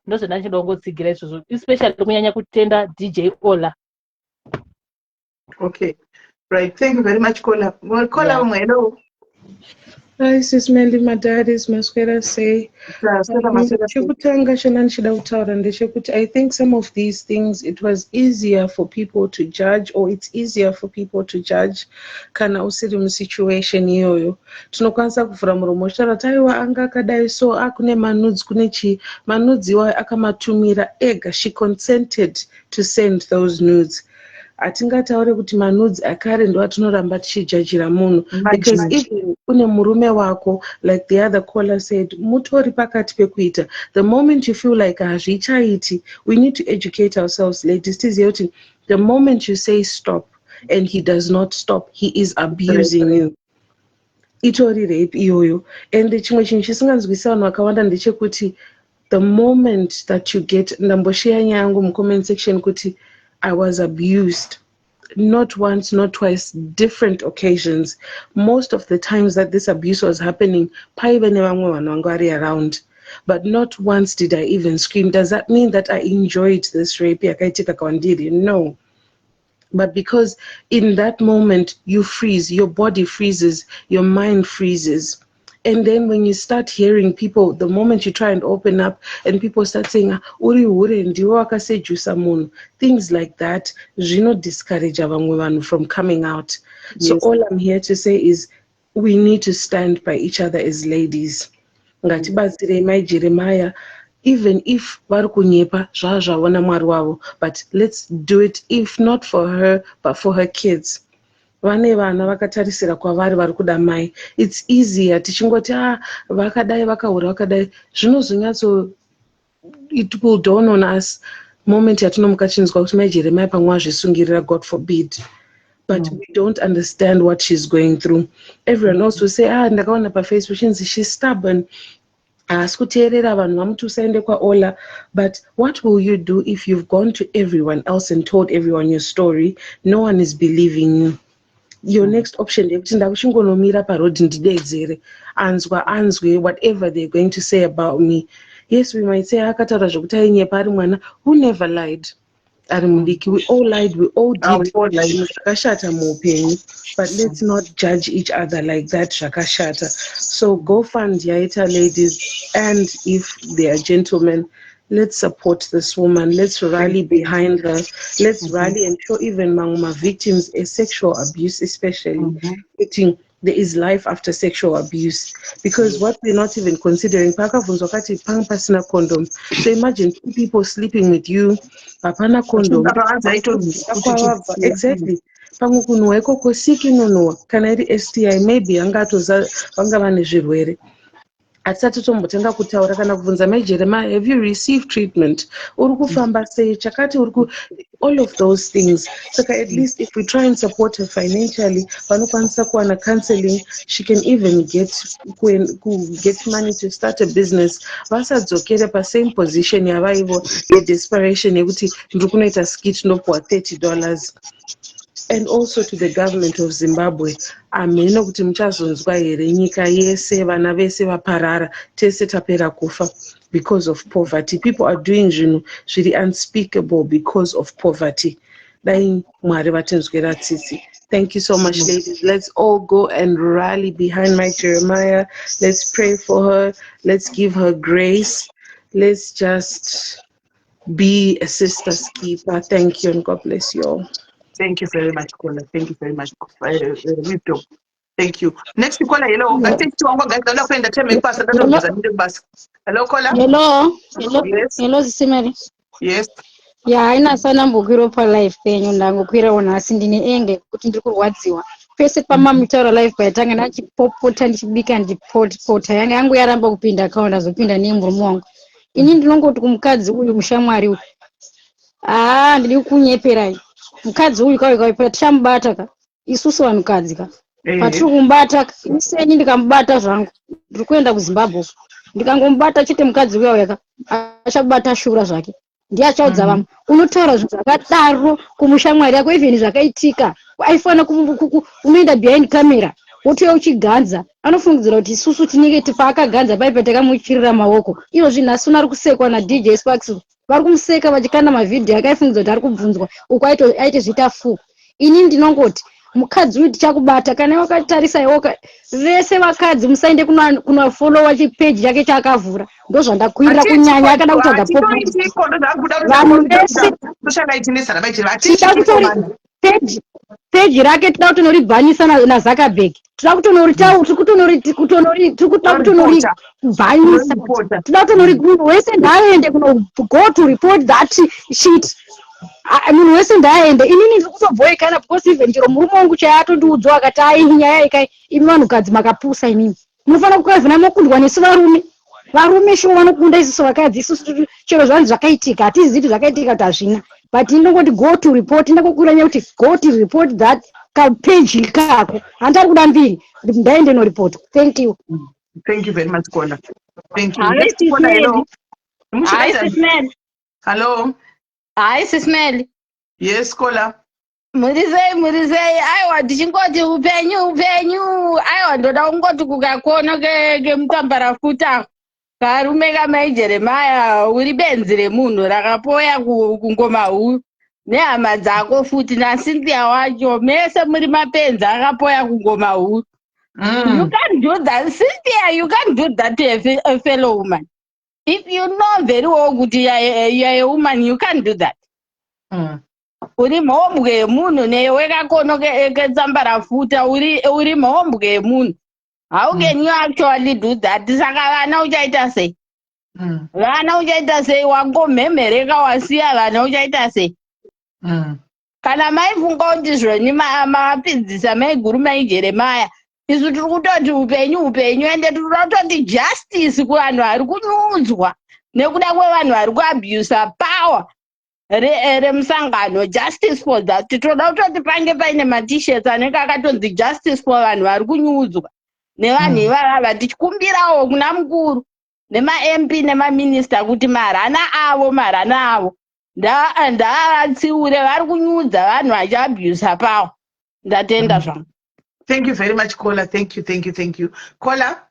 Speaker 15: Ndozvandachida kungotsigira izvozvo, especially kunyanya kutenda DJ Ola.
Speaker 1: Okay, right, thank you very much, caller. Well, caller. Umwe, hello.
Speaker 16: Hi, Sis Melly, madadis, maswera sei?
Speaker 1: Maswera, maswera sei.
Speaker 16: Chekutanga chana ndichida kutaura ndechekuti I think some of these things, it was easier for people to judge, or it's easier for people to judge kana usiri musituation iyoyo. Tinokwanisa kuvhura muromo uchitaura kuti aiwa, anga akadai, so akune manudes, kune chii. Manudes iwayo akamatumira ega. She consented to send those nudes. Hatingataure kuti manudes akare ndo atinoramba tichijajira munhu, because even une murume wako, like the other caller said, mutori pakati pekuita, the moment you feel like hazvichaiti, we need to educate ourselves, ladies, tizive kuti the moment you say stop and he does not stop, he is abusing you. Itori rape iyoyo. And chimwe chinhu chisinganzwisi vanhu vakawanda ndechekuti the moment that you get, ndambosheya nyaya yangu mucomment section kuti I was abused not once, not twice, different occasions. Most of the times that this abuse was happening, paive nevamwe vanhu vanga vari around, but not once did I even scream. Does that mean that I enjoyed this rape yakaitika kwandiri? No, but because in that moment you freeze, your body freezes, your mind freezes. And then when you start hearing people, the moment you try and open up and people start saying, "Ah, uri hure, ndiwe wakasedusa munhu," things like that zvinodiscourage vamwe vanhu from coming out. So all I'm here to say is we need to stand by each other as ladies. Ngatibatsirei Mai Jeremiah. Even if vari kunyepa, zvava zvavona Mwari wavo, but let's do it, if not for her, but for her kids. Vane vana vakatarisira kwavari, vari kuda mai. It's easier tichingoti, ah, vakadai, vakahura, vakadai. Zvinozonyatso, it will dawn on us moment yatinomuka tichinzwa kuti Mai Jeremiah pamwe azvisungirira, God forbid. But we don't understand what she's going through. Everyone else will say, ah, ndakaona paFacebook chinzi she's stubborn, haasi kuteerera vanhu vamuti usaende kwaOla. But what will you do if you've gone to everyone else and told everyone your story, no one is believing you? Your next option ndeyekuti ndakuchingonomira parodhi ndidedzere, anzwa anzwe, whatever they're going to say about me. Yes, we might say akataura zvekuti ainyepa ari mwana. Who never lied ari mudiki? We all lied, we all did zvinhu zvakashata muupenyu, but let's not judge each other like that. Zvakashata. So go fund yaita, ladies, and if they are gentlemen, let's support this woman. Let's rally behind her. Let's rally and show even mamwe mavictims esexual abuse especially kuti there is life after sexual abuse, because what we're not even considering, paakabvunzwa kati panga pasina condom. So imagine two people sleeping with you, hapana condom. Kwavabva, exactly, pamwe kunhuhwa ikoko, siki inonhuhwa. Kana iri STI, maybe angatoza vanga vane zvirwere. Hatisati tombotanga kutaura kana kubvunza Mai Jeremiah, have you received treatment? Uri kufamba sei? Chakati uri ku, all of those things. Saka at least if we try and support her financially, vanokwanisa kuwana counseling. She can even get money to start a business, vasadzokere pasame position yavaivo yedesperation yekuti ndiri kunoita skit ndopuwa $30. And also to the government of Zimbabwe, hamheno kuti muchazonzwa here, nyika yese, vana vese vaparara, tese tapera kufa because of poverty. People are doing zvinhu zviri unspeakable because of poverty. Dai Mwari vatinzwira tsitsi. Thank you so much, ladies. Let's all go and rally behind Mai Jeremiah. Let's pray for her. Let's give her grace. Let's just be a sister's keeper. Thank you and God bless you all.
Speaker 2: Thank you very much, caller. Thank you very much, Wisdom. Thank you. Next caller, hello. Ngatiti wangu guys, ndada kuenda time yekubasa, ndatobvunza ndinde kubasa. Hello, caller.
Speaker 17: Hello. Hello.
Speaker 2: Yes.
Speaker 17: Hello, Sisi Melly.
Speaker 2: Yes.
Speaker 17: Ya, haina sanambokwirawo palive penyu, ndangokwirawo nhasi. Ndine enge kuti ndiri kurwadziwa. Pese pamamutaura live payatanga ndachipopota, ndichibika, ndichipota, yanga yangu yaramba kupinda account, azopinda nemurume wangu. Ini ndinongoti kumukadzi uyu, mushamwari uyu, haa, ndidi kunyeperai. Mukadzi uyu kauyu kauyu tichamubata ka isusu vanhukadzi ka. Patiri kumubata iseni, ndikamubata zvangu, ndiri kuenda kuZimbabwe uko. Ndikangomubata chete mukadzi uya uya ka, achabata shura zvake, ndiye achaudza vamwe. Unotaura zvinhu zvakadaro kumushamwari yako, even zvakaitika aifanira unoenda behind camera wotouya uchiganza. Anofungidzira kuti isusu tinenge paakaganza paipa takamuchirira maoko. Izvozvi nhasi uno ari kusekwa naDJ Sparks, vari kumuseka vachikanda mavhidhiyo akaifungidzira kuti ari kubvunzwa uko aitozviita fu. Ini ndinongoti mukadzi uyu tichakubata. Kana wakatarisa iwoka, vese vakadzi musaende kunofollowa chipeji chake chaakavhura. Ndozvandakwirira kunyanya akada kutsvaga. Vanhu vese tida kutori peji rake, toda kutonoribhanisa naZuckerberg. Toda kutonoritauri, tiri kutoda kutonoribhanisa, toda kutonori, munhu wese ngaaende kuno go to report that shit. Ah, munhu wese ndaaende. Inini ndiri kutobhoekana because even chero murume wangu chaiye atondiudzawo akati ai nyaya ikai, imi vanhukadzi makapusa imimi, munofanira kukavhina mokundwa nesu varume. Varume shuwa vanokunda isusu vakadzi. Isusu chero zvanzi zvakaitika, hatizivi kuti zvakaitika kuti hazvina, but indongoti go to report. Ndakokura nyaya kuti go to report that kapage ikako. Handari kuda mbiri, ndaende noreport. Thank you.
Speaker 2: Thank you very much, Kola. Thank you.
Speaker 18: Hi,
Speaker 2: Next
Speaker 18: Sis
Speaker 2: caller, hello.
Speaker 18: Melly. Hi, Sis Melly.
Speaker 2: Hello.
Speaker 18: Hi, Sis Melly.
Speaker 2: Yes, caller.
Speaker 18: Muri sei, muri sei? Aiwa, tichingoti upenyu, upenyu. Aiwa, ndoda kungoti kukakono kemutambarafuta karume kamai Jeremaya, uri benzi remunhu rakapoya kungoma huru nehama dzako futi naCynthia wacho, mese muri mapenzi akapoya kungoma huru. You can't do that, Cynthia. You can't do that to a fellow woman. If you know very well kuti you are a woman, you can't do that. Uri mhombwe yemunhu newe kakono ketsambarafuta, uri mhombwe yemunhu. How can you actually do that? Saka vana uchaita sei? Vana uchaita sei? Wangomhemhereka wasiya vana, uchaita sei? Kana maifunga kuti zvoni mapinzisa maiguru mai Jeremaya, isu tiri kutoti upenyu, upenyu, ende tiri kutoti justice kuvanhu vari kunyudzwa nekuda kwevanhu vari kuabusa power remusangano. Justice for that. Toda kutoti pange paine maT-shirts anenge akatonzi "Justice for vanhu vari kunyudzwa nevanhu ivavava". Tichikumbirawo kuna mukuru nemaMP nemaminista kuti marana avo, marana avo ndaavatsiure vari kunyudza vanhu vachiabusa power. Ndatenda zvangu.
Speaker 2: Thank you very much, caller. Thank you, thank you, thank you. Caller.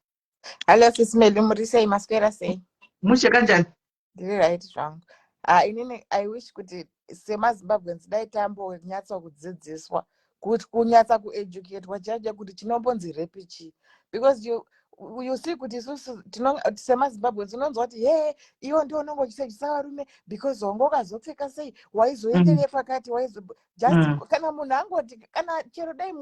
Speaker 19: Hello, Sis Melly, muri sei? Maswera sei?
Speaker 2: Mushe kanjani?
Speaker 19: Ndiri right zvangu. Ah, inini I wish kuti semaZimbabweans dai tambonyatsa kudzidziswa, kuti kunyatsa kueducatwa chacho kuti chinombonzi rape chii, because you see kuti isusu semaZimbabweans unonzwa kuti he, iwo ndio unonge uchisechisa varume because wanga ukazopfeka sei, waizoenderei pakati, waizo just kana munhu angoti, kana chero dai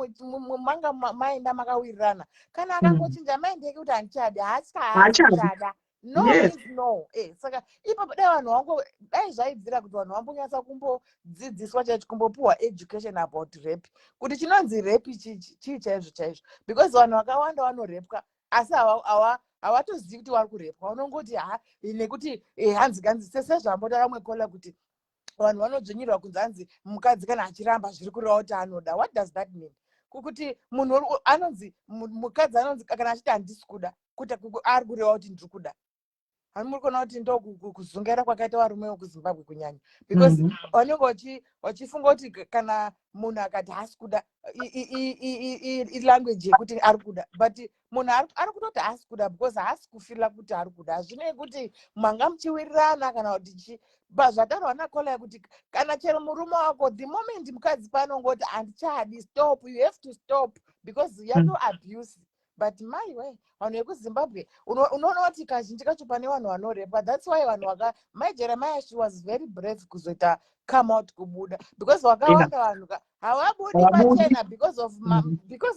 Speaker 19: manga maenda makawirirana, kana akangochinja mind yake kuti handichadi, haasi
Speaker 2: Haachadi.
Speaker 19: haasichada. No means no. Saka ipapo dai vanhu vango, dai zvaibvira kuti vanhu vambonyatsa kumbodzidziswa chaicho, kumbopiwa education about rape, kuti chinonzi rape chii chaizvo chaizvo, because vanhu vakawanda vanorepwa asi havatozivi kuti vari kurepwa. Vanongoti ha, nekuti hanzi ganzi sezvambotaura mwe caller kuti vanhu vanodzvinyirwa kunzi hanzi mukadzi kana achiramba zviri kureva kuti anoda. What does that mean? Kuti munhu anonzi mukadzi anonzi kana achiti handisi kuda, kuti ari kureva kuti ndiri kuda. Hani muri kuona kuti ndo kuzungaira kwakaita varume vekuZimbabwe kunyanya, because vanenge vachifunga kuti kana munhu akati haasi kuda, ilanguage yekuti ari kuda, but munhu ari kutoti haasi kuda because haasi kufeela kuti ari kuda. Hazvinei kuti manga muchiwirirana kana kuti chi. Zvataurwa nacaller yekuti kana chero murume wako, the moment mukadzi panongoti handichadi, stop. You have to stop because yato abuse. But maiwe, vanhu vekuZimbabwe, unoona kuti kazhinji kacho pane vanhu vanorepwa. That's why vanhu vaka mai Jeremiah, she was very brave kuzoita come out, kubuda, because vakawanda vanhu havabudi
Speaker 2: Havabudi.
Speaker 19: pachena because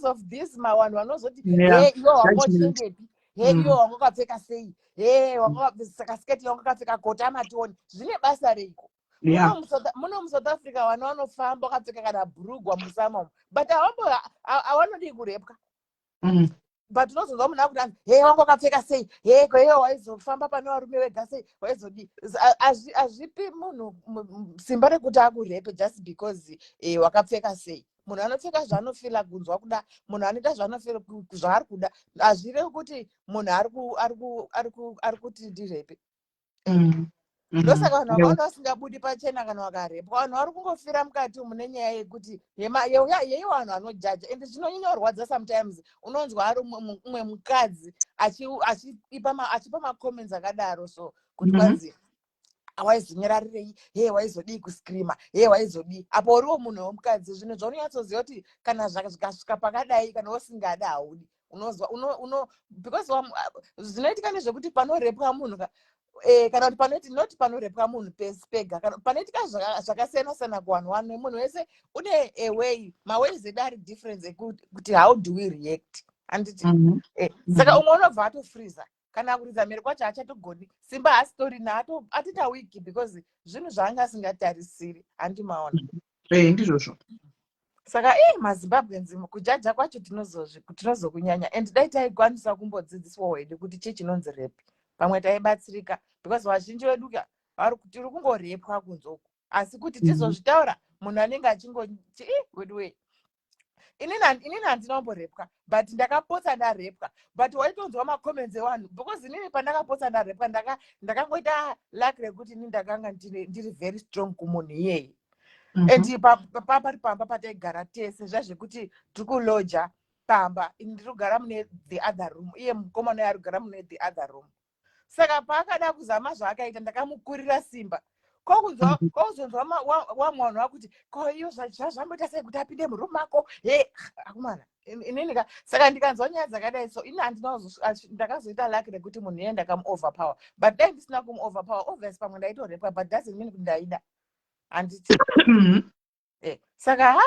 Speaker 19: of this vanhu vanozoti he, iwe wanga
Speaker 2: Judgment.
Speaker 19: uchiendepi? He, iwe wanga wakapfeka sei? He, wanga saka sketi yanga wakapfeka kota matoni, zvine basa reiko? Muno muSouth Africa vana vanofamba wakapfeka kana bhurugwa musama umu, but havambo havanodii kurepwa. But unozonzwa munhu akuti anzi, he, wanga wakapfeka sei? He, kweiwe waizofamba pane varume vega sei? Waizodii? Hazvipi munhu simba rekuti akurepe just because wakapfeka sei. Munhu anopfeka zvaanofeela kunzwa kuda, munhu anoita zvaanofeela zvaari kuda. Hazvirevi kuti munhu ari kuti ndirepe. Ndosaka vanhu vakawanda vasingabudi pachena kana vakarepwa. Vanhu vari kungofira mukati umu nenyaya yekuti yeiwo vanhu vanojaja, ende zvinonyanya kurwadza sometimes unonzwa ari umwe mukadzi achipa macomments akadaro, so kuti kwanzi waizonyararirei? He, waizodii kuscreama? He, waizodii? Apo uriwo munhu wemukadzi, zvinhu zvaunonyatsoziva kuti kana zvikasvika pakadai, kana usingadi haudi, unozwa uno because zvinoitika nezvekuti panorepwa munhu kana kuti panoiti, not panorepwa munhu pesi pega, kana panoitika zvakasiyana siyana kuvanhu vanhu, munhu wese une a way, maways edu ari difference ekuti how do we react, handiti? Saka umwe unobva atofreeza. Kana kuridza mhere kwacho haachatogoni. Simba haasitorina, atoita wiki because zvinhu zvaanga asingatarisiri, handimaona?
Speaker 1: Eh, ndizvozvo.
Speaker 19: Saka i maZimbabweans, kujaja kwacho tinozokunyanya and dai taikwanisa kumbodzidziswawo hedu kuti chii chinonzi rape, pamwe taibatsirika, because vazhinji vedu ka tiri kungorepwa kunze uku, asi kuti tizozvitaura, munhu anenge achingoti, "Ih, weduwe, inini handina kumborepwa, but ndakapotsa ndarepwa." But waitonzwa macomments evanhu, because inini pandakapotsa ndarepwa, ndakangoita luck rekuti inini ndakanga ndiri very strong kumunhu iyeye. And pari pamba pataigara tese, zvazvekuti tiri kuloja pamba, ini ndiri kugara mune the other room, iye mukomana uyo ari kugara mune the other room. Saka paakada kuzama zvaakaita, ndakamukurira simba. Kwakuzonzwa wamwe vanhu vakuti, "Ko iyo zvazvamboita sei kuti apinde muroom mako?" He, akumana, inini ka, saka ndikanzwa nyaya dzakadai so, ini handina, ndakazoita luck rekuti munhu iye ndakamuoverpower, but dai ndisina kumuoverpower, obvious pamwe ndaitorepwa, but doesn't mean kuti ndaida, handiti? Saka ha,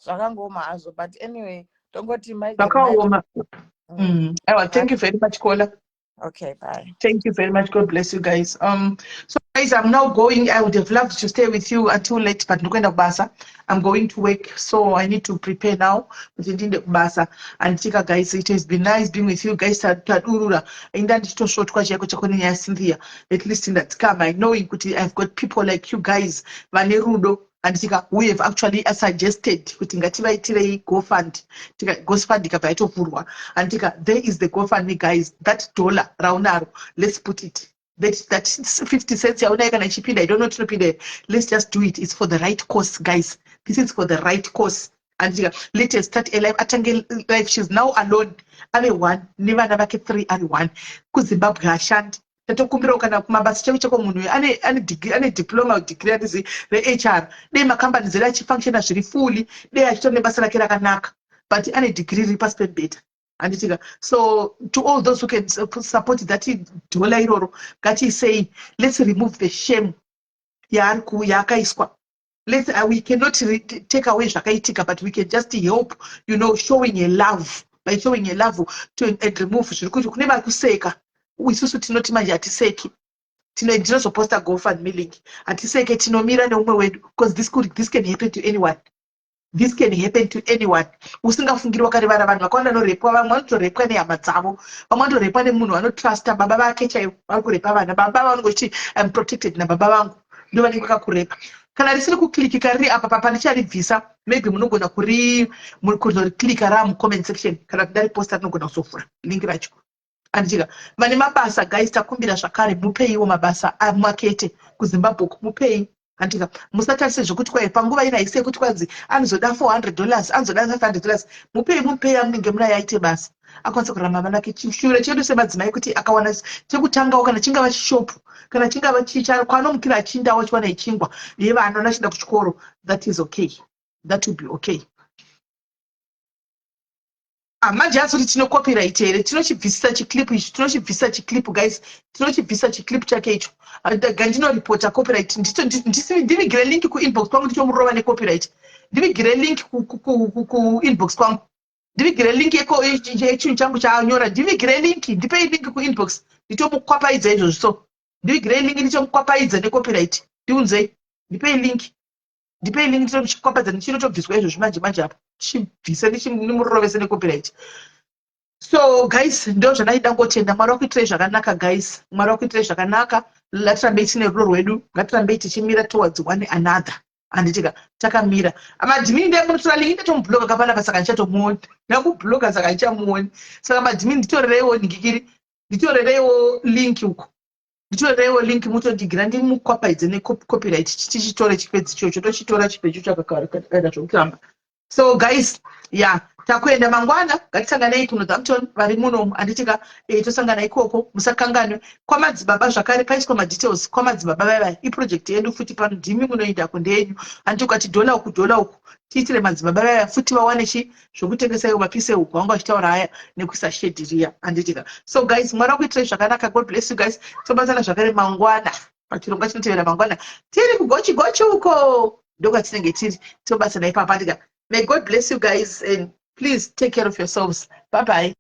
Speaker 19: zvakangooma hazvo, but anyway, tongoti mai
Speaker 1: Zvakaoma. Aiwa, thank you very much, Kola.
Speaker 19: Okay, bye.
Speaker 1: Thank you very much. God bless you guys. So guys, I'm now going. I would have loved to stay with you until late, but ndikuenda kubasa. I'm going to work, so I need to prepare now kuti ndiende kubasa. Anditika guys, it has been nice being with you guys. Tadurura. Inda ndichitosvotwa chaiko chako nenyaya yaCynthia. At least ndadzikama knowing kuti I've got people like you guys vane rudo, anditika, who have actually suggested kuti ngativaitirei GoFund. GoFund ikabva yatovhurwa, anditika? There is the GoFundMe, guys. That dollar raunaro, let's put it that 50 cents yaunayo, kana ichipinda, I don't know tinopinda here. Let's just do it. It's for the right cause, guys. This is for the right cause, anditika? Let us start a life, atange life. She's now alone, ave one nevana vake three, ari one kuZimbabwe, hashandi. Tatokumbirawo kana kumabasa cheko cheko, munhu uyu ane degree, ane diploma, degree handizi reHR. Dei makambani edu achifunctiona zviri fully, dei achitori nebasa rake rakanaka, but ane degree riri pasi pemubhedha, handitika? So to all those who can support that dollar iroro, ngatiisei. Let's remove the shame yaari yaakaiswa. We cannot take away zvakaitika, but we can just help showing a love, by showing a love to and remove zviri kuti kune vari kuseka. Isusu tinoti manje hatiseki. Ndinozoposta GoFundMe link. Hatiseke, tinomira neumwe wedu, because this can happen to anyone. This can happen to anyone. Usingafungiri wakarivara. Vanhu vakawanda vanorepwa, vamwe vanotorepwa nehama dzavo, vamwe vanotorepwa nemunhu vanotrusta, baba vake chaivo vari kurepa vana. Baba vanongoti, "I'm protected nababa vangu," ndo vanenge vakakurepa. Kana risiri kuclickika riri apa papa, ndicharibvisa. Maybe munogona kuzoriclicka raamucomment section, kana kuti ndariposta, rinogona kuzovhura link racho, anditika? Vane mabasa, guys, takumbira zvakare, mupeiwo mabasa amakete kuZimbabwe uku, mupei, anditika? Musatarise zvekuti kwai panguva ino haisi yekuti kwanzi anozoda $400, anozoda $500. Mupei, mupei amunenge munaye aite basa, akwanise kurarama vana vake. Chishure chedu semadzimai kuti akawana chekutangawo, kana chingava chishopu, kana chingava chicha kwanomukira achindawo, achiwana ichingwa yevana achienda kuchikoro, that is okay, that will be okay. Ah, manje asi kuti tine copyright here? Tinochibvisisa chiclip ichi, tinochibvisa chiclip, guys, tinochibvisa chiclip chake icho. Gandinoripota copyright. Ndivigire link kuinbox kwangu, ndichomurova necopyright. Ndivigire link kuinbox kwangu, ndivigire link yechinhu changu chaanyora. Ndivigire link, ndipei link kuinbox, nditomukwapaidza izvozvi. So ndivigirei link, ndichomukwapaidza necopyright. Ndiunzei, ndipei link, ndipei link, nditomuchikwapaidza, ndichinotobviswa izvozvi manje manje apa, chibvise, ndimurovese necopyright. So guys, ndo zvandaida ngotenda. Mwari wakuitirai zvakanaka, guys. Mwari wakuitirai zvakanaka. Ngatirambei tine rudo rwedu, ngatirambei tichimira towards one another, handitika? Takamira. Madhimini, ndai munotora link, ndatomubloka kapanapa, saka ndichatomuoni. Ndakubloka, saka ndichamuoni. Saka madhimini, nditorereiwo ndikikiri, nditorereiwo link uko, nditorereiwo link, mutondigira, ndimukwapaidze necopyright. Tichitore chipedzi ichocho, tochitora chipedzi icho chakakaita zvokutamba. So guys, ya, takuenda mangwana. Ngatisanganei kuNorthampton, vari munomu, handitika? Tosangana ikoko. Musakanganwe kwamadzibaba zvakare, paiswa madetails kwamadzibaba vaivai. Iproject yedu futi pano, ndimi munoendako, ndeyenyu, handiti? Ukati dhola uku, dhola uku, tiitire madzibaba vaya futi vawane chi zvokutengesa ivo, mapise uku vanga vachitaura haya nekuisa shedhi riya, handitika? So guys, Mwari wakuitirai zvakanaka. God bless you guys. Tobatana zvakare mangwana pachirongwa chinotevera. Mangwana tiri kugochi gochi uko, ndokwatinenge tiri, tobatana ipapo, handika? May God bless you guys and please take care of yourselves. Bye bye.